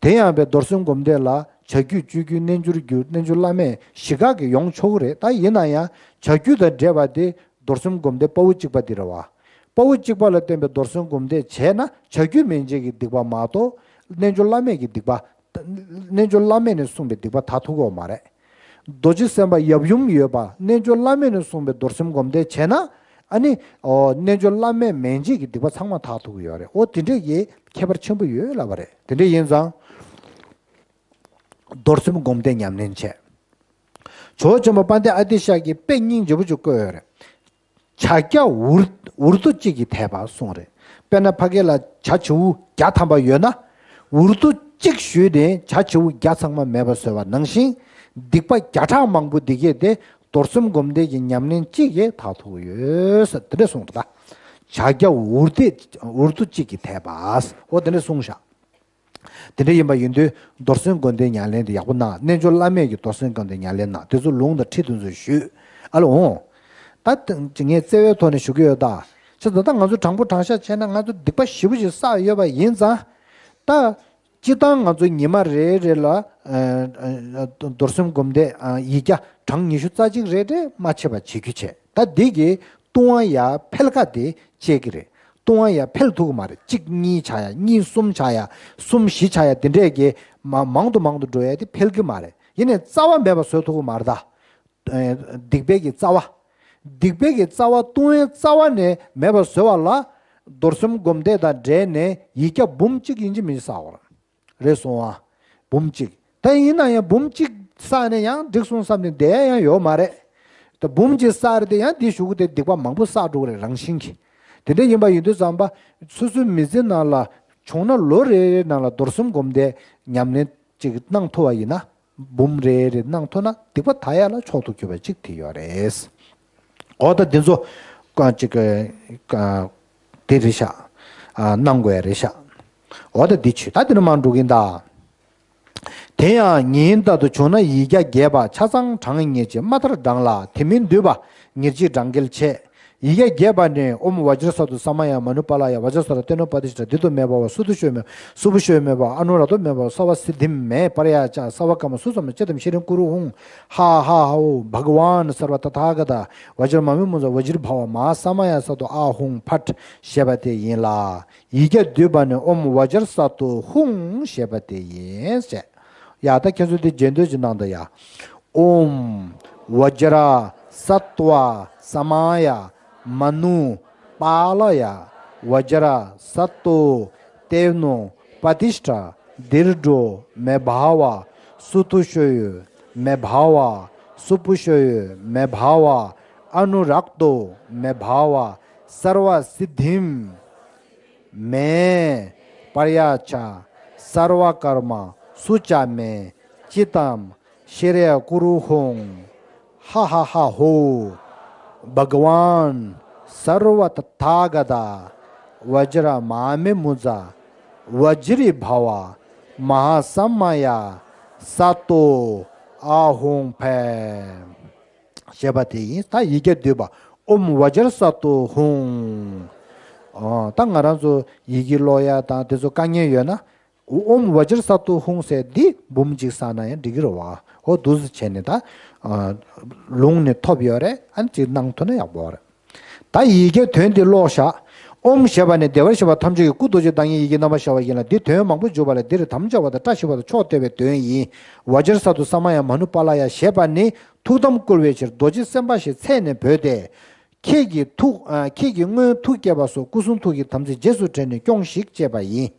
དེ་ཡང་བའི་རྡོར་སེམས་སྒོམ་བཟླས་ལ་བྱ་རྒྱུད་སྤྱོད་རྒྱུད་རྣལ་འབྱོར་རྒྱུད་རྣལ་འབྱོར་བླ་མེད་བཞི་ཀ་གི་ཡོང་ཆོག་གི་རེད། ད་ཡིན་ན་ཡང་བྱ་རྒྱུད་དང་འབྲེལ་བ་དེ་རྡོར་སེམས་སྒོམ་བཟླས་དཔའ་བོ་གཅིག་པ་དེ་རེད་བ། དཔའ་བོ་གཅིག་པ་ལ་བརྟེན་པའི་རྡོར་སེམས་སྒོམ་བཟླས་བྱས་ན་བྱ་རྒྱུད་མན་ཆད་ཀྱི་སྡིག་པ་མ་གཏོགས་རྣལ་འབྱོར་བླ་མེད་ཀྱི་སྡིག་པ། རྣལ་འབྱོར་བླ་མེད་ནས་གསུངས་པའི་སྡིག་པ་དག་ཐུབ་ཀྱི་ཡོད་མ་རེད། རྡོ་རྗེ་སེམས་དཔའ་ཡབ་ཡུམ་ཡོད་པ་རྣལ་འབྱོར་བླ་མེད་ནས་གསུངས་པའི་རྡོར་སེམས་སྒོམ་བཟླས་བྱས་ན། ཨ་ནི་ཨོ་རྣལ་འབྱོར་བླ་མེད་མན་ཆད་ཀྱི་སྡིག་པ་ཚང་མ་དག་ཐུབ་ཀྱི་ཡོད་རེད། ཨོ་དེ་འདྲས་ཀྱི་ཁྱད་པར་ཆེན་པོ་ཡོད་ལབ་པ་རེད། དེ་འདྲས་ཡིན་ཙང་རྡོར་སེམས་སྒོམ་བཟླས་ཉམས་ལེན་བྱས། ཇོ་བོ་ཆེན་པོ་དཔལ་ལྡན་ཨ་ཏི་ཤ་གིས་དཔེ་སྙིང་རྗེ་པོ་ཅིག་བཀོད་ཡོད་རེད། བྱ་བརྒྱ་འུར་འུར་རྡོ་གཅིག་གིས་འཐད་པ་གསུངས་རེད། དཔེར་ན་ཕ་གི་ལ་བྱ་བྱིའུ་བརྒྱ་ཐམ་པ་ཡོད་ན། འུར་རྡོ་གཅིག་གཞུས་ནས་བྱ་བྱིའུ་བརྒྱ་ཚང་མ་མེད་པ་བཟོས་པ་ནང་བཞིན། སྡིག་པ་བརྒྱ་ཕྲག་མང་པོ་འདི་གས་དེ་རྡོར་སེམས་སྒོམ་བཟླས་ཀྱི་ཉམས་ལེན་གཅིག་གིས་དག་ཐུབ་ཀྱི་ཡོད་ཟེར་དེ་འདྲ་གསུངས་རེད་ད། བྱ་བརྒྱ་འུར་རྡོ་འུར་རྡོ་གཅིག་གིས་འཐད་པ། འོ་དེ་འདྲ་གསུངས་ཤག་དེ་འདྲ་ཡིན་པ་ཡིན་དུས་རྡོར་སེམས་སྒོམ་བཟླས་ཉམས་ལེན་དེ་ཡག་པོ་གནང་། རྣལ་འབྱོར་བླ་མེད་ཀྱི་རྡོར་སེམས་སྒོམ་བཟླས་ཉམས་ལེན་གནང་། དེ་ཚོ་ལུང་དང་ཁྲིད་དེ་ཚོ་ཞུས། ཨ་ལོ་འོང་། ད་ངས་བརྩེ་བའི་ཐོག་ནས་ཞུ་གི་ཡོད་ད། ཆ་ད་ལྟ་ང་ཚོ་དྲང་པོ་དྲང་བཞག་བྱས་ན་ང་ཚོ་སྡིག་པ་ཞེ་པོ་ཞིག་བསགས་ཡོད་པ་ཡིན་ཙང་། ད་སྤྱིར་བཏང་ང་ཚོ་ཉི་མ་རེ་རེ་ལ་ཨ་ཨ་རྡོར་སེམས་སྒོམ་བཟླས་ཨ་ཡིག་བརྒྱ་གྲངས་ཉི་ཤུ་རྩ་གཅིག་རེ་རེ་མ་ཆད་པ་བྱེད་རྒྱུ་བྱས། ད་འདི་གི་ལྟུང་བ་ཡ་འཕེལ་ཁ་དེ་བཅད་ཀྱི་རེད། ལྟུང་བ་ཡ་འཕེལ་ཐུབ་ཀྱི་མ་རེད། གཅིག་གཉིས་ཆགས་ཡ། གཉིས་གསུམ་ཆགས་ཡ། གསུམ་བཞི་ཆགས་ཡ། དེ་འདྲས་ཀྱི་མ་མང་དུ་མང་དུ་འགྲོ་ཡ་དེ་འཕེལ་གྱི་མ་རེད། ཡིན་ནའི་རྩ་བ་མེད་པ་བཟོ་ཐུབ་ཀྱི་མ་རེད་ད། ཨེ་སྡིག་པའི་གི་རྩ་བ། སྡིག་པའི་གི་རྩ་བ་ལྟུང་བའི་རྩ་བ་ནས་མེད་པ་བཟོ་བ་ལ། རྡོར་སེམས་སྒོམ་བཟླས་དང་འབྲེལ་ནས་ཡིག་བརྒྱ་འབུམ་གཅིག་ཡིན་གཅིག་མིན་གཅིག་བསགས་པ་རེད། རེད་སོང་ཨ། འབུམ་གཅིག་ད་ཡིན་ན་ཡང་འབུམ་གཅིག་བསགས་ནས་ཡང་འགྲིག་སོང་བསམ་ནས་བསྡད་ཡ་ཡང་ཡོད་མ་རེད། ད་འབུམ་གཅིག་བསགས་རེད་དེ་ཡང་དེའི་གཞུག་གུ་དེ་སྡིག་པ་མང་པོ་བསགས་འགྲོ་གི་རེད་རང་བཞིན་གྱིས། དེ་འདྲ་ཡིན་པ་ཡིན་དུས་ཙམ་པ། སོ་སོའི་མི་ཚེ་ནང་ལ་བྱུང་ན་ལོ་རེ་རེའི་ནང་ལ་རྡོར་སེམས་སྒོམ་བཟླས་ཉམས་ལེན་ཅིག་གནང་ཐུབ་པ་ཡིན་ན། འབུམ་རེ་རེ་གནང་ཐུབ་ན་སྡིག་པ་དག་ཡ་ལ་མཆོག་ཏུ་གྱུར་པ་ཅིག་དེ་ཡོད་རེད། འོ་ད་འདི་ཚོ་ཀ་ཅིག་ཀ་དེ་རེད་ཤག་ཨ་གནང་དགོས་ཡ་རེད་ཤག་འོ་ད་འདི་བྱོས། ད་འདི་ནས་མར་འགྲོ་གིན་ད། དེ་ཡང་ཉིན་ལྟར་དུ་བྱུང་ན་ཡིག་བརྒྱ་རྒྱས་པ་ཆ་ཚང་བགྲང་ཉེར་གཅིག་མ་མཐར་བགྲང་ལ། དེ་མིན་འདུས་པ་ཉེར་གཅིག་བགྲང་གལ་ཆེ། ཡིག་བརྒྱ་རྒྱས་པ་ནི། ཨོཾ་བཛྲ་སཏྭ་ས་མ་ཡ་མ་ནུ་པཱ་ལ་ཡ། བཛྲ་སཏྭ་ཏེ་ནོ་པ་ཏིཥྛ། ཏཱི་ཏོ་མེ་བྷ་ཝ། སུ་ཏུ་ཤོ་མེ་བྷ་ཝ། སུ་པུ་ཤོ་མེ་བྷ་ཝ། ཨ་ནུ་རཀྟོ་མེ་བྷ་ཝ། སརྦ་སིདྡྷི་མེ། པྲ་ཡཙྪ། སརྦ་ཀརྨ་སུ་ཚང་མ་ཅི་ཏམ་ཤྲཱིཿ་ཀུ་རུ་ཧཱུྃ། ཧ་ཧ་ཧ་ཧོ། བྷ་ག་ཝཱན་སརྦ་ཏ་ཐཱ་ག་ཏ། བཛྲ་མ་མེ་མུ་ཛ་བཛྲི་བྷ་ཝ། མ་ཧཱ་ས་མ་ཡ་སཏྭ་ཨཱཿཧཱུྃ་ཕཊ་ཞེས་པ་དེ་ཡིན་ལ། ཡིག་བརྒྱ་བསྡུས་པ་ནི། ཨོཾ་བཛྲ་སཏྭ་ཧཱུྃ་ཞེས་པ་དེ་ཡིན་ཟེར། ཡ་ད་ཁྱེད་ཚོ་འདི་རྗེས་ཟློས་ཅིག་གནང་དང་ཡ། ཨོཾ་བཛྲ་སཏྭ་ས་མ་ཡ་མ་ནུ་པཱ་ལ་ཡ། བཛྲ་སཏྭ་ཏེ་ནོ་པ་ཏིཥྛ། དཱི་ཌྷོ་མེ་བྷ་ཝ། སུ་ཏུ་ཤོ་ཡོ་མེ་བྷ་ཝ། སུ་པུ་ཤོ་ཡོ་མེ་བྷ་ཝ། ཨ་ནུ་རཀྟོ་མེ་བྷ་ཝ། སརྦ་སིདྡྷི་མེ། པྲ་ཡཙྪ། སརྦ་ཀརྨ་སུ་ཅཱ་མེ། ཅི་ཏམ་ཤྲཱིཿ་ཀུ་རུ་ཧཱུྃ། ཧ་ཧ་ཧ་ཧོ། བྷ་ག་ཝཱན་སརྦ་ཏ་ཐཱ་ག་ཏ། བཛྲ་མ་མེ་མུ་ཛ་བཛྲི་བྷ་ཝ། མ་ཧཱ་ས་མ་ཡ་སཏྭ་ཨཱཿཧཱུྃ་ཕཊ། ཞེས་པ་དེ་ཡིན། ད་ཡིག་བརྒྱ་བསྡུས་པ། ཨོཾ་བཛྲ་སཏྭ་ཧཱུྃ། ཨོ་ད་ང་རང་ཚོ་ཡི་གེ་ཀློག་ཡ་དང་དེ་ཚོ་དཀའ་ངལ་ཡོད་ན། ཨོཾ་བཛྲ་སཏྭ་ཧཱུྃ་ཟེར་འདི་འབུམ་གཅིག་བསགས་ན་ཡང་འགྲིག་གི་རེད་བ། ཨོ་འདུག་སེ་བྱས་ནས་ད་ཨ་ལུང་ནས་ཐོབ་ཡོད་རེད། ཨ་ནི་ཅིག་གནང་ཐུབ་ན་ཡག་པོ་རེད། ད་ཡི་གེ་དོན་འདི་ཀློག་བཞག་ཨོཾ་ཞེས་པ་ནི་བདེ་བར་གཤེགས་པ་ཐམས་ཅད་ཀྱི་སྐུ་རྡོ་རྗེ་བདག་ཉིད་ཡི་གེའི་རྣམ་པར་ཤར་བ་ཡིན་ལ། འདིར་དོན་མང་པོ་འཇུག་པ་ལས་འདིར་དམ་བཅའ་བ་དང་བཀྲ་ཤིས་པ་དང་མཆོག་སྟེར་བའི་དོན་ཡིན། བཛྲ་སཏྭ་ས་མ་ཡ་མ་ནུ་པཱ་ལ་ཡ་ཞེས་པ་ནི་ཐུགས་དམ་བསྐུལ་བའི་ཕྱིར་རྡོ་རྗེ་སེམས་དཔའ་ཞེས་མཚན་ནས་འབོད་དེ། ཁྱེད་ཀྱིས་ཐུགས་ཨ་ཁྱེད་ཀྱིས་སྔོན་ཐུགས་བསྐྱེད་པ་སོགས་སྐུ་གསུང་ཐུགས་ཀྱི་དམ་ཚིག་རྗེས་སུ་དྲན་ནས་སྐྱོངས་ཤིག་ཅེས་པ་ཡིན།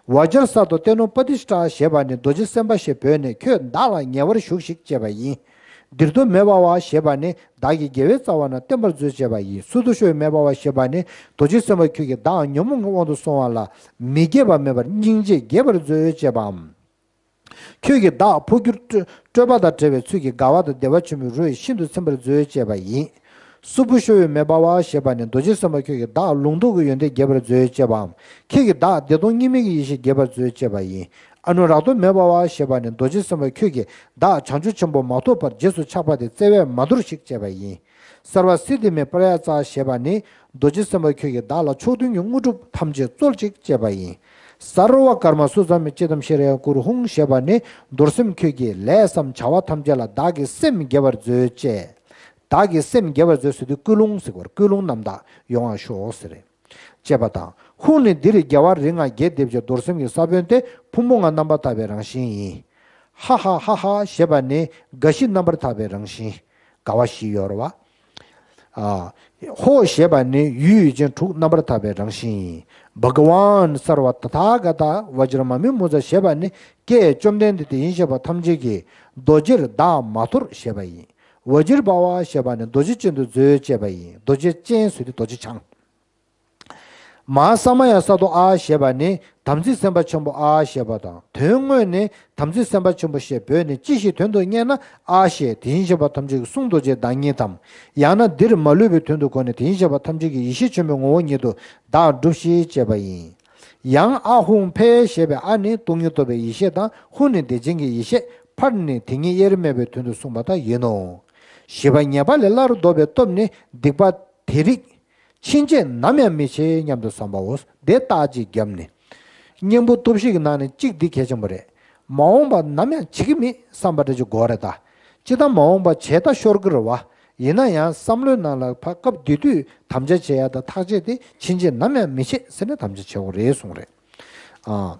བཛྲ་སཏྭ་སྟེ་ནོ་པ་ཏི་ཤྟ་ཞེས་པ་ནི་རྡོ་རྗེ་སེམས་དཔའ་ཞེས་འབོད་ནས་ཁྱོད་བདག་ལ་ཉེ་བར་ཞུགས་ཤིག་ཅེས་པ་ཡིན། དིར་ཐོ་མེ་བྷ་ཝ་ཞེས་པ་ནི་བདག་གི་དགེ་བའི་རྩ་བ་རྣམས་བརྟན་པར་མཛོད་ཅེས་པ་ཡིན། སུ་ཏུ་ཤོ་ཡི་མེ་བྷ་ཝ་ཞེས་པ་ནི་རྡོ་རྗེ་སེམས་དཔའ་ཁྱོད་ཀྱིས་བདག་ཉོན་མོངས་ཀྱི་དབང་དུ་སོང་བ་ལ་མི་དགྱེས་པ་མེད་པར་སྙིང་རྗེས་དགྱེས་པར་མཛོད་ཅེས་པའམ། ཁྱོད་ཀྱིས་བདག་འཕོ་འགྱུར་སྤྲོ་སྤྲོས་པ་དང་བྲལ་བའི་ཚུལ་གྱིས་དགའ་བ་དང་བདེ་བ་ཆེན་པོའི་རོ་ཡིས་ཤིན་ཏུ་ཚིམ་པར་མཛོད་ཅེས་པ་ཡིན། སུ་བྷུ་ཤོ་ཡི་མེ་བྷ་ཝ་ཞེས་པ་ནི་རྡོ་རྗེ་སེམས་དཔའ་ཁྱོད་ཀྱིས་བདག་ལུང་རྟོགས་ཀྱི་ཡོན་ཏན་རྒྱས་པར་མཛོད་ཅེས་པའམ། ཁྱེད་ཀྱིས་བདག་བདེ་སྟོང་གཉིས་མེད་ཀྱི་ཡེ་ཤེས་རྒྱས་པར་མཛོད་ཅེས་པ་ཡིན། ཨ་ནུ་རཀྟོ་མེ་བྷ་ཝ་ཞེས་པ་ནི་རྡོ་རྗེ་སེམས་དཔའ་ཁྱོད་ཀྱིས་བདག་བྱང་ཆུབ་ཆེན་པོ་མ་ཐོབ་བར་རྗེས་སུ་ཆགས་པ་དེ་བརྩེ་བས་མ་དོར་ཞིག་ཅེས་པ་ཡིན། སརྦ་སིདྡྷི་མེ་པྲ་ཡཙྪ་ཞེས་པ་ནི་རྡོ་རྗེ་སེམས་དཔའ་ཁྱོད་ཀྱིས་བདག་ལ་མཆོག་ཐུན་གྱི་དངོས་གྲུབ་ཐམས་ཅད་སྩོལ་ཅིག་ཅེས་པ་ཡིན། སརྦ་ཀརྨ་སུ་ཛ་མི་ཅི་ཏམ་ཤྲཱི་ཡ་ཀུ་རུ་ཧཱུྃ་ཞེས་པ་ནི་རྡོར་སེམས་ཁྱོད་ཀྱིས་ལས་སམ་བྱ་བ་ཐམས་ཅད་ལ་བདག་གི་སེམས་དགྱེས་པར་མཛོད་ཅེས། བདག་གི་སེམས་དགྱེས་པར་མཛོད་ཟེར་དུས་ཀུན་སློང་ཟེར་བར་ཀུན་སློང་རྣམ་དག་ཡོང་བར་ཤོག་ཟེར། ཅེས་པ་དང་། ཧཱུྃ་ནི་འདིར་རྒྱལ་བ་རིགས་ལྔ་རྒྱས་འདེབས་ཀྱི་རྡོར་སེམས་ཀྱི་ས་བོན་ཏེ་ཕུང་པོ་ལྔ་རྣམ་པར་དག་པའི་རང་བཞིན་ཡིན། ཧ་ཧ་ཧ་ཧ་ཞེས་པ་ནི་དགའ་བཞི་རྣམ་པར་དག་པའི་རང་བཞིན། དགའ་བ་བཞི་ཡོད་རེད་བ། ཨ། ཧོ་ཞེས་པ་ནི་ཡུལ་ཡུལ་ཅན་དྲུག་རྣམ་པར་དག་པའི་རང་བཞིན་ཡིན། བྷ་ག་ཝཱན་སརྦ་ཏ་ཐཱ་ག་ཏ་བཛྲ་མ་མི་མུ་ཛ་ཞེས་པ་ནི་ཀྱེ་བཅོམ་ལྡན་འདས་དེ་བཞིན་གཤེགས་པ་ཐམས་ཅད་ཀྱི་རྡོ་རྗེར་བདག་མ་དོར་ཞེས་པ་ཡིན། བཛྲ་བྷ་ཝ་ཞེས་པ་ནི་རྡོ་རྗེ་ཅན་དུ་མཛོད་ཅེས་པ་ཡིན། རྡོ་རྗེ་ཅན་ཟེར་དུས་རྡོ་རྗེ་འཆང་། མ་ཧཱ་ས་མ་ཡ་ས་ཏྭ་ཨཱ་ཞེས་པ་ནི་དམ་ཚིག་སེམས་དཔའ་ཆེན་པོ་ཨཱ་ཞེས་པ་དང་། དོན་དངོས་ནི་དམ་ཚིག་སེམས་དཔའ་ཆེན་པོ་ཞེས་འབོད་ནས་ཅི་ཞིག་དོན་དུ་གཉེར་ན་ཨཱ་ཞེས་དེ་བཞིན་གཤེགས་པ་ཐམས་ཅད་ཀྱི་གསུང་རྡོ་རྗེའི་བདག་ཉིད་དམ། ཡང་ན་འདིར་མ་ལུས་པའི་དོན་དུ་གོ་ནས་དེ་བཞིན་གཤེགས་པ་ཐམས་ཅད་ཀྱི་ཡེ་ཤེས་ཆེན་པོའི་ངོ་བོ་ཉིད་དུ་བདག་སྒྲུབས་ཤིག་ཅེས་པ་ཡིན། ཡང་ཨ་ཧཱུྃ་ཕཊ་ཞེས་པའི་ཨ་ནི་སྟོང་ཉིད་རྟོགས་པའི་ཡེ་ཤེས་དང་། ཧུ་ནི་བདེ་ཆེན་གྱི་ཡེ་ཤེས། ཕཊ་ནི་དེ་ཉིད་དབྱེར་མེད་པའི་དོན་དུ་གསུངས་པ་དག་ཡིན་ནོ། བཞི་པ་ཉེས་པ་ལས་སླར་ལྡོག་པའི་སྟོབས་ནི་སྡིག་པ་དེ་རིགས་ཕྱིན་ཆད་ནམ་ཡང་མི་བྱེད་སྙམ་དུ་བསམ་པའོ། དེ་རྟགས་གཅིག་བརྒྱབ་ནས། གཉེན་པོ་སྟོབས་བཞི་གི་ནང་ནས་གཅིག་འདི་གལ་ཆེན་པོ་རེད། མ་འོངས་པ་ནམ་ཡང་བྱེད་ཀྱི་མེད་བསམ་པ་འདྲ་ཅིག་དགོས་རེད་ད། སྤྱིར་བཏང་མ་འོངས་པ་བྱས་ད་ཤོར་གི་རེད་བ། ཡིན་ན་ཡང་བསམ་བློའི་ནང་ལ་ཕ་སྐབས་དེ་དུས་དམ་བཅའ་བྱེད་ཡ་དང་ཐག་བཅད་དེ་ཕྱིན་ཆད་ནམ་ཡང་མི་བྱེད་ཟེར་ནས་དམ་བཅའ་བྱེད་དགོས་རེད་གསུངས་རེད། ཨ།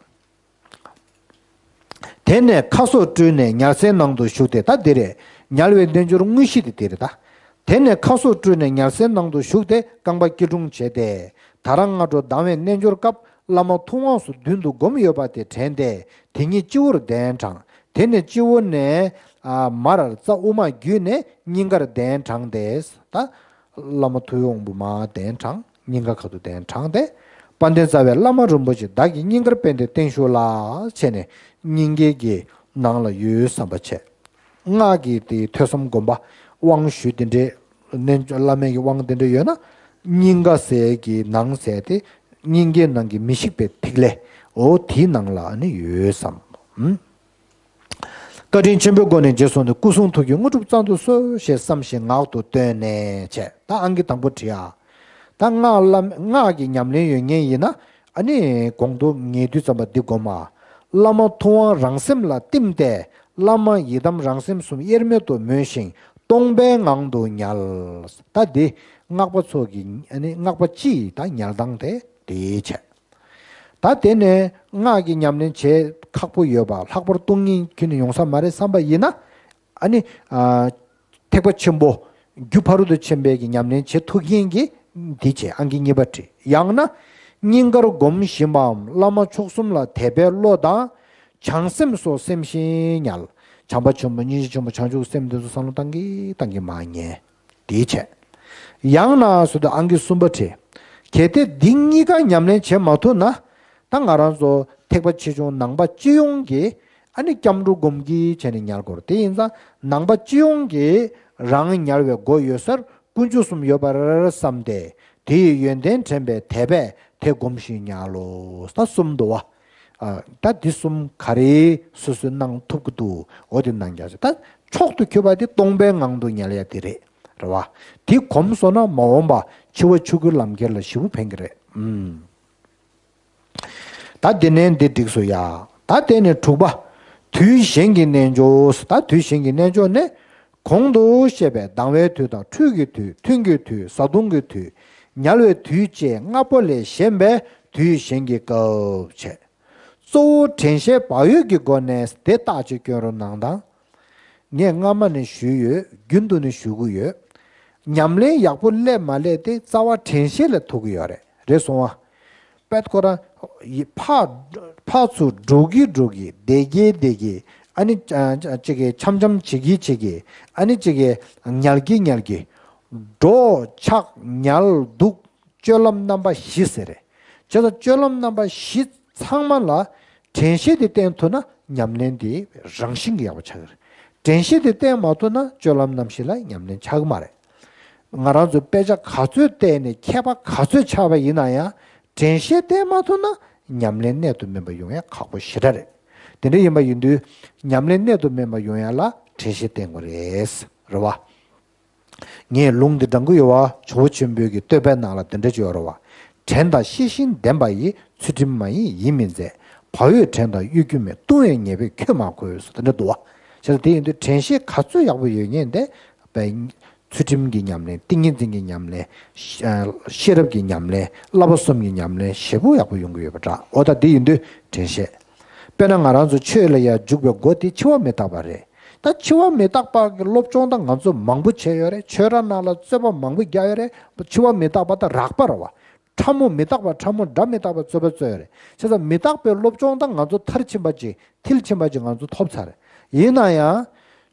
དེ་ནས་ཁ་སོགས་བཀྲུས་ནས་ཉལ་སའི་ནང་དུ་ཞུགས་ཏེ། ད་འདི་རེད། ཉལ་བའི་རྣལ་འབྱོར་དངོས་གཞི་དེ་འདི་རེད་ད། དེ་ནས་ཁ་སོགས་བཀྲུས་ནས་ཉལ་སའི་ནང་དུ་ཞུགས་ཏེ་རྐང་པ་སྐྱིལ་ཀྲུང་བྱས་ཏེ། ད་རང་སྔ་དྲོ་ལྡང་བའི་རྣལ་འབྱོར་སྐབས་བླ་མ་ཐུབ་དབང་སོགས་མདུན་དུ་བསྒོམས་ཡོད་པ་དེ་དྲན་ཏེ་དེ་ཉིད་སྤྱི་བོར་གདན་དྲངས། དེ་ནས་སྤྱི་བོ་ནས་ཨ་མར་རྩ་དབུ་མ་བརྒྱུད་ནས་སྙིང་གར་གདན་དྲངས་ཏེ། ད་བླ་མ་ཐུབ་དབང་པོ་མར་གདན་དྲངས། སྙིང་ག་ཁ་ཐུག་གདན་དྲངས་ཏེ། དཔལ་ལྡན་རྩ་བའི་བླ་མ་རིན་པོ་ཆེ་བདག་གི་སྙིང་གར་དཔལ་ལྡན་བརྟན་བཞུགས་ལ་བྱས་ནས་སྙིང་གའི་གི་ནང་ལ་ཡོད་བསམ་པ་བྱས། སྔགས་ཀྱི་དེ་ཐོས་བསམ་སྒོམ་པ་དབང་ཞུས་དེ་འདྲའི་རྣལ་འབྱོར་བླ་མའི་གི་དབང་དེ་འདྲ་ཡོད་ན། སྙིང་ག་ཟེར་གི་ནང་ཟེར་དེ་སྙིང་གའི་ནང་གི་མི་ཤིགས་པའི་ཐིག་ལེ་འོ་དེའི་ནང་ལ་ནི་ཡོད་བསམ། ཨུམ། བཀའ་དྲིན་ཆེན་པོའི་སྒོ་ནས་རྗེས་སུ་ནི་སྐུ་གསུང་ཐུགས་ཀྱི་དངོས་གྲུབ་གཙང་དུ་གསོལ་ཞེས་བསམ་ཞིང་ངག་ཏུ་བཏོན་ནས་བྱས། ད་ཨང་ཀི་དང་པོ་བྲིས་ཨ། ད་སྔགས་བླ་སྔགས་ཀྱི་ཉམས་ལེན་ཡོད་མཁན་ཡིན་ན་ཨ་ནི་གོང་དུ་ངེས་དུས་ཙམ་པ་འདི་སྒོམ་ཨ། བླ་མ་ཐུབ་དབང་རང་སེམས་ལ་བསྟིམ་སྟེ་བླ་མ་ཡི་དམ་རང་སེམས་གསུམ་དབྱེར་མེད་དུ་མོས་ཤིང་སྟོང་པའི་ངང་དུ་ཉལ། ད་འདི་སྔགས་པ་ཚོ་གི་ཨ་ནི་སྔགས་པ་སྤྱི་ཡི་ད་ཉལ་སྟངས་དེ་དེའི་བྱས། ད་དེ་ནས་སྔགས་ཀྱི་ཉམས་ལེན་བྱེད་ཁག་པོ་ཡོད་པ་ལྷག་པར་སྟོང་ཉིད་ཁྱོན་ནས་ཡོང་ས་མ་རེད་བསམ་པ་ཡིན་ན། ཨ་ནི། ཨ། ཐེག་པ་ཆེན་པོ། རྒྱུ་ཕ་རོལ་ཏུ་ཕྱིན་པའི་གི་ཉམས་ལེན་བྱེད་ཐུབ་མཁན་གྱིས་འདི་བྱེད་ཨང་ཀི་གཉིས་པ་བྲིས། ཡང་ན། སྙིང་གར་སྒོམ་བཞིན་པའམ་བླ་མ་མཆོག་གསུམ་ལ་དད་པའི་བློ་དང་། བྱང་སེམས་སོགས་སེམས་བཞིན་ཉལ། བྱམས་པ་ཆེན་པོ་སྙིང་རྗེ་ཆེན་པོ་བྱང་ཆུབ་སེམས་འདི་ཚོ་བསམ་བློ་བཏང་གི་བཏང་གི་མ་ཉལ། དེའི་ཆེད། ཡང་ན་ཟེར་དུས་ཨང་ཀི་གསུམ་པ་བྲིས། གལ་ཏེ་འདི་གཉིས་ཀ་ཉམས་ལེན་བྱེད་མ་ཐུབ་ན། ད་ང་རང་ཚོ་ཐེག་པ་ཆེ་ཆུང་ནང་པ་སྤྱི་ཡོངས་ཀྱི་ཨ་ནི་སྐྱབས་འགྲོ་སྒོམ་གྱི་བྱས་ནས་ཉལ་དགོས་རེད། དེ་ཡིན་ཙང་ནང་པ་སྤྱི་ཡོངས་ཀྱི་རང་ཉལ་བའི་སྒོ་ཡོད་སར་དཀོན་མཆོག་གསུམ་ཡོད་པར་བསམ་སྟེ་དེ་ཡི་ཡོན་ཏན་དྲན་པའི་དད་པས་དེ་སྒོམ་ཞིང་ཉལ་ལོ། ད་གསུམ་འདུག་བ། ཨ། ད་འདི་གསུམ་ག་རེ་སོ་སོས་གནང་ཐུབ་ཀྱི་འདུག་འོ་དེ་གནང་རྒྱུ་ཞིག་ད་མཆོག་ཏུ་གྱུར་པ་དེ་སྟོང་པའི་ངང་དུ་ཉལ་ཡ་དེ་རེད། རེད་བ། དེ་གོམས་སོང་ན་མ་འོངས་པ་འཆི་བ་ཆོས་སྐུའི་ལམ་ཁྱེར་ལ་ཞེ་པོ་ཕན་གྱི་རེད། ཨུམ། ད་དེ་ནས་འདི་འགྲིགས་སོ་ཡ། ད་དེ་ནས་དྲུག་པ། དུས་གཞན་གྱི་རྣལ་འབྱོར། ད་དུས་གཞན་གྱི་རྣལ་འབྱོར་ནི། གོང་དུ་བཤད་པའི་ལྡང་བའི་དུས་དང་ཁྲུས་ཀྱི་དུས་ཐུན་གྱི་དུས་བཟའ་བཏུང་གི་དུས། ཉལ་བའི་དུས་བཅས་སྔ་པོ་ལས་གཞན་པའི་དུས་གཞན་གྱི་སྐབས་བྱས། གཙོ་བོ་དྲན་ཤེས་བག་ཡོད་ཀྱི་སྒོ་ནས་དེ་རྟགས་ཅིག་སྐྱོན་རོགས་གནང་དང་། ངས་སྔ་མ་ནས་ཞུས་ཡོད། རྒྱུན་དུ་ནས་ཞུ་གི་ཡོད། ཉམས་ལེན་ཡག་པོ་སླེབས་མ་སླེབས་དེ་རྩ་བ་དྲན་ཤེས་ལ་ཐུག་གི་ཡོད་རེད། རེད་སོང་བ། པད་ཁོ་རང་ཡི་ཕར་ཕར་ཚུར་འགྲོ་གི་འགྲོ་གི་བསྡད་ཀྱི་བསྡད་ཀྱི། ཨ་ནི་ཨ་ཅིག་གི་འཆམ་འཆམ་བྱེད་ཀྱི་བྱེད་ཀྱི། ཨ་ནི་ཅིག་གི་ཉལ་གྱི་ཉལ་གྱི། འགྲོ་ཆགས་ཉལ་འདུག་སྤྱོད་ལམ་རྣམ་པ་བཞི་ཟེར་རེད། བྱས་ཙང་སྤྱོད་ལམ་རྣམ་པ་བཞི་ཚང་མ་ལ་དྲན་ཤེས་དེ་བསྟེན་ཐུབ་ན་ཉམས་ལེན་དེ་རང་བཞིན་གྱིས་ཡག་པོ་ཆགས་ཀྱི་རེད། དྲན་ཤེས་དེ་བསྟེན་མ་ཐུབ་ན་སྤྱོད་ལམ་རྣམ་བཞི་ལ་ཉམས་ལེན་ཆགས་ཀྱི་མ་རེད། ང་རང་ཚོ་དཔེ་ཆ་ག་ཚོད་བལྟས་ནས་མཁས་པ་ག་ཚོད་ཆགས་པ་ཡིན་ན་ཡང་དྲན་ཤེས་བསྟེན་མ་ཐུབ་ན་ཉམས་ལེན་གནད་དུ་སྨིན་པ་ཡོང་ཡ་ཁག་པོ་ཞེ་དྲག་རེད། དེ་འདྲ་ཡིན་པ་ཡིན་དུས་ཉམས་ལེན་གནད་དུ་སྨིན་པ་ཡོང་ཡ་ལ་དྲན་ཤེས་བསྟེན་དགོས་རེད། རེད་བ། ངས་ལུང་འདི་དྲང་གི་ཡོད་བ། ཇོ་བོ་ཆེན་པོའི་གི་བསྟོད་པའི་ནང་ལ་འདི་འདྲ་ཅིག་ཡོད་རེད་བ། དྲན་དང་ཤེས་བཞིན་ལྡན་པ་ཡིས། ཚུལ་ཁྲིམས་མ་ཡིན་ཡིད་མི་འཛད། བག་ཡོད་དྲན་དང་གཡོ་སྒྱུ་མེད། ལྟུང་བའི་ཉེས་པས་ཁྱོད་མ་གོས་སོ། འདི་འདྲ་འདུག་བ། བྱས་ཙང་དེ་ཡིན་དུས་དྲན་ཤེས་ག་ཚོད་ཡག་པོ་ཡོད་ངེས་འདི་པའི་ཚུལ་ཁྲིམས་ཀྱི་ཉམས་ལེན། ཏིང་ངེ་འཛིན་གྱི་ཉམས་ལེན། ཤེས་རབ་ཀྱི་ཉམས་ལེན། བསླབ་པ་གསུམ་གྱི་ཉམས་ལེན་ཞེ་པོ་ཡག་པོ་ཡོང་གི་ཡོད་པ་འདྲ། འོ་ད་འདི་ཡིན་དུས་དྲན་ཤེས། དཔེར་ན་ང་རང་ཚོ་ཆོས་ལ་ཡར་འཇུག་པའི་སྒོ་དེ་འཆི་བ་མི་རྟག་པ་རེད། ད་འཆི་བ་མི་རྟག་པ་གི་སློབ་སྦྱོང་ད་ང་ཚོ་མང་པོ་བྱས་ཡོད་རེད། ཆོས་ར་ནང་ལ་རྩོད་པ་མང་པོ་རྒྱག་ཡོད་རེད། འཆི་བ་མི་རྟག་པ་ད་རགས་པ་རེད་བ། ཕྲ་མོ་མི་རྟག་པ་ཕྲ་མོ་དགྲ་མི་རྟག་པ་རྩོད་པ་རྩོད་ཡོད་རེད། བྱས་ཙང་མི་རྟག་པའི་སློབ་སྦྱོང་ད་ང་ཚོ་མཐར་ཕྱིན་པ་ཅིག་མཐིལ་ཕྱིན་པ་ཅིག་ང་ཚོ་ཐོབ་ཚར་རེད། ཡིན་ན་ཡང་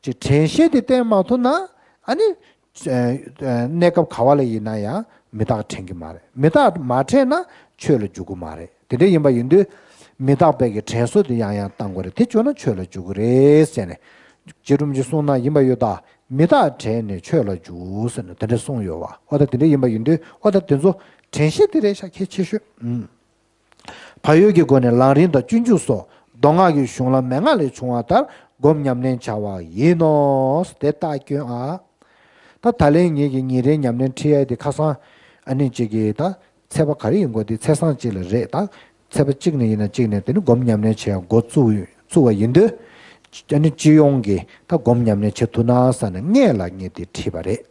ཅིག་དྲན་ཤེས་དེ་བསྟེན་མ་ཐུབ་ན་ཨ་ནི། གནས་སྐབས་ག་བ་ལ་ཡིན་ན་ཡང་མི་རྟག་དྲན་གྱི་མ་རེད། མི་རྟག་མ་དྲན་ན་ཆོས་ལ་འཇུག་གི་མ་རེད། དེ་འདྲ་ཡིན་པ་ཡིན་དུས་མི་རྟག་པའི་གི་དྲན་གསོ་དེ་ཡང་ཡང་བཏང་དགོས་རེད། དེ་བྱུང་ན་ཆོས་ལ་འཇུག་གི་རེད་ཟེར་ནས་རྗེ་རིན་པོ་ཆེས་གསུངས་ན་ཡིན་པ་ཡོད་ད། མི་རྟག་དྲན་ནས་ཆོས་ལ་འཇུག་ཟེར་ནས་དེ་འདྲ་གསུངས་ཡོད་བ། འོ་ད་དེ་འདྲ་ཡིན་པ་ཡིན་དུས་འོ་ད་དེ་ཚོ་དྲན་ཤེས་དེ་རེད་ཤག་གལ་ཆེ་ཤོས། ཨུམ། བག་ཡོད་ཀྱི་སྒོ་ནས་ལམ་རིམ་དང་སྤྱོད་འཇུག་སོགས་མདོ་སྔགས་ཀྱི་གཞུང་ལམ་མན་ངག་ལས་བྱུང་བ་ལྟར་སྒོམ་ཉམས་ལེན་བྱ་བ་ཡིན་ནོ། དེ་རྟགས་སྐྱོན་ཨ། ད་ད་ལན་ངེད་ཀྱི་ཉིན་རེའི་ཉམས་ལེན་ཁྲིད་ཡ་དེ་ཁ་སང་ཨ་ནི་གཅིག་གིས་ད་ཚེས་པ་ག་རེ་ཡིན་དགོས་དེ་ཚེས་བཟང་གཅིག་ལ་རེད། ད་ཚེས་པ་གཅིག་ནས་ཡིན་ན་གཅིག་ནས་དེ་ནི་སྒོམ་ཉམས་ལེན་བྱེད་ཡ་འགོ་བཙུགས་བཙུགས་པ་ཡིན་དུས། ཨ་ནི་སྤྱི་ཡོངས་ཀྱི་ད་སྒོམ་ཉམས་ལེན་བྱེད་ཐུབ་ན་བསམ་ནས་སྔོན་ལ་ངས་དེ་ཁྲིད་པ་རེད།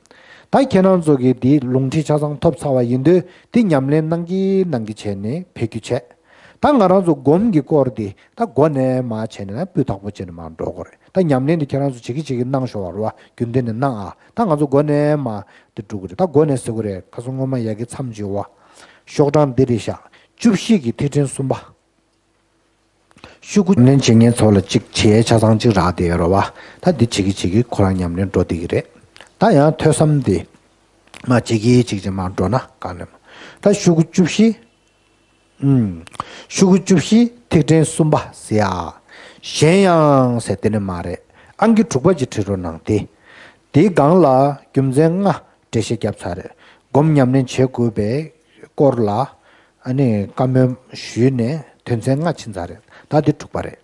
ད་ཁྱེད་རང་ཚོ་གིས་དེའི་ལུང་ཁྲིད་ཆ་ཚང་ཐོབ་ཚར་བ་ཡིན་དུས་དེ་ཉམས་ལེན་གནང་གི་གནང་གི་བྱས་ནས་ཕེབས་རྒྱུ་བྱས། ད་ང་རང་ཚོ་སྒོམ་གྱི་སྐོར་དེ་ད་འགོ་ནས་མར་བྱས་ནས་ན་སྤུས་དག་པོ་བྱས་ནས་མར་འགྲོ་དགོས་རེད། ད་ཉམས་ལེན་དེ་ཁྱེད་རང་ཚོ་བྱེད་ཀྱི་བྱེད་ཀྱི་གནང་ཤོག་བ་རེད་བ། རྒྱུན་ལྡན་ནས་གནང་ཨ། ད་ང་ཚོ་འགོ་ནས་མར་དེ་འགྲོ་གི་རེད། ད་འགོ་ནས་ཟེར་དགོས་རེད། ཁ་སང་སྔོན་མ་ཡ་གི་མཚམས་བཅད་བ། ཤོག་གྲངས་འདི་རེད་ཤག་བཅུ་བཞི་གི་ཐིག་ཕྲེང་གསུམ་པ། ཤོག་གུ་ཉམས་ལེན་བྱེད་མཁན་ཚོ་ལ་གཅིག་བྱས་ཆ་ཚང་གཅིག་རག་བསྡད་ཡོད་རེད་བ། ད་འདི་བྱེད་ཀྱི་བྱེད་ཀྱི་ཁོ་རང་ཉམས་ལེན་འགྲོ་བསྡད་ཀྱི་རེད། ད་ཡང་ཐོས་བསམ་འདི་མ་བྱེད་ཀྱི་གཅིག་ཅིག་མར་འགྲོ་ན་གང་ནས་མ། ད་ཤོག་གུ་བཅུ་བཞི། ཨུམ། ཤོག་གུ་བཅུ་བཞི་ཐིག་ཕྲེང་གསུམ་པ་ཟེར་ཡ། གཞན་ཡང་ཟེར་དེ་ནི་མ་རེད། ཨང་ཀི་དྲུག་པ་ཅིག་བྲིས་རོགས་གནང་སྟེ། དེའི་སྒང་ལ་རྒྱུ་མཚན་ལྔ་འགྲེལ་བཤད་བརྒྱབ་ཚར་རེད། སྒོམ་ཉམས་ལེན་བྱེད་དགོས་པའི་སྐོར་ལ་ཨ་ནི་བཀའ་མོལ་ཞུས་ནས་དོན་ཚན་ལྔ་ཕྱིན་ཚར་རེད། ད་འདི་དྲུག་པ་རེད།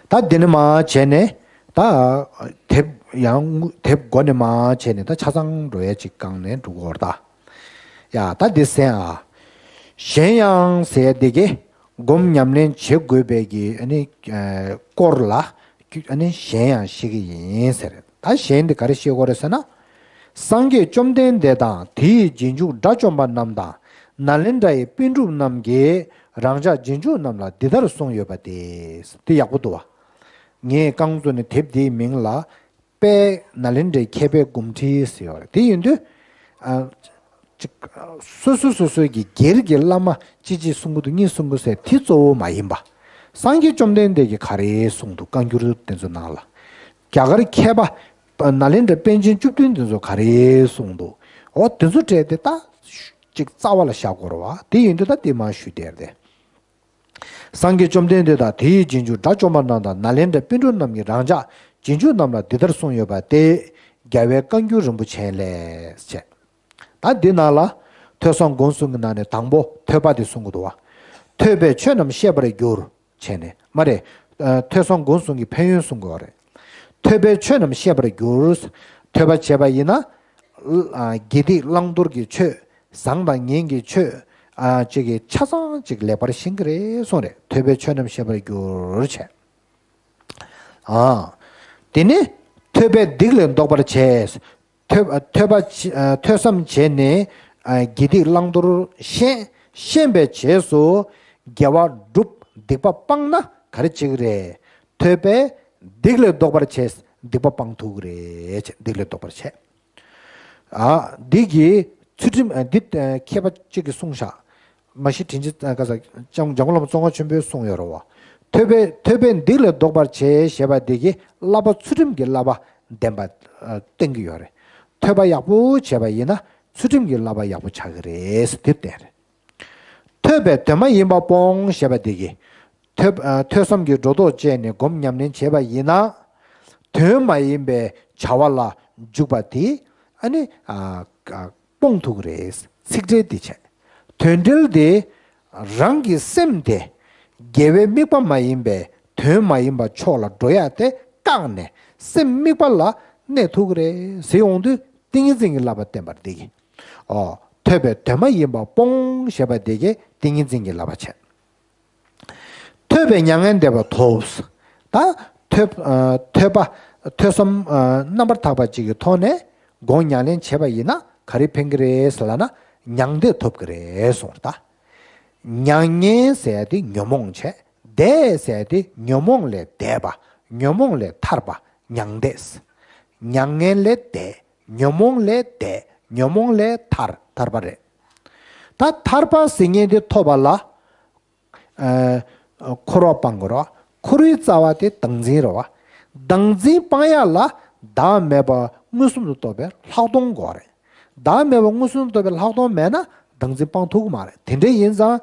ད་འདི་ནས་མར་བྱས་ནས་ད་དེབ་ཡང་དེབ་མགོ་ནས་མར་བྱས་ནས་ད་ཆ་ཚང་འགྲོ་ཡ་ཅིག་སྒང་ནས་འགྲོ་གི་ཡོད་རེད་ད། ཡ་ད་འདི་གསན་ཨ། གཞན་ཡང་ཟེར་ཡ་འདི་གི་སྒོམ་ཉམས་ལེན་བྱེད་དགོས་པའི་གི་ཨ་ནི་ཨ་སྐོར་ལ་ཨ་ནི་གཞན་ཡང་བཤད་ཀྱི་ཡིན་ཟེར། ད་གཞན་འདི་ག་རེ་བཤད་དགོས་རེད་ཟེར་ན། སངས་རྒྱས་བཅོམ་ལྡན་འདས་དང་དེ་ཡི་རྗེས་འཇུག་དགྲ་བཅོམ་པ་རྣམས་དང་ནཱ་ལེནྡྲ་ཡི་པཎ་གྲུབ་རྣམས་ཀྱིས་རང་ཅག་རྗེས་འཇུག་རྣམས་ལ་འདི་ལྟར་གསུངས་ཡོད་པ་སྟེ། འདི་ཡག་པོ་འདུག་བ། ངས་རྐང་བཙུགས་ནས་དེབ་འདིའི་མིང་ལ། དཔལ་ནཱ་ལེནྡྲའི་མཁས་པའི་སྒོམ་ཁྲིད་ཟེར་ཡོད་རེད། དེ་ཡིན་དུས། ཨ། ཅིག་སོ་སོ་སོ་སོའི་གི་སྒེར་གྱི་བླ་མ་གཅིག་གཅིག་གསུང་གི་འདུག་གཉིས་གསུང་གི་ཟེར་དེ་གཙོ་བོ་མ་ཡིན་པ། སངས་རྒྱས་བཅོམ་ལྡན་འདས་ཀྱིས་ག་རེ་གསུངས་འདུག་བཀའ་འགྱུར་དེ་ཚོ་ནང་ལ། རྒྱ་གར་མཁས་པ། ནཱ་ལེནྡྲ་པཎ་ཆེན་བཅུ་བདུན་དེ་ཚོ་ག་རེ་གསུངས་འདུག་འོ་དེ་ཚོ་བྲིས་ཏེ་ད། ཅིག་རྩ་བ་ལ་བཞག་དགོས་རེད་བ། དེ་ཡིན་དུས་ད་དེ་མར་ཞུས་བསྡད་དེ། སངས་རྒྱས་བཅོམ་ལྡན་འདས་དང་དེའི་རྗེས་འཇུག་དགྲ་བཅོམ་པ་རྣམས་དང་ནཱ་ལེནྡྲ་པཎ་གྲུབ་རྣམས་ཀྱིས་རང་ཅག་རྗེས་འཇུག་རྣམས་ལ་འདི་ལྟར་གསུངས་ཡོད་པ་སྟེ། རྒྱལ་བའི་བཀའ་འགྱུར་རིན་པོ་ཆེ་ལས། ཅེས། ད་འདི་ནང་ལ་ཐོས་བསམ་སྒོམ་གསུམ་གྱི་ནང་ནས་དང་པོ་ཐོས་པ་དེ་གསུང་གི་འདུག་བ། ཐོས་པས་ཆོས་རྣམས་ཤེས་པར་འགྱུར། བྱས་ནས་མ་རེད། ཨ། ཐོས་བསམ་སྒོམ་གསུམ་གྱི་ཕན་ཡོན་གསུང་གི་ཡོད་རེད། ཐོས་པས་ཆོས་རྣམས་ཤེས་པར་འགྱུར། ཐོས་པ་བྱས་པ་ཡིན་ན། ཨ། དགེ་སྡིག་བླང་དོར་གྱི་ཆོས། བཟང་དང་ངན་གྱི་ཆོས། ཨ། ཅིག་གི་ཆ་ཚང་ཅིག་ལེགས་པར་ཤེས་ཀྱི་རེད་གསུངས་རེད། ཐོས་པས་ཆོས་རྣམས་ཤེས་པར་འགྱུར་བྱས། ཨ། དེ་ནས་ཐོས་པས་སྡིག་ལས་ལྡོག་པར་བྱས། ཐོས་ཐོས་པ་ཐོས་བསམ་བྱས་ནས་ ཨ་དགེ་སྡིག་བླང་དོར་ཤེས། ཤེས་པའི་རྗེས་སུ་དགེ་བ་སྒྲུབ། སྡིག་པ་སྤངས་ན་ག་རེ་བྱེད་ཀྱི་རེད། ཐོས་པས་སྡིག་ལས་ལྡོག་པར་བྱས། སྡིག་པ་སྤང་ཐུབ་ཀྱི་རེད། སྡིག་ལས་ལྡོག་པར་བྱས། ཨ་འདི་གི་ཚུལ་ཁྲིམས། ཨ་འདི་ཨ་མཁས་པ་གཅིག་གིས་གསུངས་ཤག་མ་གཞི་དྲིན་ཅན་ཨ་ག་ས་འཇམ་འཇམ་མགོན་བླ་མ་ཙོང་ཁ་ཆེན་པོས་གསུངས་ཡོད་རེད་བ། ཐོས་པས་ཐོས་པས་སྡིག་ལས་ལྡོག་པར་བྱེད་ཞེས་པ་འདི་གིས་བསླབ་པ་ཚུལ་ཁྲིམས་ཀྱི་བསླབ་པ་བསྟན་པ་ཨ་བསྟན་གྱི་ཡོད་རེད། ཐོས་པ་ཡག་པོ་བྱས་པ་ཡིན་ན་ཚུལ་ཁྲིམས་ཀྱི་བསླབ་པ་ཡག་པོ་ཆགས་ཀྱི་རེད་ཟེར་དེ་བསྟན་རེད། ཐོས་པས་དོན་མ་ཡིན་པ་སྤོང་ཞེས་པ་འདི་གིས་ཐོས་ཨ་ཐོས་བསམ་གྱི་སྒྲོ་འདོགས་བཅད་ནས་སྒོམ་ཉམས་ལེན་བྱས་པ་ཡིན་ན། དོན་མ་ཡིན་པའི་བྱ་བ་ལ་འཇུག་པ་དེ་ཨ་ནི་ཨ་ཨ་སྤོང་ཐུབ་ཀྱི་རེད། ཚིག་འགྲེལ་འདི་བྱས། དོན་འགྲེལ་དེ་རང་གི་སེམས་དེ་དགེ་བའི་དམིགས་པ་མ་ཡིན་པའི་དོན་མ་ཡིན་པ་ཕྱོགས་ལ་འགྲོ་ཡ་དེ་བཀག་ནས་སེམས་དམིགས་པ་ལ་གནས་ཐུབ་ཀྱི་རེད་ཟེར་ཡོང་དུས་ཏིང་ངེ་འཛིན་གྱི་བསླབ་པ་བསྟན་པར་འདི་གི་ཨོ། ཐོས་པས་དོན་མ་ཡིན་པ་སྤོང་ཞེས་པ་འདི་གའི་ཏིང་ངེ་འཛིན་གྱི་བསླབ་པ་བྱས། ཐོས་པས་མྱ་ངན་འདས་པ་ཐོབ། ད་ཐོས་ཨ་ཐོས་པ་ཐོས་བསམ་ཨ་རྣམ་པར་དག་པ་ཅིག་གི་ཐོག་ནས་སྒོམ་ཉམས་ལེན་བྱས་པ་ཡིན་ན་ག་རེ་ཕན་གྱི་རེད་ཟེར་ལབ་ན་མྱང་འདས་ཐོབ་ཀྱི་རེད་གསུངས་ད། མྱ་ངན་ཟེར་ཡ་དེ་ཉོན་མོངས་བྱས། འདས་ཟེར་ཡ་དེ་ཉོན་མོངས་ལས་འདས་པ། ཉོན་མོངས་ལས་ཐར་པ་མྱང་འདས། མྱ་ངན་ལས་འདས། ཉོན་མོངས་ལས་འདས། ཉོན་མོངས་ལས་ཐར། ཐར་པ་རེད། ད་ཐར་པ་ཟེར་མཁན་དེ་ཐོབ་པ་ལ་ཨ་འཁོར་བ་སྤང་དགོས་རེད་བ། འཁོར་བའི་རྩ་བ་དེ་བདག་འཛིན་རེད་བ། བདག་འཛིན་སྤང་ཡ་ལ་བདག་མེད་པ་མངོན་སུམ་དུ་རྟོགས་པའི་ལྷག་མཐོང་དགོས་རེད། བདག་མེད་པ་མངོན་སུམ་དུ་རྟོགས་པའི་ལྷག་མཐོང་མེད་ན་བདག་འཛིན་སྤང་ཐུབ་ཀྱི་མ་རེད། དེ་འདྲ་ཡིན་ཙང་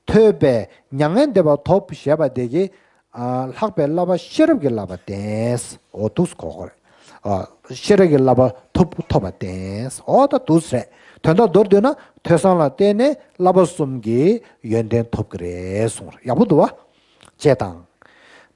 ཐོས་པས་མྱ་ངན་འདས་པ་ཐོབ་ཞེས་པ་དེ་གིས་ཨ་ལྷག་པའི་བསླབ་པ་ཤེས་རབ་ཀྱི་བསླབ་པ་བསྟན། འོ་འདུག་སེ་གོ་དགོས་རེད། ཨ་ཤེས་རབ་ཀྱི་བསླབ་པ་ཐོབ་ཐོབ་པ་བསྟན། འོ་ད་འདུག་སེ་རེད། དོན་དག་མདོར་བསྡུས་ན་ཐོས་བསམ་ལ་བརྟེན་ནས་བསླབ་པ་གསུམ་གྱི་ཡོན་ཏན་ཐོབ་ཀྱི་རེད་གསུངས་རེད། ཡག་པོ་འདུག་བ། ཅེས་དང་།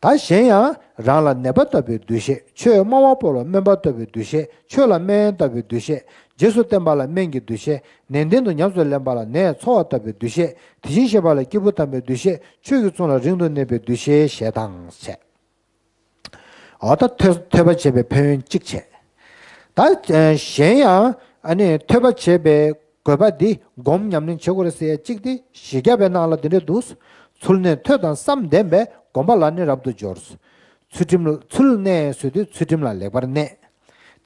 ད་གཞན་ཡང་རང་ལ་ནད་པ་ལྟ་བུའི་འདུ་ཤེས། ཆོས་སྨྲ་བ་པོ་ལ་སྨན་པ་ལྟ་བུའི་འདུ་ཤེས། ཆོས་ལ་སྨན་ལྟ་བུའི་འདུ་ཤེས། རྗེས་སུ་བསྟན་པ་ལ་སྨན་གྱི་འདུ་ཤེས། ནན་ཏན་དུ་ཉམས་སུ་ལེན་པ་ལ་ནད་འཚོ་བ་ལྟ་བུའི་འདུ་ཤེས། དེ་བཞིན་གཤེགས་པ་ལ་སྐྱེས་བུ་དམ་པའི་འདུ་ཤེས། ཆོས་ཀྱི་མཚུངས་ལ་རིང་དུ་གནས་པའི་འདུ་ཤེས་ཞེས་དང་བྱས། འོ་ད་ཐོས་ཐོས་པ་བྱས་པའི་ཕན་ཡོན་གཅིག་བྱས། ད་གཞན་ཡང་ཨ་ནི་ཐོས་པ་བྱས་པའི་དགོས་པ་འདི་སྒོམ་ཉམས་ལེན་བྱེད་དགོས་རེད་ཟེར་ཡ་གཅིག་དེ་བཞི་བརྒྱ་པའི་ནང་ལ་འདི་འདྲ་འདུག་ཚུལ་གནས་ཐོས་དང་བསམ་ལྡན་པས། སྒོམ་པ་ལ་ནི་རབ་ཏུ་སྦྱོར། ཚུལ་ཁྲིམས་ཚུལ་གནས་ཟེར་དུས་ཚུལ་ཁྲིམས་ལ་ལེགས་པར་གནས།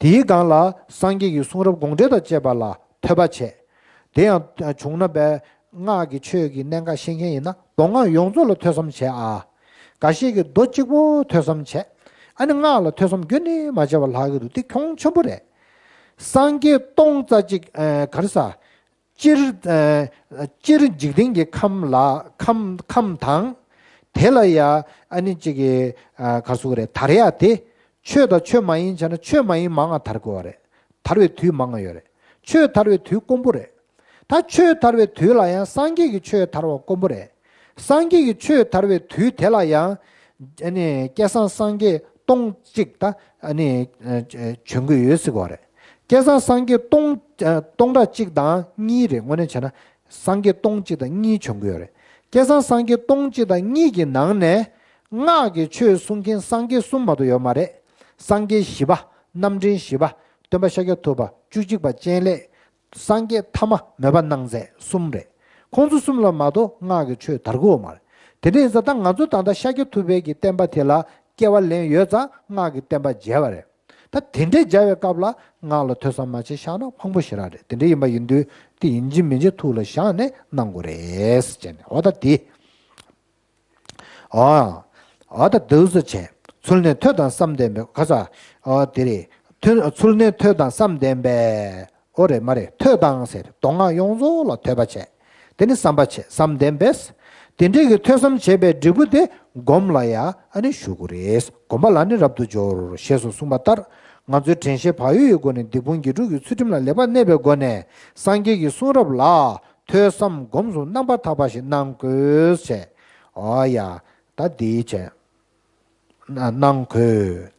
དེའི་སྒང་ལ་སངས་རྒྱས་ཀྱི་གསུང་རབ་དགོངས་འགྲེལ་དང་བཅས་པ་ལ་ཐོས་པ་བྱས། དེ་ཡང་བྱུང་ན་བས་སྔགས་ཀྱི་ཆོས་ཀྱི་གནད་འགག་ཤེས་མཁན་ཡིན་ན་མདོ་སྔགས་ཡོངས་རྫོགས་ལ་ཐོས་བསམ་བྱས་ཨ། འགའ་ཤས་ཀྱིས་མདོ་གཅིག་པོ་ཐོས་བསམ་བྱས། ཨ་ནི་སྔགས་ལ་ཐོས་བསམ་རྒྱུན་ནས་མ་བྱས་པ་ལྷག་གི་འདུག་དེ་གྱོང་ཆེན་པོ་རེད། སངས་རྒྱས་སྟོང་རྩ་གཅིག་ཨ་ག་རེ་ཟ། སྤྱིར་ཨ་སྤྱིར་འཇིག་རྟེན་གྱི་ཁམས་ལ་ཁམས་ཁམས་དང་། དེ་ལ་ཡ་ཨ་ནི་གཅིག་གི་ཨ་ག་རེ་ཟེར་དགོས་རེད། དར་ཡ་དེ། ཆོས་དང་ཆོས་མ་ཡིན་བྱས་ན་ཆོས་མ་ཡིན་མང་ང་དར་དགོས་པ་རེད། དར་བའི་དུས་མང་ང་ཡོད་རེད། ཆོས་དར་བའི་དུས་དཀོན་པོ་རེད། ད་ཆོས་དར་བའི་དུས་ལ་ཡང་སངས་རྒྱས་ཀྱི་ཆོས་དར་བ་དཀོན་པོ་རེད། སངས་རྒྱས་ཀྱི་ཆོས་དར་བའི་དུས་དེ་ལ་ཡང་ཨ་ནི་བསྐལ་བཟང་སངས་རྒྱས་སྟོང་གཅིག་ད་ཨ་ནི་ཨ་བྱོན་གྱི་ཡོད་ཟེར་གོ་རེད། བསྐལ་བཟང་སངས་རྒྱས་སྟོང་ཨ་སྟོང་ཕྲག་གཅིག་དང་གཉིས་རེད། དངོས་གནས་བྱས་ན་སངས་རྒྱས་སྟོང་གཅིག་དང་གཉིས་བྱོན་གྱི་ཡོད་རེད། བསྐལ་བཟང་སངས་རྒྱས་སྟོང་གཅིག་དང་གཉིས་ཀྱི་ནང་ནས་སྔགས་ཀྱི་ཆོས་གསུང་མཁན་སངས་རྒྱས་གསུམ་མ་གཏོགས་ཡོད་མ་རེད། སངས་རྒྱས་བཞི་པ། རྣམ་འདྲེན་བཞི་པ། སྟོན་པ་ཤཱཀྱ་ཐུབ་པ། བཅུ་གཅིག་པ་སྤྱན་ལེགས། སངས་རྒྱས་ཐ་མ་མོས་པ་སྣང་མཛད་གསུམ་རེད། ཁོང་ཚོ་གསུམ་ལ་མ་གཏོགས་སྔགས་ཀྱི་ཆོས་དར་གྱི་ཡོད་མ་རེད། དེ་འདྲ་ཡིན་ཙང་ད་ང་ཚོ་ད་ལྟ་ཤཱཀྱ་ཐུབ་པའི་གི་བསྟན་པ་དེ་ལ་སྐྱེ་བ་ལེན་ཡོད་ཙང་སྔགས་ཀྱི་བསྟན་པ་མཇལ་བ་རེད། ད་དེ་འདྲའི་མཇལ་བའི་སྐབས་ལ་སྔགས་ལ་ཐོས་བསམ་མ་བྱས་བཞག་ན་ཕངས་པོ་ཞེ་དྲག་རེད། དེ་འདྲ་ཡིན་པ་ཡིན་དུས་དེ་ཡིན་གཅིག་མིན་གཅིག་ཐུགས་ལ་བཞག་ནས་གནང་དགོས་རེད་ཟེར་ནས་འོ་ད་དེ། ཨ། ཨ་ད་འདུག་སེ་བྱས། ཚུལ་གནས་ཐོས་དང་བསམ་ལྡན་པས་ཁ་ས། ཨ་དེ་རེད། ཐོས་ཚུལ་གནས་ཐོས་དང་བསམ་ལྡན་པས། ཨོ་རེད་མ་རེད། ཐོས་དང་ཟེར་མདོ་སྔགས་ཡོངས་རྫོགས་ལ་ཐོས་པ་བྱས། དེ་ནི་བསམ་པ་བྱས་བསམ་ལྡན་པས། དེ་འདྲའི་གི་ཐོས་བསམ་བྱས་པའི་འབྲས་བུ་དེ་སྒོམ་ལ་ཡ་ཨ་ནི་ཞུགས་དགོས་རེད། སྒོམ་པ་ལ་ནི་རབ་ཏུ་སྦྱོར་ཞེས་སུ་གསུངས་པ་ལྟར། ང་ཚོའི་དྲན་ཤེས་བག་ཡོད་ཀྱི་སྒོ་ནས་སྡིག་སྤོང་དགེ་སྒྲུབ་ཀྱི་ཚུལ་ཁྲིམས་ལ་ལེགས་པར་གནས་པའི་སྒོ་ནས་སངས་རྒྱས་ཀྱི་གསུང་རབ་ལ། ཐོས་བསམ་སྒོམ་གསུམ་རྣམ་པར་དག་པ་ཞིག་གནང་དགོས་ཞེས། ཨོ་ཡ། ད་འདི་བྱས། གནང་དགོས།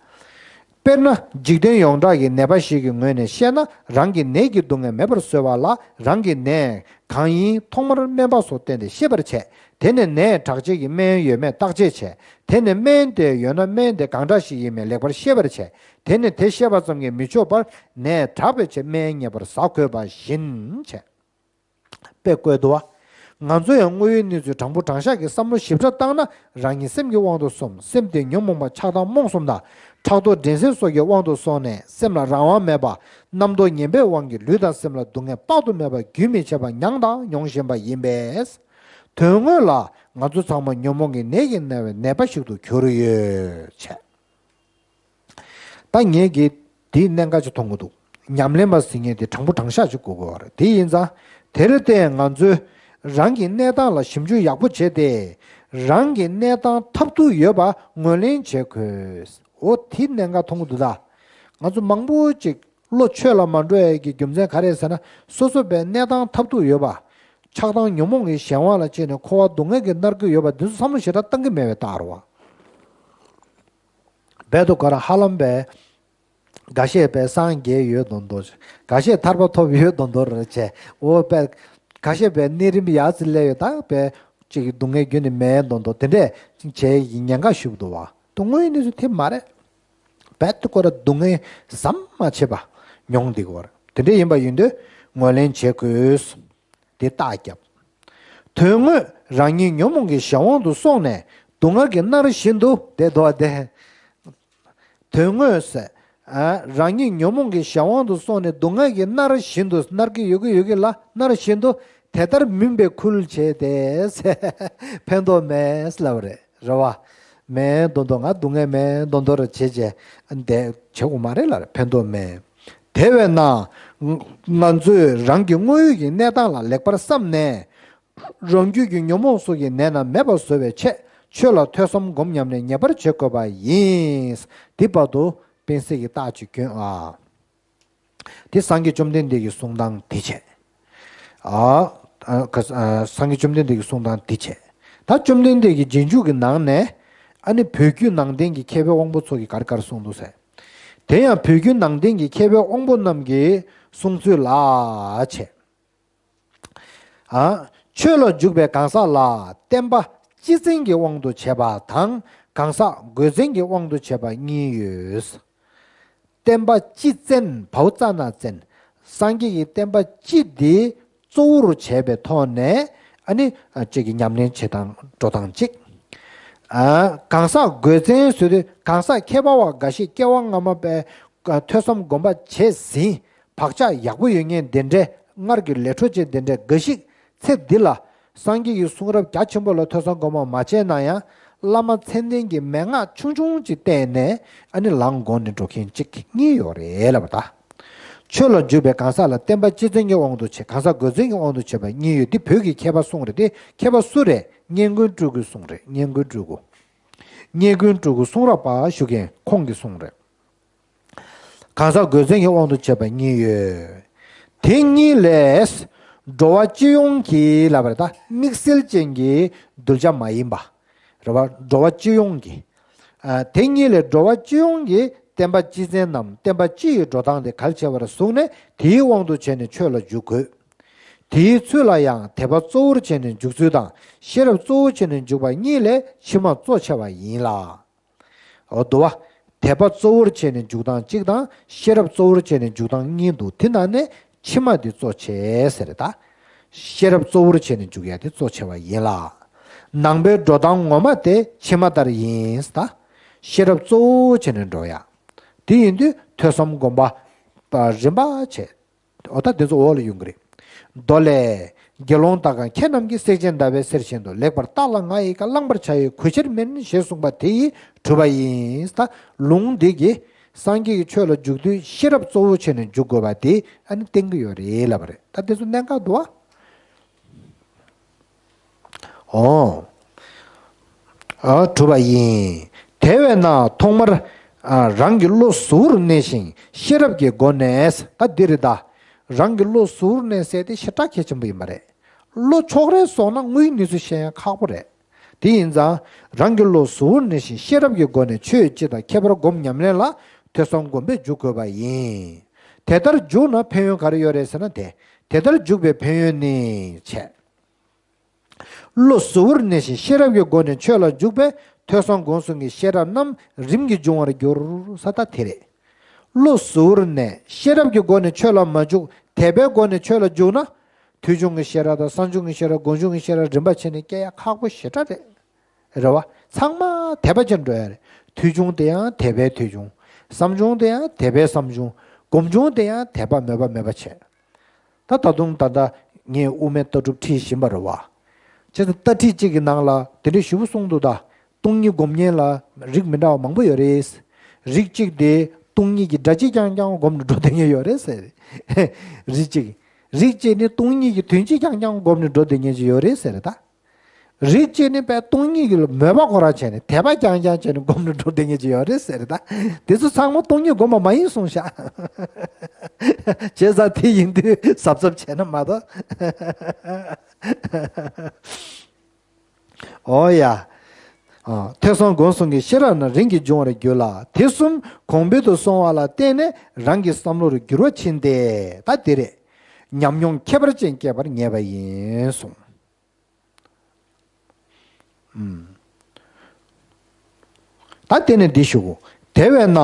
དཔེར་ན་འཇིག་རྟེན་ཡོངས་གྲགས་ཀྱི་ནད་པ་ཞིག་གི་ངོས་ནས་བཤད་ན། རང་གི་ནད་ཀྱི་སྡུག་བསྔལ་མེད་པར་བཟོ་བ་ལ་རང་གི་ནད་གང་ཡིན་ཐོག་མར་སྨན་པ་སོགས་བསྟེན་ཏེ་ཤེས་པར་བྱས། དེ་ནས་ནད་དྲག་བྱེད་ཀྱི་སྨན་ཡོད་མེད་བརྟག་དཔྱད་བྱས། དེ་ནས་སྨན་དེ་ཡོད་ན་སྨན་དེ་གང་འདྲ་ཞིག་ཡིན་མིན་ལེགས་པར་ཤེས་པར་བྱས། དེ་ནས་དེ་ཤེས་པ་ཙམ་གྱིས་མི་ཆོག་པར་ནད་དྲག་པའི་ཆེད་སྨན་ངེས་པར་ཟ་དགོས་པ་བཞིན་བྱས། པས་བཀོད་འདུག་བ། ང་ཚོ་ཡང་དངོས་ཡོད་གནས་ཚུལ་དྲང་པོ་དྲང་བཞག་གི་བསམ་བློ་ཞིབ་ཕྲ་བཏང་ན། རང་ཉིད་སེམས་ཀྱི་དབང་དུ་སོང་། སེམས་དེ་ཉོན་མོངས་པ་ཆགས་སྡང་རྨོངས་གསུམ་དང་ཕྲག་དོག་འགྲན་སེམས་སོགས་ཀྱི་དབང་དུ་སོང་ནས། སེམས་ལ་རང་དབང་མེད་པ། རྣམ་རྟོག་ངན་པའི་དབང་གིས་ལུས་དང་སེམས་ལ་སྡུག་བསྔལ་དཔག་ཏུ་མེད་པ་རྒྱུན་མི་འཆད་པ་མྱངས་དང་མྱོང་བཞིན་པ་ཡིན་པས། དོན་དངོས་ལ་ང་ཚོ་ཚང་མ་ཉོན་མོངས་ཀྱི་ནད་ཀྱིས་ན་བའི་ནད་པ་ཞིག་ཏུ་གྱུར་ཡོད་ཅེས། ད་ངས་ཀྱིས་དེའི་གནད་འགག་ཅིག་མཐོང་གི་འདུག། ཉམས་ལེན་པ་ཟེར་མཁན་དེ་དྲང་པོ་དྲང་བཞག་ཅིག་དགོས་ཀྱི་ཡོད་རེད། དེ་ཡིན་ཙང་། དེར་བརྟེན་ང་ཚོས་རང་གི་གནས་སྟངས་ལ་ཞིབ་འཇུག་ཡག་པོ་བྱས་ཏེ། རང་གི་གནས་སྟངས་ཐབས་སྡུག་ཡོད་པ་ངོས་ལེན་བྱེད་དགོས། འོ་དེའི་གནད་འགག་མཐོང་གི་འདུག་ད། ང་ཚོ་མང་པོ་ཅིག་བློ་ཆོས་ལ་མ་འགྲོ་ཡས་ཀྱི་རྒྱུ་མཚན་ག་རེ་ཟེར་ན། སོ་སོ་པའི་གནས་སྟངས་ཐབས་སྡུག་ཡོད་པ། ཆགས་སྡང་ཉོན་མོངས་ཀྱི་གཞན་དབང་ལ་བྱས་ནས་འཁོར་བ་སྡུག་བསྔལ་གྱིས་མནར་གྱི་ཡོད་པ་འདི་ཚོ་བསམ་བློ་ཞེ་དྲག་བཏང་གི་མེད་པའི་རྟགས་རེད་བ། རྦད་དེ་ཁོ་རང་ཧ་ལམ་པས། འགའ་ཤས་པས་སངས་རྒྱས་ཡོད་མདོག་མདོག། འགའ་ཤས་ཐར་པ་ཐོབ་ཡོད་མདོག་མདོག་རེད་བྱས། འོ་པས། འགའ་ཤས་པས་གནས་རིམ་ཡག་ཙི་སླེབས་ཡོད། ད་པས་ཅིག་སྡུག་བསྔལ་རྒྱུན་ནས་མེད་མདོག་མདོག་དེ་འདྲས་བྱས་ཀྱི་ཉེན་ཁ་ཞུགས་འདུག་བ། དོན་དངོས་ཡིན་དུས་སུ་དེ་མ་རེད། རྦད་དེ་ཁོ་རང་སྡུག་བསྔལ་ཟམ་མ་ཆད་པ་མྱོང་བསྡད་ཀྱི་ཡོད་རེད། དེ་འདྲས་ཡིན་པ་ཡིན་དུས་ངོས་ལེན་བྱེད་དགོས། དེ་རྟགས་བརྒྱབ། དོན་དངོས་རང་ཉིད་ཉོན་མོངས་ཀྱི་གཞན་དབང་དུ་སོང་ནས་སྡུག་བསྔལ་གྱིས་མནར་བཞིན་དུ་བསྡད་འདུག་བ་དེ། དོན་དངོས་སུ། ཨ། རང་ཉིད་ཉོན་མོངས་ཀྱི་གཞན་དབང་དུ་སོང་ནས་སྡུག་བསྔལ་གྱིས་མནར་བཞིན་དུ། མནར་གྱི་ཡོད་ཀྱི་ཡོད་ཀྱི་ལ་མནར་བཞིན་དུ། དེ་ལྟར་མུན་པས་ཁུར་བྱས་ཏེ། ཕན་ཐོགས་མེད་ལབ་རེད། རེད་བ། མེད་མདོག་མདོག། ང་སྡུག་བསྔལ་མེད་མདོག་མདོག་རེ་བྱེད་བྱེད་འདས་བྱེད་དགོས་མ་རེད་ལ། ཕན་ཐོགས་མེད། དེ་བས་ན། ང་ཚོས་རང་གི་དངོས་ཡོད་ཀྱི་གནས་སྟངས་ལ་ལེགས་པར་བསམས་ནས། རང་རྒྱུད་ཀྱི་ཉོན་མོངས་སོགས་ཀྱི་ནད་རྣམས་མེད་པར་བཟོ་བའི་ཆེད། ཆོས་ལ་ཐོས་བསམ་སྒོམ་ཉམས་ལེན་ངེས་པར་བྱེད་དགོས་པ་ཡིན། འདི་བར་དུ་སྤེལ་གསལ་གྱི་རྟགས་ཅིག་གྱོན་ཨ། དེ་སངས་རྒྱས་བཅོམ་ལྡན་འདས་ཀྱི་གསུང་སྟངས་དེ་བྱས། ཨ། ཨ། ཁ། ཨ། སངས་རྒྱས་བཅོམ་ལྡན་འདས་ཀྱི་གསུང་སྟངས་དེ་བྱས། ད་བཅོམ་ལྡན་འདས་ཀྱི་རྗེས་འཇུག་གི་ནང་ནས། ཨ་ནི་བོད་བརྒྱུད་ནང་བསྟན་གྱི་མཁས་པའི་དབང་པོ་ཚོ་གིས་ག་རེ་ག་རེ་གསུངས་འདུག་ཟེར། དེ་ཡང་བོད་བརྒྱུད་ནང་བསྟན་གྱི་མཁས་པའི་དབང་པོ་རྣམས་ཀྱིས་གསུངས་ཚུལ་ལ་བྱས། ཨ། ཆོས་ལ་འཇུག་པའི་གང་ཟག་ལ་བསྟན་པ་སྤྱི་མཚན་གྱི་དབང་དུ་བྱས་པ་དང་། གང་ཟག་དགོས་མཚན་གྱི་དབང་དུ་བྱས་པ་གཉིས་ཡོད། བསྟན་པ་སྤྱི་མཚན། བའོ་ཙ་ན་བཙན། སངས་རྒྱས་ཀྱི་བསྟན་པ་སྤྱི་དེ་གཙོ་བོར་བྱས་པའི་ཐོག་ནས། ཨ་ནི། ཨ། ཅིག་གི་ཉམས་ལེན་བྱེད་སྟངས་འགྲོ་སྟངས་གཅིག། ཨ། གང་ཟག་དགོས་མཚན་ཟེར་དུས། གང་ཟག་ཁྱད་པར་བ་འགའ་ཞིག་སྐྱེ་བ་སྔ་མ་པའི་ཐོས་བསམ་སྒོམ་པ་བྱས་ཟིན། བག་ཆགས་ཡག་པོ་ཡོད་མཁན་དེ་འདྲས། སྔར་གྱི་ལས་འཕྲོ་ཅན་དེ་འདྲས་འགའ་ཞིག་ཚེ་འདི་ལ་སངས་རྒྱས་ཀྱི་གསུང་རབ་རྒྱ་ཆེན་པོ་ལ་ཐོས་བསམ་སྒོམ་པ་མ་བྱས་ན་ཡང་། བླ་མ་མཚན་ལྡན་གྱི་མན་ངག་ཆུང་ཆུང་ཅིག་བསྟན་ནས། ཨ་ནི་ལངས་དགོངས་ནས་འགྲོ་མཁན་གཅིག་གཉིས་ཡོད་རེད་ལབ་པ་ད། ཆོས་ལ་འཇུག་པའི་གང་ཟག་ལ་བསྟན་པ་སྤྱི་མཚན་གྱི་དབང་དུ་བྱས། གང་ཟག་དགོས་མཚན་གྱི་དབང་དུ་བྱས་པ་གཉིས་ཡོད། འདི་བོད་ཀྱི་མཁས་པ་གསུང་རེད། དེ་མཁས་པ་སུ་རེད། སྙན་ཀུན་སྤྲུལ་སྐུའི་གསུང་རེད། སྙན་ཀུན་སྤྲུལ་སྐུ། སྙན་ཀུན་སྤྲུལ་སྐུ་གསུང་རབ་པ་ཞུ་མཁན་ཁོང་གི་གསུང་རེད། གང་ཟག་དགོས་མཚན་གྱི་དབང་དུ་བྱས་པ་གཉིས་ཡོད། དེ་གཉིས་ལས། འགྲོ་བ་སྤྱི་ཡོངས་ཀྱི་ལབ་པ་རེད་ད། དམིགས་བསལ་ཅན་གྱི་གདུལ་བྱ་མ་ཡིན་པ། རེད་བ། འགྲོ་བ་སྤྱི་ཡོངས་ཀྱི། ཨ། དེ་གཉིས་ལས་འགྲོ་བ་སྤྱི་ཡོངས་ཀྱི་བསྟན་པ་སྤྱི་མཚན་ནམ་བསྟན་པ་སྤྱི་ཡི་འགྲོ་སྟངས་དེ་གལ་ཆེ་བར་བཟུང་ནས། དེའི་དབང་དུ་བྱས་ནས་ཆོས་ལ་འཇུག་དགོས། དེའི་ཚུལ་ལ་ཡང་དད་པ་གཙོ་བོར་བྱས་ནས་འཇུག་ཚུལ་དང་། ཤེས་རབ་གཙོ་བོར་བྱས་ནས་འཇུག་པ་གཉིས་ལས་ཕྱི་མ་གཙོ་ཆེ་བ་ཡིན་ལ། འོ་དུ་བ། དད་པ་གཙོ་བོར་བྱས་ནས་འཇུག་སྟངས་གཅིག་དང་། ཤེས་རབ་གཙོ་བོར་བྱས་ནས་འཇུག་སྟངས་གཉིས་འདུག། དེ་ནང་ནས་ཕྱི་མ་དེ་གཙོ་ཆེ་ཟེར་རེད་ད། ཤེས་རབ་གཙོ་བོར་བྱས་ནས་འཇུག་ཡ་དེ་གཙོ་ཆེ་བ་ཡིན་ལ། ནང་པའི་འགྲོ་སྟངས་ངོ་མ་དེ་ཕྱི་མ་ལྟར་ཡིན་ད། ཤེས་རབ་གཙོ་བོར་བྱས་ནས་འགྲོ་ཡ། དེ་ཡིན་དུས་ཐོས་བསམ་སྒོམ་པ་རིམ་པ་བྱས། འོ་ད་དེ་ཚོ་འོག་ལ་ཡོང་གི་རེད། མདོ་ལས། དགེ་སློང་དག་གམ་མཁས་རྣམས་ཀྱིས། བསྲེགས་བཅད་འདའ་བའི་གསེར་བཞིན་དུ། ལེགས་པར་བརྟགས་ལ་ང་ཡི་བཀའ། བླངས་པར་བྱ་ཡི་གོས་ཕྱིར་མིན། ཞེས་གསུངས་པ་དེ་ཡིས་གྲུབ་པ་ཡིན། ད་ལུང་འདི་གིས་སངས་རྒྱས་ཀྱི་ཆོས་ལ་འཇུག་དུས་ཤེས་རབ་གཙོ་བོ་བྱས་ནས་འཇུག་དགོས་པ་དེ་ཨ་ནི་བསྟན་གྱི་ཡོད་རེད་ལབ་པ་རེད། ད་དེ་ཚོ་གནད་འགག་འདུག་ཨ། འོ། ཨ། གྲུབ་པ་ཡིན། དེ་བས་ན་ཐོག་མར། ཨ། རང་གི་བློ་གཟུ་བོར་གནས་ཤིང་ཤེས་རབ་ཀྱི་སྒོ་ནས། ད་འདི་རེད་ད། རང་གི་བློ་གཟུ་བོར་གནས་ཟེར་དེ་ཞེ་དྲག་གལ་ཆེན་པོ་ཡིན་པ་རེད། བློ་ཕྱོགས་རེ་སོང་ན་དངོས་ཡོད་གནས་ཚུལ་ཤེས་ཡ་ཁག་པོ་རེད། དེ་ཡིན་ཙང་། རང་གི་བློ་གཟུ་བོར་གནས་ཤིང་ཤེས་རབ་ཀྱི་སྒོ་ནས་ཆོས་སྤྱི་དང་ཁྱད་པར་སྒོམ་ཉམས་ལེན་ལ་ཐོས་བསམ་སྒོམ་པས་འཇུག་དགོས་པ་ཡིན། དེ་ལྟར་འཇུག་ན་ཕན་ཡོན་ག་རེ་ཡོད་རེད་ཟེར་ན། དེ་དེ་ལྟར་འཇུག་པའི་ཕན་ཡོན་ནི་བྱས། བློ་གཟུ་བོར་གནས་ཤིང་ཤེས་རབ་ཀྱི་སྒོ་ནས་ཆོས་ལ་འཇུག་པས་ཐོས་བསམ་སྒོམ་གསུམ་གྱི་ཤེས་རབ་རྣམས་རིམ་གྱིས་འབྱུང་བར་འགྱུར་ས། ད་དེ་རེད། བློ་གཟུ་བོར་གནས། ཤེས་རབ་ཀྱི་སྒོ་ནས་ཆོས་ལ་མ་འཇུག། དད་པའི་སྒོ་ནས་ཆོས་ལ་འཇུག་ན། ཐོས་བྱུང་གི་ཤེས་རབ་དང་། བསམ་བྱུང་གི་ཤེས་རབ། སྒོམ་བྱུང་གི་ཤེས་རབ། རིམ་པ་བྱས་ནས་སྐྱེ་ཡ་ཁག་པོ་ཞེ་དྲག་རེད། རེད་བ། ཚང་མ་དད་པ་ཅན་འགྲོ་ཡ་རེད། ཐོས་བྱུང་དེ་ཡང་དད་པའི་ཐོས་བྱུང་། བསམ་བྱུང་དེ་ཡང་དད་པའི་བསམ་བྱུང་། སྒོམ་བྱུང་དེ་ཡང་དད་པ་མོས་པ་མེད་པ་བྱས། ད་ད་དུང་ད་ལྟ་ངས་དབུ་མའི་ལྟ་གྲུབ་ཁྲིད་བཞིན་པ་རེད་བ། བྱས་ཙང་ལྟ་ཁྲིད་གཅིག་གི་ནང་ལ་དེ་འདྲའི་ཞེ་པོ་གསུངས་འདུག་ད། སྟོང་ཉིད་སྒོམ་མཁན་ལ་རིགས་མི་འདྲ་བ་མང་པོ་ཡོད་རེད། རིགས་གཅིག་དེ་སྟོང་ཉིད་ཀྱི་སྒྲ་གཅིག་རྐྱང་རྐྱང་སྒོམ་ནས་འགྲོ་བསྡད་མཁན་ཡོད་རེད་ཟེར། རིགས་གཅིག་རིགས་གཅིག་ནི་སྟོང་ཉིད་ཀྱི་དོན་གཅིག་རྐྱང་རྐྱང་སྒོམ་ནས་འགྲོ་བསྡད་མཁན་ཅིག་ཡོད་རེད་ཟེར་ད། རིགས་གཅིག་ནི་དཔེ་སྟོང་ཉིད་ཀྱི་མོས་པ་ཁོ་རང་བྱས་ནས་དད་པ་རྐྱང་རྐྱང་བྱས་ནས་སྒོམ་ནས་འགྲོ་བསྡད་མཁན་ཅིག་ཡོད་རེད་ཟེར་ད། དེ་ཚོ་ཚང་མ་སྟོང་ཉིད་སྒོམ་པ་མ་ཡིན་གསུངས་ཤག་བྱས་ཙང་དེ་ཡིན་དུས་གཟབ་གཟབ་བྱས་ན་མ་གཏོགས། ཨོ་ཡ། ཨ། ཐོས་བསམ་སྒོམ་གསུམ་གྱི་ཤེས་རབ་རྣམས་རིམ་གྱིས་འབྱུང་བར་འགྱུར་ལ། དེ་གསུམ་གོང་འཕེལ་དུ་སོང་བ་ལ་བརྟེན་ནས་རང་གི་བསམ་བློར་འགྱུར་བ་ཕྱིན་ཏེ། ད་དེ་རེད། ཉམས་མྱོང་ཁྱད་པར་ཅན་སྐྱེད་པར་ངེས་པ་ཡིན་གསུངས། ཨུམ། ད་དེ་ནས་འདི་ཞུ། དེ་བས་ན་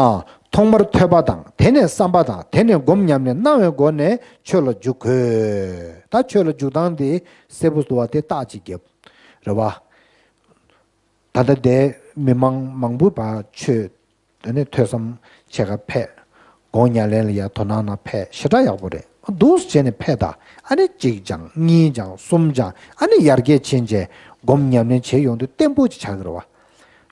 ཐོག་མར་ཐོས་པ་དང་། དེ་ནས་བསམ་པ་དང་། དེ་ནས་སྒོམ་ཉམས་ལེན་གནང་བའི་སྒོ་ནས་ཆོས་ལ་འཇུག་དགོས། ད་ཆོས་ལ་འཇུག་སྟངས་དེ་གསལ་པོ་བཟོ་བ་དེ་རྟགས་ཅིག་བརྒྱབ། རེད་བ། ད་ལྟ་དེ་མི་མང་མང་པོ་བ་ཆོས་དེ་ནས་ཐོས་བསམ་བྱེད་ག་ཕེབས། སྒོམ་ཉམས་ལེན་ལ་ཡ་དོ་སྣང་གནང་ཕེབས། ཞེ་དྲག་ཡག་པོ་རེད། འདུག་སེ་བྱས་ནས་ཕེབས་ད། ཨ་ནི་གཅིག་སྦྱངས། གཉིས་སྦྱངས། གསུམ་སྦྱངས། ཨ་ནི་ཡར་རྒྱས་ཕྱིན་བྱས་སྒོམ་ཉམས་ལེན་བྱེད་ཡོང་དུས་བརྟན་པོ་ཅིག་ཆགས་ཀྱི་རེད་བ།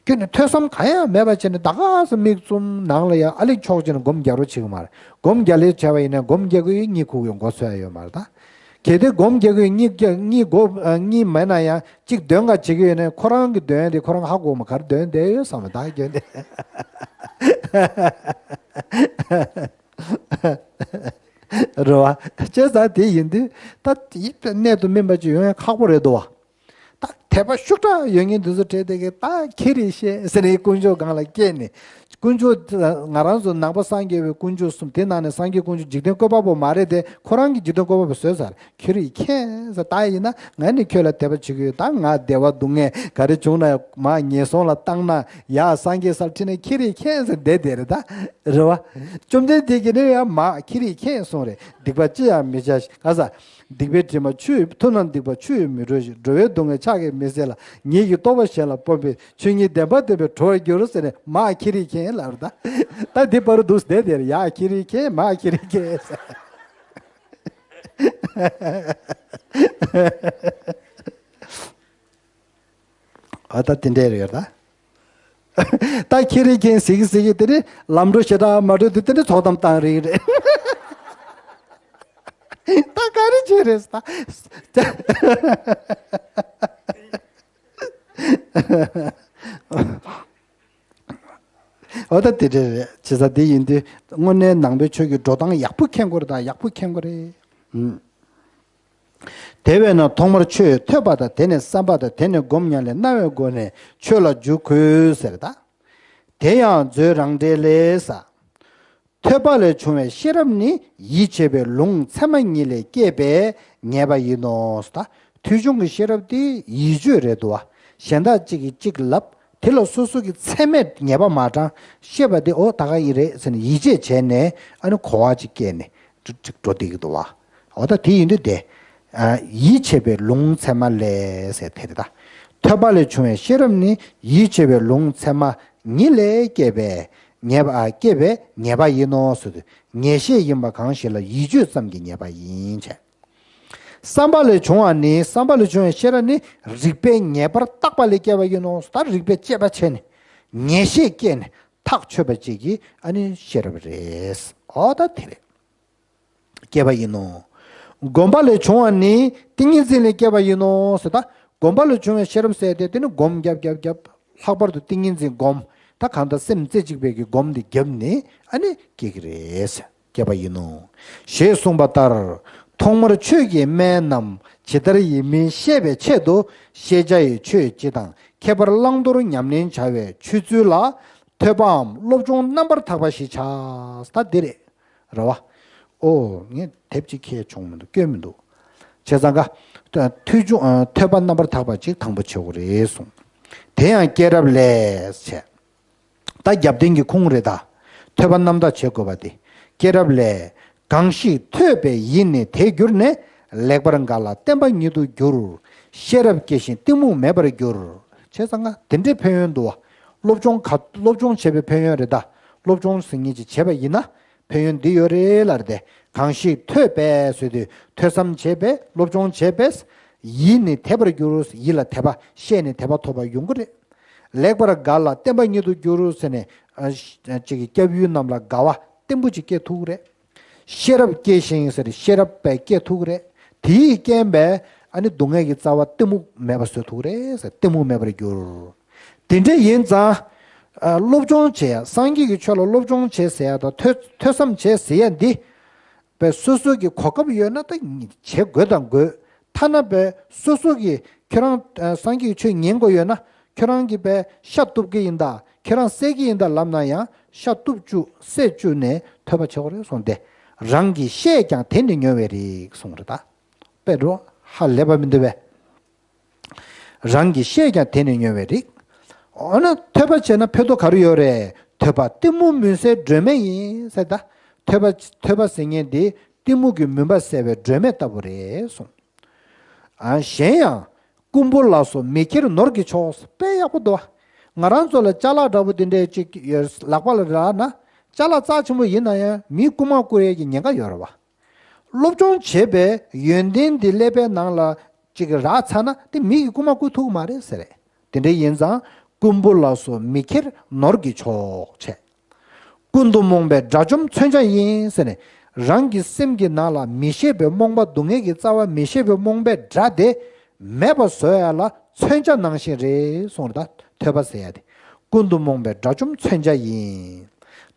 ཁྱོད་ནི་ཐོས་བསམ་གང་ཡང་མེད་པ་བྱས་ནས་ད་ག་སེ་མིག་བཙུམ་ནང་ལ་ཡ་ཨ་ལེ་ཆོག་བྱས་ནས་སྒོམ་རྒྱག་རོགས་བྱེད་ཀྱི་མ་རེད། སྒོམ་རྒྱག་ལེ་བྱས་པ་ཡིན་ན་སྒོམ་རྒྱག་གི་ཡོད་གཉིད་ཁུག་ཡོང་མགོ་ཚོས་ཡ་ཡོད་མ་རེད་ད། གལ་ཏེ་སྒོམ་རྒྱག་གི་ཡོད་གཉིད་རྒྱག་གཉིད་སྒོ་གཉིད་མེད་ན་ཡང་གཅིག་འདོན་ག་བྱེད་ཀྱི་ཡོད་ན་ཁོ་རང་གི་འདོན་ཡ་དེ་ཁོ་རང་ཧ་གོ་མ་ག་རེ་འདོན་བསྡད་ཡོད་བསམ་པ་ད་སྐྱོན་དེ། རེད་བ། བྱས་ཙང་དེ་ཡིན་དུས་ད་དེ་གནད་དུ་སྨིན་པ་ཅིག་ཡོང་ཡ་ཁག་པོ་རེད་འདུག་བ། ད་དད་པ་ཤུགས་དྲག་ཡོད་མཁན་དེ་ཚོ་གྲས་དེ་གས་ད་ཁྱེད་རིག་ཤེས་ཟེར་ནས་དཀོན་མཆོག་སྒང་ལ་སྐྱེས་ནས། དཀོན་མཆོག་ང་རང་ཚོ་ནང་པ་སངས་རྒྱས་པའི་དཀོན་མཆོག་གསུམ་དེ་ནང་ནས་སངས་རྒྱས་དཀོན་མཆོག་འཇིག་རྟེན་བཀོད་པ་པོ་མ་རེད་དེ། ཁོ་རང་གིས་འཇིག་རྟེན་བཀོད་པ་པོ་བཟོས་ཚར། ཁྱེད་རིག་མཁྱེན་ཟེར། ད་ཡིན་ན་ང་ནི་ཁྱོད་ལ་དད་པ་བྱེད་ཀྱི་ཡོད། ད་ང་བདེ་བ་སྡུག་བསྔལ་ག་རེ་བྱུང་ན་མར་ངན་སོང་ལ་བཏང་ན་ཡ་སངས་རྒྱས་སར་ཁྲིད་ན་ཁྱེད་རིག་མཁྱེན་ཟེར་བསྡད་བསྡད་རེད་ད། རེད་བ། བཅོམ་ལྡན་འདས་ཀྱིས་ནི་ཡ་མ་ཁྱེད་རིག་མཁྱེན་གསུངས་རེད། སྡིག་པ་ཅི་ཡང་མི་བྱ་ཞིང་ག་ས། སྡིག་པའི་དྲི་མ་ཆུ་ཡིས་མཐོང་ན་སྡིག་པ་ཆུ་ཡིས་མི་འགྲོ་ཞིང་། འགྲོ་བའི་སྡུག་བསྔལ་ཕྱག་གིས་མི་སེལ་ལ། ཉིད་ཀྱི་རྟོགས་པ་གཞན་ལ་སྤོབས་པས། ཆོས་ཉིད་བདེན་པར་ལྡན་པས་གྲོལ་བར་འགྱུར་ཟེར་ནས་མ་ཁྱེད་རིག་མཁྱེན་ལབ་རེད་ད། ད་འདི་བར་འདུག་བསྡད་དེར་ཡ་ཁྱེད་རིག་མཁྱེན་མ་ཁྱེད་རིག་མཁྱེན་ཟེར། ཨ་ད་དེ་འདྲས་རེད་ད། ད་ཁྱེད་རིག་མཁྱེན་ཟེར་གི་ཟེར་གི་དེ་ནི་ལམ་འགྲོ་ཞེ་དྲག་མ་འགྲོ་དུས་དེ་ནི་ཚོགས་གཏམ་བཏང་རིགས་རེད། ད་ག་རེ་བྱེད་རེད་ད། འོ་ད་དེ་འདྲས་རེད། བྱས་ཙང་དེ་ཡིན་དུས་དངོས་གནས་ནང་པའི་ཆོས་ཀྱི་འགྲོ་སྟངས་ཡག་པོ་མཁྱེན་དགོས་རེད་ད། ཡག་པོ་མཁྱེན་དགོས་རེད། ཨུམ། དེ་བས་ན་ཐོག་མར་ཆོས་ཐོས་པ་དང་། དེ་ནས་བསམ་པ་དང་། དེ་ནས་སྒོམ་ཉམས་ལེན་གནང་བའི་སྒོ་ནས་ཆོས་ལ་འཇུག་དགོས་ཟེར་ད། དེ་ཡང་མཛོད་རང་འགྲེལ་ལས། ཐོས་པ་ལས་བྱུང་བའི་ཤེས་རབ་ནི། ཡིད་ཆེས་པའི་ལུང་ཚད་མ་ཉིད་ལས་སྐྱེས་པས་ངེས་པ་ཡིན་ནོ། ད་ཐོས་བྱུང་གི་ཤེས་རབ་དེ་ཡིད་དཔྱོད་རེད་འདུག་བ། གཞན་དག་ཅིག་གིས་ཅིག་ལབ། དེ་ལ་སོ་སོ་གི་ཚད་མས་ངེས་པ་མ་དྲངས། ཤེས་པ་དེ་འོ་ད་ག་ཡིན་རེད་ཟེར་ནས་ཡིད་ཆེས་བྱས་ནས་ཨ་ནི་གོ་བ་ཅིག་སྐྱེས་ནས་ཅིག་འགྲོ་བསྡད་ཀྱི་འདུག་བ། འོ་ད་དེ་ཡིན་དུས་དེ། ཡིད་ཆེས་པའི་ལུང་ཚད་མ་ལས་ཟེར་དེ་རེད་ད། ཐོས་པ་ལས་བྱུང་བའི་ཤེས་རབ་ནི། ཡིད་ཆེས་པའི་ལུང་ཚད་མ་ཉིད་ལས་སྐྱེས་པས་ངེས་པ། ཨ། སྐྱེས་པས་ངེས་པ་ཡིན་ནོ་ཟེར་དུས་ངེས་ཤེས་ཡིན་པ་གང་ཞིག་ལ་ཡིད་དཔྱོད་ཙམ་གྱིས་ངེས་པ་ཡིན་བྱས། བསམ་པ་ལས་བྱུང་བ་ནི། བསམ་པ་ལས་བྱུང་བའི་ཤེས་རབ་ནི་རིགས་པས་ངེས་པར་བརྟགས་པ་ལས་སྐྱེས་པ་ཡིན་ནོ། ད་རིགས་པས་དཔྱད་པ་བྱས་ནས་ངེས་ཤེས་སྐྱེས་ནས་ཐག་ཆོད་པ་ཅིག་གི་ཨ་ནི་ཤེས་རབ་རེད། འོ་ད་དེ་རེད། སྐྱེས་པ་ཡིན་ནོ། སྒོམ་པ་ལས་བྱུང་བ་ནི་ཏིང་ངེ་འཛིན་ལས་སྐྱེས་པ་ཡིན་ནོ་ཟེར་ད། སྒོམ་པ་ལས་བྱུང་བའི་ཤེས་རབ་ཟེར་ཏེ་དེ་ནི་སྒོམ་རྒྱབ་རྒྱབ་རྒྱབ། ལྷག་པར་དུ་ཏིང་ངེ་འཛིན་སྒོམ། ད་གང་ལྟར་སེམས་རྩེ་གཅིག་པའི་གི་སྒོམ་འདི་རྒྱབ་ནས་ཨ་ནི་སྐྱེ་གི་རེད། སྐྱེས་པ་ཡིན་ནོ། ཞེས་གསུངས་པ་ལྟར། ཐོག་མར་ཆོས་ཀྱི་སྨན་རྣམས་ཇི་ལྟར་ཡིན་མིན་ཤེས་པའི་ཆེད་དུ་ཤེས་བྱ་ཡི་ཆོས་སྤྱི་དང་ཁྱད་པར་བླང་དོར་ཉམས་ལེན་བྱ་བའི་ཆོས་ཚུལ་ལ་ཐོས་པའམ་སློབ་སྦྱོང་རྣམ་པར་དག་པ་ཞིག་བྱ། ད་འདི་རེད། རེད་བ། ཨོ། ངས་དེབ་ཅིག་ཁྱེར་བྱུང་མི་འདུག་སྐྱོན་མི་འདུག་བྱས་ཙང་ཀ། ཐོས་བྱུང་། ཐོས་པ་རྣམ་པར་དག་པ་ཅིག་དང་པོ་བྱེད་དགོས་རེད་གསུངས། དེ་ཡང་སྐྱེས་རབས་ལས་བྱས། ད་རྒྱབ་རྟེན་གྱི་ཁུངས་རེད་ད། ཐོས་པ་རྣམ་དག་བྱེད་དགོས་པ་དེ། སྐྱེས་རབས་ལས། གང་ཞིག་ཐོས་པའི་ཡིད་ནི་དེ་གྱུར་ནས། ལེགས་པར་དགའ་ལ་བརྟན་པ་ཉིད་དུ་འགྱུར། ཤེས་རབ་སྐྱེ་ཞིང་གཏི་མུག་མེད་པར་འགྱུར། བྱས་ཙང་ང་དེ་འདྲའི་ཕན་ཡོན་འདུག་བ། སློབ་སྦྱོང་ག་སློབ་སྦྱོང་བྱས་པའི་ཕན་ཡོན་རེད་ད། སློབ་སྦྱོང་ཟེར་མཁན་ཅིག་བྱས་པ་ཡིན་ན། ཕན་ཡོན་འདི་ཡོད་རེད་ལབ་རེད་དེ། གང་ཞིག་ཐོས་པས་ཟེར་དུས་ཐོས་བསམ་བྱས་པས་སློབ་སྦྱོང་བྱས་པས། ཡིད་ནི་དད་པར་འགྱུར། ཡིད་ལ་དད་པ་ཤེས་ནས་དད་པ་ཐོབ་པ་ཡོང་གི་རེད། ལེགས་པར་དགའ་ལ་བརྟན་པ་ཉིད་དུ་འགྱུར་ཟེར་ནས་ཨ་ཅིག་གི་སྐྱབས་ཡུལ་རྣམས་ལ་དགའ་བ་བརྟན་པོ་ཅིག་སྐྱེ་ཐུབ་ཀྱི་རེད། ཤེས་རབ་སྐྱེ་ཞིང་ཟེར་ཤེས་རབ་པའི་སྐྱེ་ཐུབ་ཀྱི་རེད། དེའི་རྐྱེན་པས་ཨ་ནི་སྡུག་བསྔལ་གྱི་རྩ་བ་གཏི་མུག་མེད་པ་བཟོ་ཐུབ་ཀྱི་རེད་ཟེར། གཏི་མུག་མེད་པར་འགྱུར། དེ་འདྲ་ཡིན་ཙང་། ཨ་སློབ་སྦྱོང་བྱེད་ཡ་སངས་རྒྱས་ཀྱི་ཆོས་ལ་སློབ་སྦྱོང་བྱེད་ཟེར་ཡ་དང་ཐོས་ཐོས་བསམ་བྱེད་ཟེར་ཡ་འདི། པའི་སོ་སོ་གི་གོ་སྐབས་ཡོད་ན་ད་བྱེད་དགོས་དང་དགོས། ཐ་ན་པའི་སོ་སོ་གི་ཁྱོད་རང་ཨ་སངས་རྒྱས་ཀྱི་ཆོས་ཉན་དགོས་ཡོད་ན་ཁྱོད་རང་གིས་པའི་ཤ་གཏུབ་ཀྱི་ཡིན་ད་ཁྱོད་རང་བསད་ཀྱི་ཡིན་ད་ལབ་ན་ཡང་ཤ་གཏུབ་བཅུག་བསད་བཅུག་ནས་ཐོས་པ་བྱེད་དགོས་རེད་གསུངས་ཏེ། རང་གིས་བཤད་ཀྱང་དེ་ནི་ཉོན་མོངས་པའི་རིགས་གསུངས་རེད་ད། དཔེ་འགྲོ་ཧ་ལས་པ་མི་འདུག་པས། རང་གིས་བཤད་ཀྱང་དེ་ནི་ཉོན་མོངས་པའི་རིགས། འོ་ན་ཐོས་པ་བྱས་ན་ཕན་ཐོགས་ག་རེ་ཡོད་རེད། ཐོས་པ་གཏི་མུག་མུན་སེལ་སྒྲོན་མེ་ཡིན་ཟེར་ད། ཐོས་པ་ཐོས་པ་ཟེར་མཁན་དེ་གཏི་མུག་གི་མུན་པ་སེལ་བའི་སྒྲོན་མེ་ལྟ་བུ་རེད་གསུངས། ཨ་གཞན་ཡང་། རྐུན་པོ་ལ་སོགས་མི་ཁྱེར་ནོར་གྱི་མཆོག་དཔེ་ཡག་པོ་འདུག་བ། ང་རང་ཚོ་ལ་ཅ་ལག་འདྲ་པོ་དེ་འདྲས་ཅིག་ཡོད་ལག་པ་ལ་རག་ན། ཅ་ལག་རྩ་ཆེན་པོ་ཡིན་ན་ཡང་མིའི་རྐུན་མ་རྐུ་ཡས་ཀྱི་ཉེན་ཁ་ཡོད་རེད་བ། སློབ་སྦྱོང་བྱེད་པའི་ཡོན་ཏན་འདི་ཀླད་པའི་ནང་ལ་ཅིག་རག་ཚར་ན་དེ་མི་གི་རྐུན་མ་རྐུ་ཐུབ་ཀྱི་མ་རེད་ཟེར་རེད། དེ་འདྲ་ཡིན་ཙང་རྐུན་པོ་ལ་སོགས་མི་ཁྱེར་ནོར་གྱི་མཆོག་བྱས། ཀུན་ཏུ་རྨོངས་པའི་དགྲ་བཅོམ་མཚོན་ཆ་ཡིན་ཟེར་ནས་རང་གི་སེམས་ཀྱི་ནང་ལ་མི་ཤེས་པའི་རྨོངས་པ་སྡུག་བསྔལ་གྱི་རྩ་བ་མི་ཤེས་པའི་རྨོངས་པའི་དགྲ་དེ་མེད་པ་བཟོ་ཡ་ལ་མཚོན་ཆ་ནང་བཞིན་རེད་གསུངས་རེད་ད། ཐོས་པ་ཟེར་ཡ་དེ། ཀུན་ཏུ་རྨོངས་པའི་དགྲ་བཅོམ་མཚོན་ཆ་ཡིན།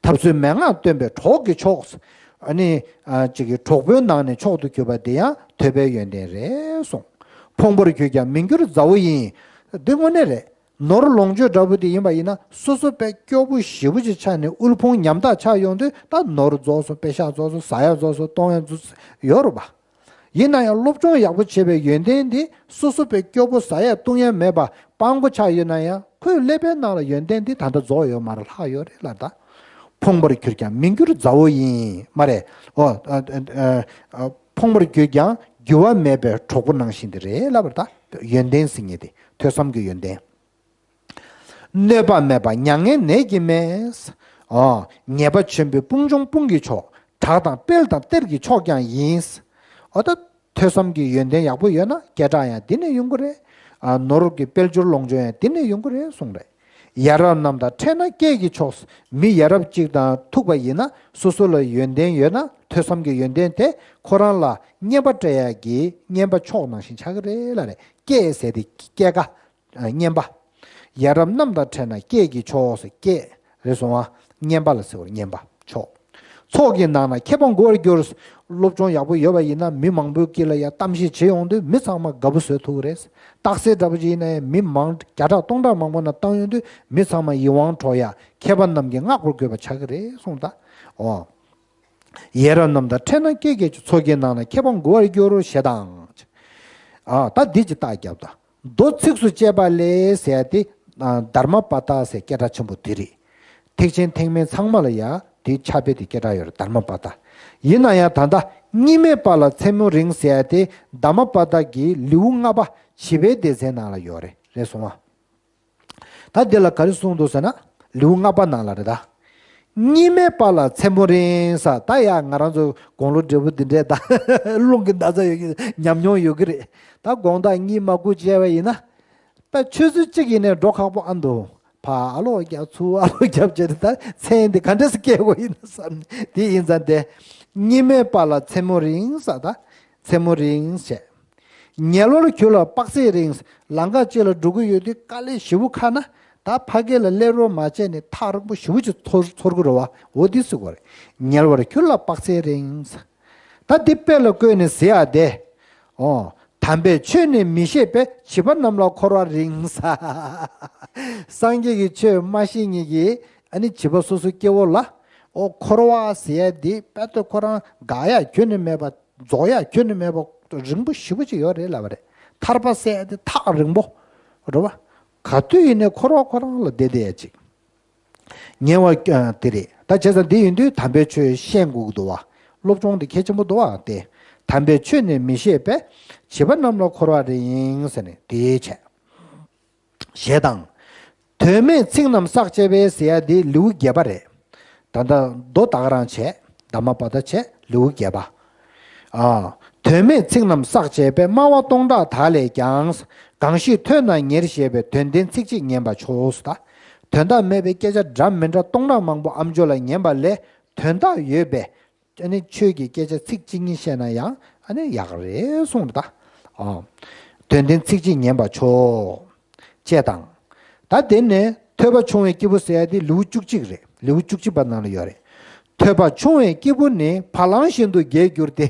འཐབ་རྩོད་མན་ངག་སྟོན་པའི་གྲོགས་ཀྱི་མཆོག་ཨ་ནི། ཨ་ཅིག་གི་གྲོགས་པོའི་ནང་ནས་མཆོག་ཏུ་གྱུར་པ་དེ་ཡང་ཐོས་པའི་ཡོན་ཏན་རེད་གསུངས། ཕོངས་པར་གྱུར་ཀྱང་མི་འགྱུར་མཛའ་བོ་ཡིན། འདི་དངོས་གནས་རེད། ནོར་ལོངས་སྤྱོད་འདྲ་པོ་དེ་ཡིན་པ་ཡིན་ན་སོ་སོ་དཔེ་སྐྱོ་པོ་ཞེ་པོ་ཅིག་ཆགས་ནས་དབུལ་ཕོངས་ཉམ་ཐག་ཆགས་ཡོང་དུས་ད་ནོར་རྫོགས་སོང་པེ་ཤག་རྫོགས་སོང་ཟ་ཡ་རྫོགས་སོང་གཏོང་ཡ་རྫོགས་སོང་ཡོད་རེད་པ། ཡིན་ན་ཡང་སློབ་སྦྱོང་ཡག་པོ་བྱས་པའི་ཡོན་ཏན་དེ་སོ་སོ་དཔེ་སྐྱོ་པོ་ཟ་ཡ་བཏུང་ཡ་མེད་པ་སྤྲང་པོ་ཆགས་ཡོད་ན་ཡང་ཁོའི་ཀླད་པའི་ནང་ལ་ཡོན་ཏན་དེ་ད་ལྟ་རྫོགས་ཡོད་མ་རེད་ལྷག་ཡོད་རེད་ལབ་ད། ཕོངས་པར་གྱུར་ཀྱང་མི་འགྱུར་མཛའ་བོ་ཡིན་མ་རེད། ཨོ། ཨ་ཨ་ཨ་ཕོངས་པར་གྱུར་ཀྱང་འགྱུར་བ་མེད་པའི་གྲོགས་པོ་ནང་བཞིན་དེ་རེད་ལབ་པ་རེད་ད། ཡོན་ཏན་ཟེར་མཁན་དེ་ཐོས་བསམ་གྱི་ཡོན་ཏན། གནོད་པ་མེད་པ་མྱ་ངན་ནད་ཀྱིས་མེད། ཨོ། ཉེས་པ་ཆེན་པོའི་དཔུང་འཇོམས་དཔུང་གི་མཆོག་དྲག་དང་དཔལ་དང་གཏེར་གྱི་མཆོག་ཀྱང་ཡིན། ཨོ་ད། ཐོས་བསམ་གྱི་ཡོན་ཏན་ཡག་པོ་ཡོད་ན་སྐད་གྲགས་ཡང་འདི་ནས་ཡོང་གི་རེད། ཨ་ནོར་གྱི་དཔལ་འབྱོར་ལོངས་སྤྱོད་ཡང་འདི་ནས་ཡོང་གི་རེད་གསུངས་རེད། ཡ་རབས་རྣམས་དང་འཕྲད་ན་སྐྱེས་ཀྱི་མཆོག་མི་ཡ་རབས་གཅིག་དང་ཐུག་པ་ཡིན་ན་སོ་སོ་ལ་ཡོན་ཏན་ཡོད་ན་ཐོས་བསམ་གྱི་ཡོན་ཏན་དེ་ཁོ་རང་ལ་རྔན་པ་སྤྲད་ཡག་གི་རྔན་པ་མཆོག་ནང་བཞིན་ཆགས་ཀྱི་རེད་ལབ་རེད། སྐྱེས་ཟེར་དེ་སྐྱེས་ཀ་རྔན་པ། ཡ་རབས་རྣམས་དང་འཕྲད་ན་སྐྱེས་ཀྱི་མཆོག་ཟེར་སྐྱེས་རེད་སོང་བ། རྔན་པ་ལ་ཟེར་བ་རྔན་པ་མཆོག་ཚོགས་ཀྱི་ནང་ན་མཁས་པ་མགུ་བར་འགྱུར། སློབ་སྦྱོང་ཡག་པོ་ཡོད་པ་ཡིན་ན་མི་མང་པོའི་དཀྱིལ་ལ་ཡ་གཏམ་བཤད་བྱེད་ཡོང་དུས་མི་ཚང་མ་དགའ་པོ་བཟོ་ཐུབ་ཀྱི་རེད། རྟགས་གསལ་འདྲ་པོ་ཅིག་ཡིན་ན་ཡང་མི་མང་བརྒྱ་ཕྲག་སྟོང་ཕྲག་མང་པོ་ན་བཏང་ཡོང་དུས་མི་ཚང་མ་ཡིད་དབང་འཕྲོག་ཡ་མཁས་པ་རྣམས་ཀྱིས་བསྔགས་པར་དགོས་པ་ཆགས་ཀྱི་རེད་གསུངས་ད། ཨོ། ཡ་རབས་རྣམས་དང་འཕྲད་ན་སྐྱེས་ཀྱི་མཆོག་ཚོགས་ཀྱི་ནང་ན་མཁས་པ་མགུ་བར་འགྱུར་ཞེས་དང་། ཨ་ད་འདི་ཅིག་རྟགས་བརྒྱབ་ད། མདོ་ཚིགས་སུ་བཅད་པ་ལས་ཟེར་ཡ་དེ་ཨ་དྷརྨ་པ་ཏ་ཟེར་སྐད་གྲགས་ཆེན་པོ་དེ་རེད། ཐེག་ཆེན་ཐེག་དམན་ཚང་མ་ལ་ཡ་དེའི་ཕྱག་དཔེ་དེ་སྐད་གྲགས་ཡོད་རེད་དྷརྨ་པ་ཏ། ཡིན་ན་ཡང་ད་ལྟ་གཉིས་མེད་པ་ལ་མཚན་མོ་རིང་ཟེར་ཡ་དེ་དྷརྨ་པ་ཏ་གི་ལེའུ་ལྔ་པ་བྱིས་པའི་སྡེ་ཚན་ནང་ལ་ཡོད་རེད་རེད་སོང་ཨ། ད་འདི་ལ་ག་རེ་གསུངས་འདུག་ཟེར་ན་ལེའུ་ལྔ་པ་ནང་ལ་རེད་ད། གཉིས་མེད་པ་ལ་མཚན་མོ་རིང་ས་ད་ཡ་ང་རང་ཚོ་དགུང་ལོ་བགྲེས་པོ་འདི་འདྲས་ད་རླུང་གི་ན་ཚ་ཡོད་ཀྱི་ཉམས་མྱོང་ཡོད་ཀྱི་རེད། ད་དགོང་དག་གཉིད་མ་ཁུག་བྱས་པ་ཡིན་ན། ད་ཆུ་ཚོད་གཅིག་ཡིན་ནའི་འགྲོ་ཁག་པོ་ཨ་འདུག་ཕ་ཨ་ལོག་རྒྱབ་ཚུར་ཨ་ལོག་རྒྱབ་བྱས་ཏེ་ད་མཚན་འདི་ག་འདྲས་སེ་སྐྱེལ་དགོས་ཡིན་ན་བསམ་དེ་ཡིན་ཙང་དེ། གཉིས་མེད་པ་ལ་མཚན་མོ་རིང་ས་ད། མཚན་མོ་རིང་བྱས། ཉལ་བར་གྱུར་ལ་དཔག་ཚད་རིང་། ལམ་ཁ་ཅིག་ལ་འགྲོ་གི་ཡོད་དུས་དཀའ་ལས་ཞེ་པོ་ཁག་ན་ད་ཕ་གི་ལ་སླེབས་རོགས་མ་བྱས་ནས་ཐག་རིང་པོ་ཞེ་པོ་ཅིག་ཚོར་ཚོར་གི་རེད་བ། འོ་འདི་ཟེར་དགོས་རེད། ཉལ་བར་གྱུར་ལ་དཔག་ཚད་རིང་། ད་འདི་དཔེ་ལ་བཀོད་ནས་ཟེར་ཡ་དེ། ཨོ། དམ་པའི་ཆོས་ནི་མི་ཤེས་པས་བྱིས་པ་རྣམས་ལ་འཁོར་བ་རིང་ས། སངས་རྒྱས་ཀྱི་ཆོས་མ་ཤེས་མཁན་གྱི་ཨ་ནི་བྱིས་པ་སོ་སོ་སྐྱེ་བོ་ལ་ཨོ་འཁོར་བ་ཟེར་ཡ་འདི་དཔེ་ལྟ་ཁོ་རང་དགག་ཡ་ཁྱོན་ནས་མེད་པ། རྫོགས་ཡ་ཁྱོན་ནས་མེད་པ་རིང་པོ་ཞེ་པོ་ཅིག་ཡོད་རེད་ལབ་པ་རེད། ཐར་པ་ཟེར་ཡ་དེ་ཐག་རིང་པོ་རེད་བ། ག་དུས་ཡིན་ནའི་འཁོར་བ་ཁོ་རང་ལ་བསྡད་བསྡད་ཡ་ཅིག་ཉེ་བ་ཨ་དེ་རེད། ད་བྱས་ཙང་འདི་ཡིན་དུས་དམ་པའི་ཆོས་ཤེས་དགོས་ཀྱི་འདུག་བ། སློབ་སྦྱོང་དེ་གལ་ཆེན་པོ་འདུག་བ་དེ། དམ་པའི་ཆོས་ནི་མི་ཤེས་པས། བྱིས་པ་རྣམས་ལ་འཁོར་བ་རིང་ཟེར་ནས་དེའི་བྱས། ཞེས་དང་། དོན་མེད་ཚིག་རྣམས་བསགས་བཅས་པས་ཟེར་ཡ་དེ་ལེའུ་བརྒྱད་པ་རེད། ད་ལྟ་མདོ་ད་ག་རང་བྱས། ད་མ་པ་ད་བྱས་ལེའུ་བརྒྱད་པ། ཨ། དོན་མེད་ཚིག་རྣམས་བསགས་བཅས་པས། སྨྲ་བ་སྟོང་ཕྲག་དག་ལས་ཀྱང་། གང་ཞིག་ཐོས་ན་ཉེར་ཞེས་པའི། དོན་ལྡན་ཚིག་གཅིག་ཉན་པ་མཆོག་ད། དོན་དག་མེད་པའི་སྐད་ཆ་འདྲ་མི་འདྲ་སྟོང་ཕྲག་མང་པོ་ཨམ་ཅོག་ལ་ཉན་པ་ལས། དོན་དག་ཡོད་པའི། ཨ་ནི་ཆོས་ཀྱི་སྐད་ཆ་ཚིག་གཅིག་གཉིས་བཤད་ན་ཡང་ཨ་ནི་ཡག་རེད་གསུངས་རེད་ད། ཨ། དོན་ལྡན་ཚིག་གཅིག་ཉན་པ་མཆོག་ཅེས་དང་། ད་དེ་ནས་ཐོས་པ་ཆུང་བའི་སྐྱེས་བུ་ཟེར་ཡ་དེ་ལེའུ་བཅུ་གཅིག་རེད། ལེའུ་བཅུ་གཅིག་པ་ནང་ལ་ཡོད་རེད། ཐོས་པ་ཆུང་བའི་སྐྱེས་བུ་ནི། བ་ལང་བཞིན་དུ་རྒྱས་གྱུར་ཏེ།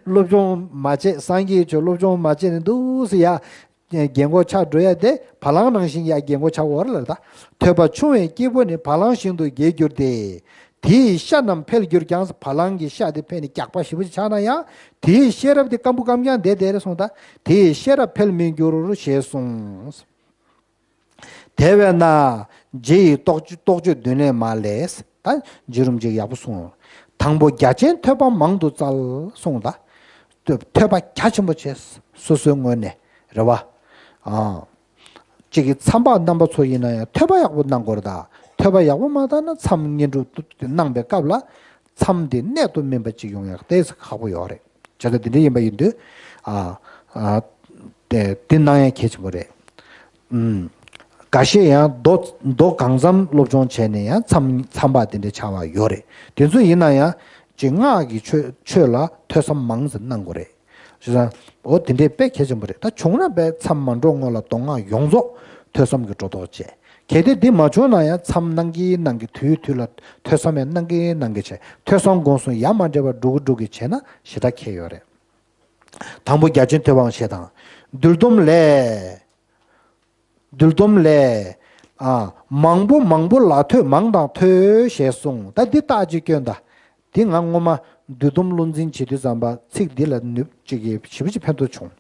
སློབ་སྦྱོང་མ་བྱས། སངས་རྒྱས་ཆོས་སློབ་སྦྱོང་མ་བྱས་ནས་འདུག་སེ་ཡ། རྒན་གོག་ཆགས་འགྲོ་ཡ་དེ་བ་ལང་ནང་བཞིན་ཡ་རྒན་གོག་ཆགས་འོར་ལ་ད། ཐོས་པ་ཆུང་བའི་སྐྱེས་བུ་ནི་བ་ལང་བཞིན་དུ་རྒྱས་གྱུར་ཏེ། དེ་ཡི་ཤ་རྣམས་འཕེལ་གྱུར་ཀྱང་། བ་ལང་གི་ཤ་དེ་འཕེལ་ནས་རྒྱགས་པ་ཞེ་པོ་ཅིག་ཆགས་ན་ཡང་། དེ་ཡི་ཤེས་རབ་དེ་སྐམ་པོ་སྐམ་རྐྱང་བསྡད་བསྡད་རེད་གསུངས་ད། དེ་ཡི་ཤེས་རབ་འཕེལ་མི་འགྱུར་ཞེས་གསུངས། དེ་བས་ན། རྗེ་ཡི་རྟོགས་བརྗོད་རྟོགས་བརྗོད་བདུན་ལས་མར་ལས། ད་རྗེ་རིན་པོ་ཆེས་ཡག་པོ་གསུངས། དང་པོ་རྒྱ་ཆེན་ཐོས་པ་མང་དུ་སྩལ་གསུངས་ད། ཐོས་པ་རྒྱ་ཆེན་པོ་བྱས། སོ་སོའི་ངོས་ནས་རེད་བ། ཨ། གཅིག་གི་མཚམས་པ་རྣམ་པ་ཚོ་ཡིན་ན་ཡང་ཐོས་པ་ཡག་པོ་གནང་དགོས་རེད་ད། ཐོས་པ་ཡག་པོ་མ་བཏང་ན་མཚམས་བསྙེན་སྒྲུབ་གནང་པའི་སྐབས་ལ་མཚམས་དེ་གནད་དུ་སྨིན་པ་ཅིག་ཡོང་ཡག་ཏོག་ཙམ་ཁག་པོ་ཡོད་རེད། བྱས་ཙང་དེ་འདྲ་ཡིན་པ་ཡིན་དུས། ཨ། ཨ། དེ་དེ་གནང་ཡ་གལ་ཆེན་པོ་རེད། ཨུམ། འགའ་ཤས་ཡང་མདོ་མདོ་གང་འཚམ་སློབ་སྦྱོང་བྱས་ནས་ཡང་མཚམས་མཚམས་པ་དེ་འདྲ་ཆགས་པ་ཡོད་རེད། དེ་ཚོ་ཡིན་ན་ཡང་ཅིག་སྔགས་ཀྱི་ཆོས་ཆོས་ལ་ཐོས་བསམ་མང་ཙམ་གནང་དགོས་རེད། བྱས་ཙང་འོ་དེ་འདྲའི་དཔེ་གལ་ཆེན་པོ་རེད། ད་བྱུང་ན་དཔེ་མཚམས་མ་འགྲོ་སྔོན་ལ་མདོ་སྔགས་ཡོངས་རྫོགས་ཐོས་བསམ་གྱི་སྒྲོ་འདོགས་བཅད། གལ་ཏེ་འདི་མ་བྱུང་ན་ཡང་མཚམས་གནང་གི་གནང་གི་དུས་དུས་ལ་ཐོས་བསམ་ཡང་གནང་གི་གནང་གི་བྱས། ཐོས་བསམ་སྒོམ་གསུམ་ཡ་མ་བྲལ་བར་འགྲོ་གི་འགྲོ་གི་བྱས་ན་ཞེ་དྲག་ཁེལ་ཡོད་རེད། དང་པོ་རྒྱ་ཆེན་ཐོས་པའང་ཞེས་དང་། འདུལ་སྡོམ་ལས། འདུལ་སྡོམ་ལས། ཨ། མང་པོ་མང་པོ་ལ་ཐོས། མང་དང་ཐོས་ཞེས་གསུངས། ད་འདི་རྟགས་ཅིག་སྐྱོན་ད། འདི་ང་སྔོན་མ་འདུལ་སྡོམ་བློ་འཛིན་བྱེད་དུས་ཙམ་པ་ཚིག་འདི་ལ་ནུབ་ཅིག་གིས་ཞེ་པོ་ཅིག་ཕན་ཐོགས་བྱུང་།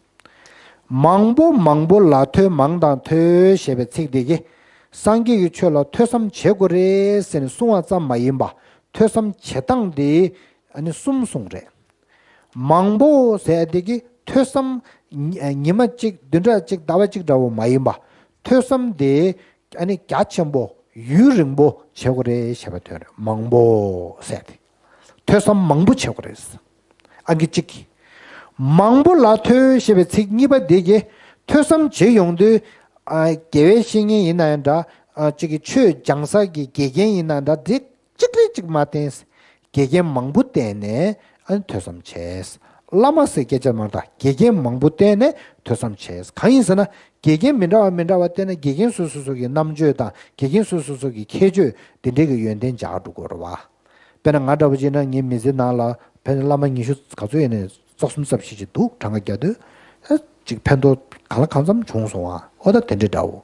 མང་པོ་མང་པོ་ལ་ཐོས། མང་དང་ཐོས་ཞེས་པའི་ཚིག་འདི་གིས་སངས་རྒྱས་ཀྱི་ཆོས་ལ་ཐོས་བསམ་བྱེད་དགོས་རེད་ཟེར་ནས་གསུང་བ་ཙམ་མ་ཡིན་པ། ཐོས་བསམ་བྱེད་སྟངས་འདི་ཨ་ནི་གསུམ་གསུངས་རེད། མང་པོ་ཟེར་དེ་གི་ཐོས་བསམ་ཉི་ཉི་མ་གཅིག་བདུན་ཕྲག་གཅིག་ཟླ་བ་གཅིག་འདྲ་བོ་མ་ཡིན་པ། ཐོས་བསམ་དེ་ཨ་ནི་རྒྱ་ཆེན་པོ་ཡུན་རིང་པོ་བྱེད་དགོས་རེད་ཞེས་པ་དོན་རེད། མང་པོ་ཟེར་དེ་ཐོས་བསམ་མང་པོ་བྱེད་དགོས་རེད། ཨང་ཀི་གཅིག་གིས། མང་པོ་ལ་ཐོས་ཞེས་པའི་ཚིག་གཉིས་པ་དེ་གི་ཐོས་བསམ་བྱེད་ཡོང་དུས། ཨ། དགེ་བའི་བཤེས་གཉེན་ཡིན་ན་ཡང་འདྲ། ཨ། གཅིག་གི་ཆོས་སྦྱང་ས་གི་དགེ་རྒན་ཡིན་ན་འདྲ། དེ་གཅིག་རེ་གཅིག་མ་བསྟེན། དགེ་རྒན་མང་པོ་བསྟེན་ནས་ཨ་ནི་ཐོས་བསམ་བྱས། བླ་མ་ཟེར་སྐད་ཆ་མ་རེད་ད། དགེ་རྒན་མང་པོ་བསྟེན་ནས་ཐོས་བསམ་བྱས། གང་ཡིན་ཟེར་ན་དགེ་རྒན་མི་འདྲ་བ་མི་འདྲ་བ་བསྟེན་ན་དགེ་རྒན་སོ་སོ་སོ་གི་རྣམ་དཔྱོད་དང་དགེ་རྒན་སོ་སོ་སོ་གི་ཁྱད་ཆོས་དེ་འདྲའི་གི་ཡོན་ཏན་འཇགས་འགྲོ་དགོས་རེད་བ། དཔེར་ན་ང་འདྲ་བོ་བྱས་ན་ངའི་མི་ཚེ་ནང་ལ་ཕན་བླ་མ་ཉི་ཤུ་ག་ཚོད་ཡིན་ནའི་རྩ་གསུམ་རྩ་བཞི་ཅིག་འདུག་གྲངས་ཀ་རྒྱག་དུས། ཨ། ཅིག་ཕན་ཐོགས་གང་ལ་གང་འཚམ་བྱུང་སོང་བ། ཨོ་ད་དེ་འདྲ་འདྲ་བོ།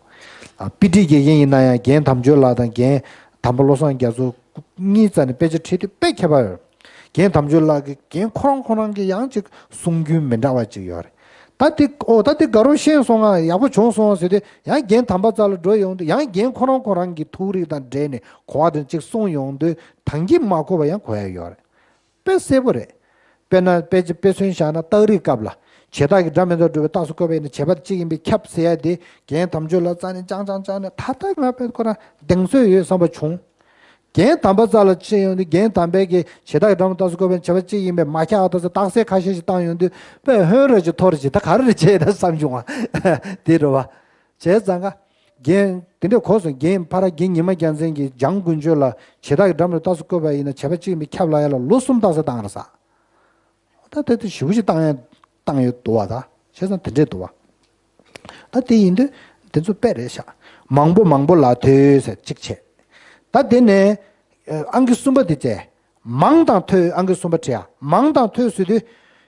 ཨ། དཔེ་ཁྲིད་དགེ་རྒན་ཡིན་ན་ཡང་རྒན་དམ་ཆོས་ལགས་དང་རྒན་དམ་པ་བློ་བཟང་རྒྱ་མཚོ་གཉིས་རྩ་ནས་དཔེ་ཆ་ཁྲིད་དུས་དཔེ་ཁྱད་པར་ཡོད། རྒན་དམ་ཆོས་ལགས་ཀྱི་རྒན་ཁོ་རང་ཁོ་རང་གི་ཡང་ཅིག་གསུང་རྒྱུན་མི་འདྲ་བ་ཅིག་ཡོད་རེད། ད་དེ་ཨོ་ད་དེ་དགའ་རབ་ཤེས་སོང་ང་ཡག་པོ་བྱུང་སོང་ཟེར་དུས་ཡང་རྒན་དམ་པ་རྩ་ལ་འགྲོ་ཡོང་དུས་ཡང་རྒན་ཁོ་རང་ཁོ་རང་གི་ཐུགས་རིག་དང་འབྲེལ་ནས་གོ་བ་དེ་ཅིག་གསུངས་ཡོང་དུས་ད་གིན་མ་གོ་བ་ཡང་གོ་ཡ་ཡོད་རེད། དཔེ་གསལ་པོ་རེད། དཔེར་ན་དཔེ་ཅིག་དཔེ་མཚོན་བཞག་ན་རྟགས་རིགས་སྐབས་ལ་བྱེ་བྲག་གི་སྒྲ་མི་འདྲ་སྒྲུབ་པའི་རྟགས་སུ་བཀོད་པ་ཡིན་ན་བྱེད་པ་གཅིག་ཡིན་པས་ཁྱབ་ཟེར་ཡ་དེ་རྒན་དམ་ཆོས་ལགས་རྩ་ནས་ཅང་ཅང་ཅང་ནས་ད་ལྟ་ང་དཔེ་ཁོ་རང་གདེང་ཚོད་ཡོད་བསམ་པ་བྱུང་། རྒན་དམ་པ་རྩ་ལ་ཕྱིན་ཡོང་དུས་རྒན་དམ་པས་ཀྱི་བྱེ་བྲག་གི་སྒྲ་མི་རྟགས་སུ་བཀོད་པའི་བྱེད་པ་གཅིག་ཡིན་པས་མ་ཁྱབ་ཨ་ད་ཟེར་རྟགས་གསལ་ཁ་ཤས་ཤིག་བཏང་ཡོང་དུས་དཔེ་ཧོན་ར་ཅིག་ཐོར་ཅིག་ད་ག་རེ་རེད་བྱས་ད་བསམ་བྱུང་བ་དེ་རེད་བ། བྱས་ཙང་ཀ་རྒན་དེ་འདྲས་གོ་སོང་། རྒན་ཕ་ར་རྒན་ཉི་མ་རྒྱལ་མཚན་གྱིས་འཇང་དཀོན་མཆོག་ལ་བྱེ་བྲག་གི་སྒྲ་མི་རྟགས་སུ་བཀོད་པ་ཡིན་ན་བྱེད་པ་གཅིག་ཡིན་པས་ཁྱབ་ལབ་ཡ་ལ་ལོ་གསུམ་རྟགས་གསལ་བཏང་རེད་ས། ད་དེ་དེ་ཞེ་པོ་ཅིག་བཏང་ཡ་བཏང་ཡོད་འདུག་བ། ད་བྱས་ཙང་དེ་འདྲས་འདུག་བ། ད་དེ་ཡིན་དུས་དེ་ཚོ་དཔེ་རེད་ཤག་མང་པོ་མང་པོ་ལ་ཐོས་ཟེར་གཅིག་བྱས། ད་དེ་ནས་ཨང་ཀི་གསུམ་པ་དེ་བྱས། མང་དང་ཐོས། ཨང་ཀི་གསུམ་པ་བྲིས་ཡ། མང་དང་ཐོས་ཟེར་དུས་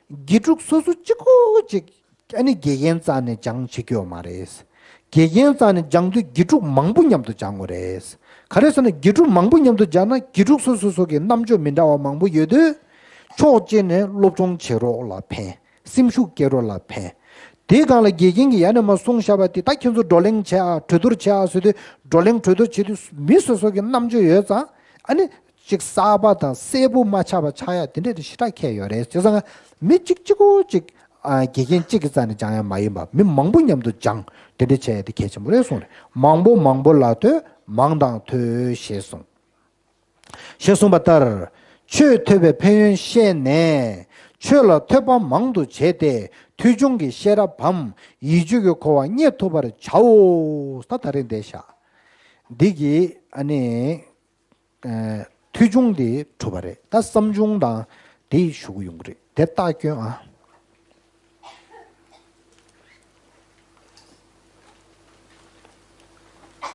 དགེ་ཕྲུག་སོ་སོ་གཅིག་པོ་གཅིག་ཨ་ནི་དགེ་རྒན་རྩ་ནས་སྦྱང་བྱེད་རྒྱུ་ཡོད་མ་རེད། དགེ་རྒན་རྩ་ནས་སྦྱང་དུས་དགེ་ཕྲུག་མང་པོ་མཉམ་དུ་སྦྱང་དགོས་རེད། ག་རེ་ཟེར་ན་དགེ་ཕྲུག་མང་པོ་མཉམ་དུ་སྦྱང་ན་དགེ་ཕྲུག་སོ་སོ་སོ་གི་རྣམ་དཔྱོད་མི་འདྲ་བ་མང་པོ་ཡོད་དུས། ཕྱོགས་གཅིག་ནས་སློབ་སྦྱོང་བྱེད་རོགས་ལ་ཕན། སེམས་ཤུགས་སྐྱེད་རོགས་ལ་ཕན། དེའི་སྒང་ལ་དགེ་རྒན་གྱིས་ཡ་ནས་མ་གསུངས་བཞག་པ་དེ་ད་ཁྱེད་ཚོ་བགྲོ་གླེང་བྱེད་ཨ་གྲོས་བསྡུར་བྱེད་ཨ་ཟེར་དུས་བགྲོ་གླེང་གྲོས་བསྡུར་བྱེད་དུས་མི་སོ་སོ་གི་རྣམ་དཔྱོད་ཡོད་ཙང་ཨ་ནི། ཅིག་གསར་པ་དང་གསལ་པོ་མ་ཆགས་པ་ཆགས་ཡ་དེ་འདྲ་དེ་ཞེ་དྲག་ཁྱད་ཡོད་རེད། བྱས་ཙང་མི་གཅིག་གཅིག་པོ་ཅིག་ཨ་དགེ་རྒན་གཅིག་གི་རྩ་ནས་སྦྱང་ཡ་མ་ཡིན་པ་མི་མང་པོ་མཉམ་དུ་སྦྱང་དེ་འདྲ་བྱས་ཡ་དེ་གལ་ཆེན་པོ་རེད་གསུངས་རེད། མང་པོ་མང་པོ་ལ་ཐོས། མང་དང་ཐོས་ཞེས་གསུངས། ཞེས་གསུངས་པ་ལྟར། ཆོས་ཐོས་པའི་ཕན་ཡོན་ཤེས་ནས། ཆོས་ལ་ཐོས་པ་མང་དུ་བྱས་ཏེ། ཐོས་བྱུང་གི་ཤེས་རབ་བམ། ཡིད་དཔྱོད་ཀྱི་འཁོར་བ་རྙེད་ཐུབ་པར་བྱའོ། ད་ད་རེས་འདས་ཤག་འདི་གི་ཨ་ནི། ཨ་ཐོས་བྱུང་དེ་གྲུབ་པ་རེད། ད་བསམ་བྱུང་དང་དེ་ཞུ་གི་ཡོང་གི་རེད། དེ་རྟགས་སྐྱོན་ཨ།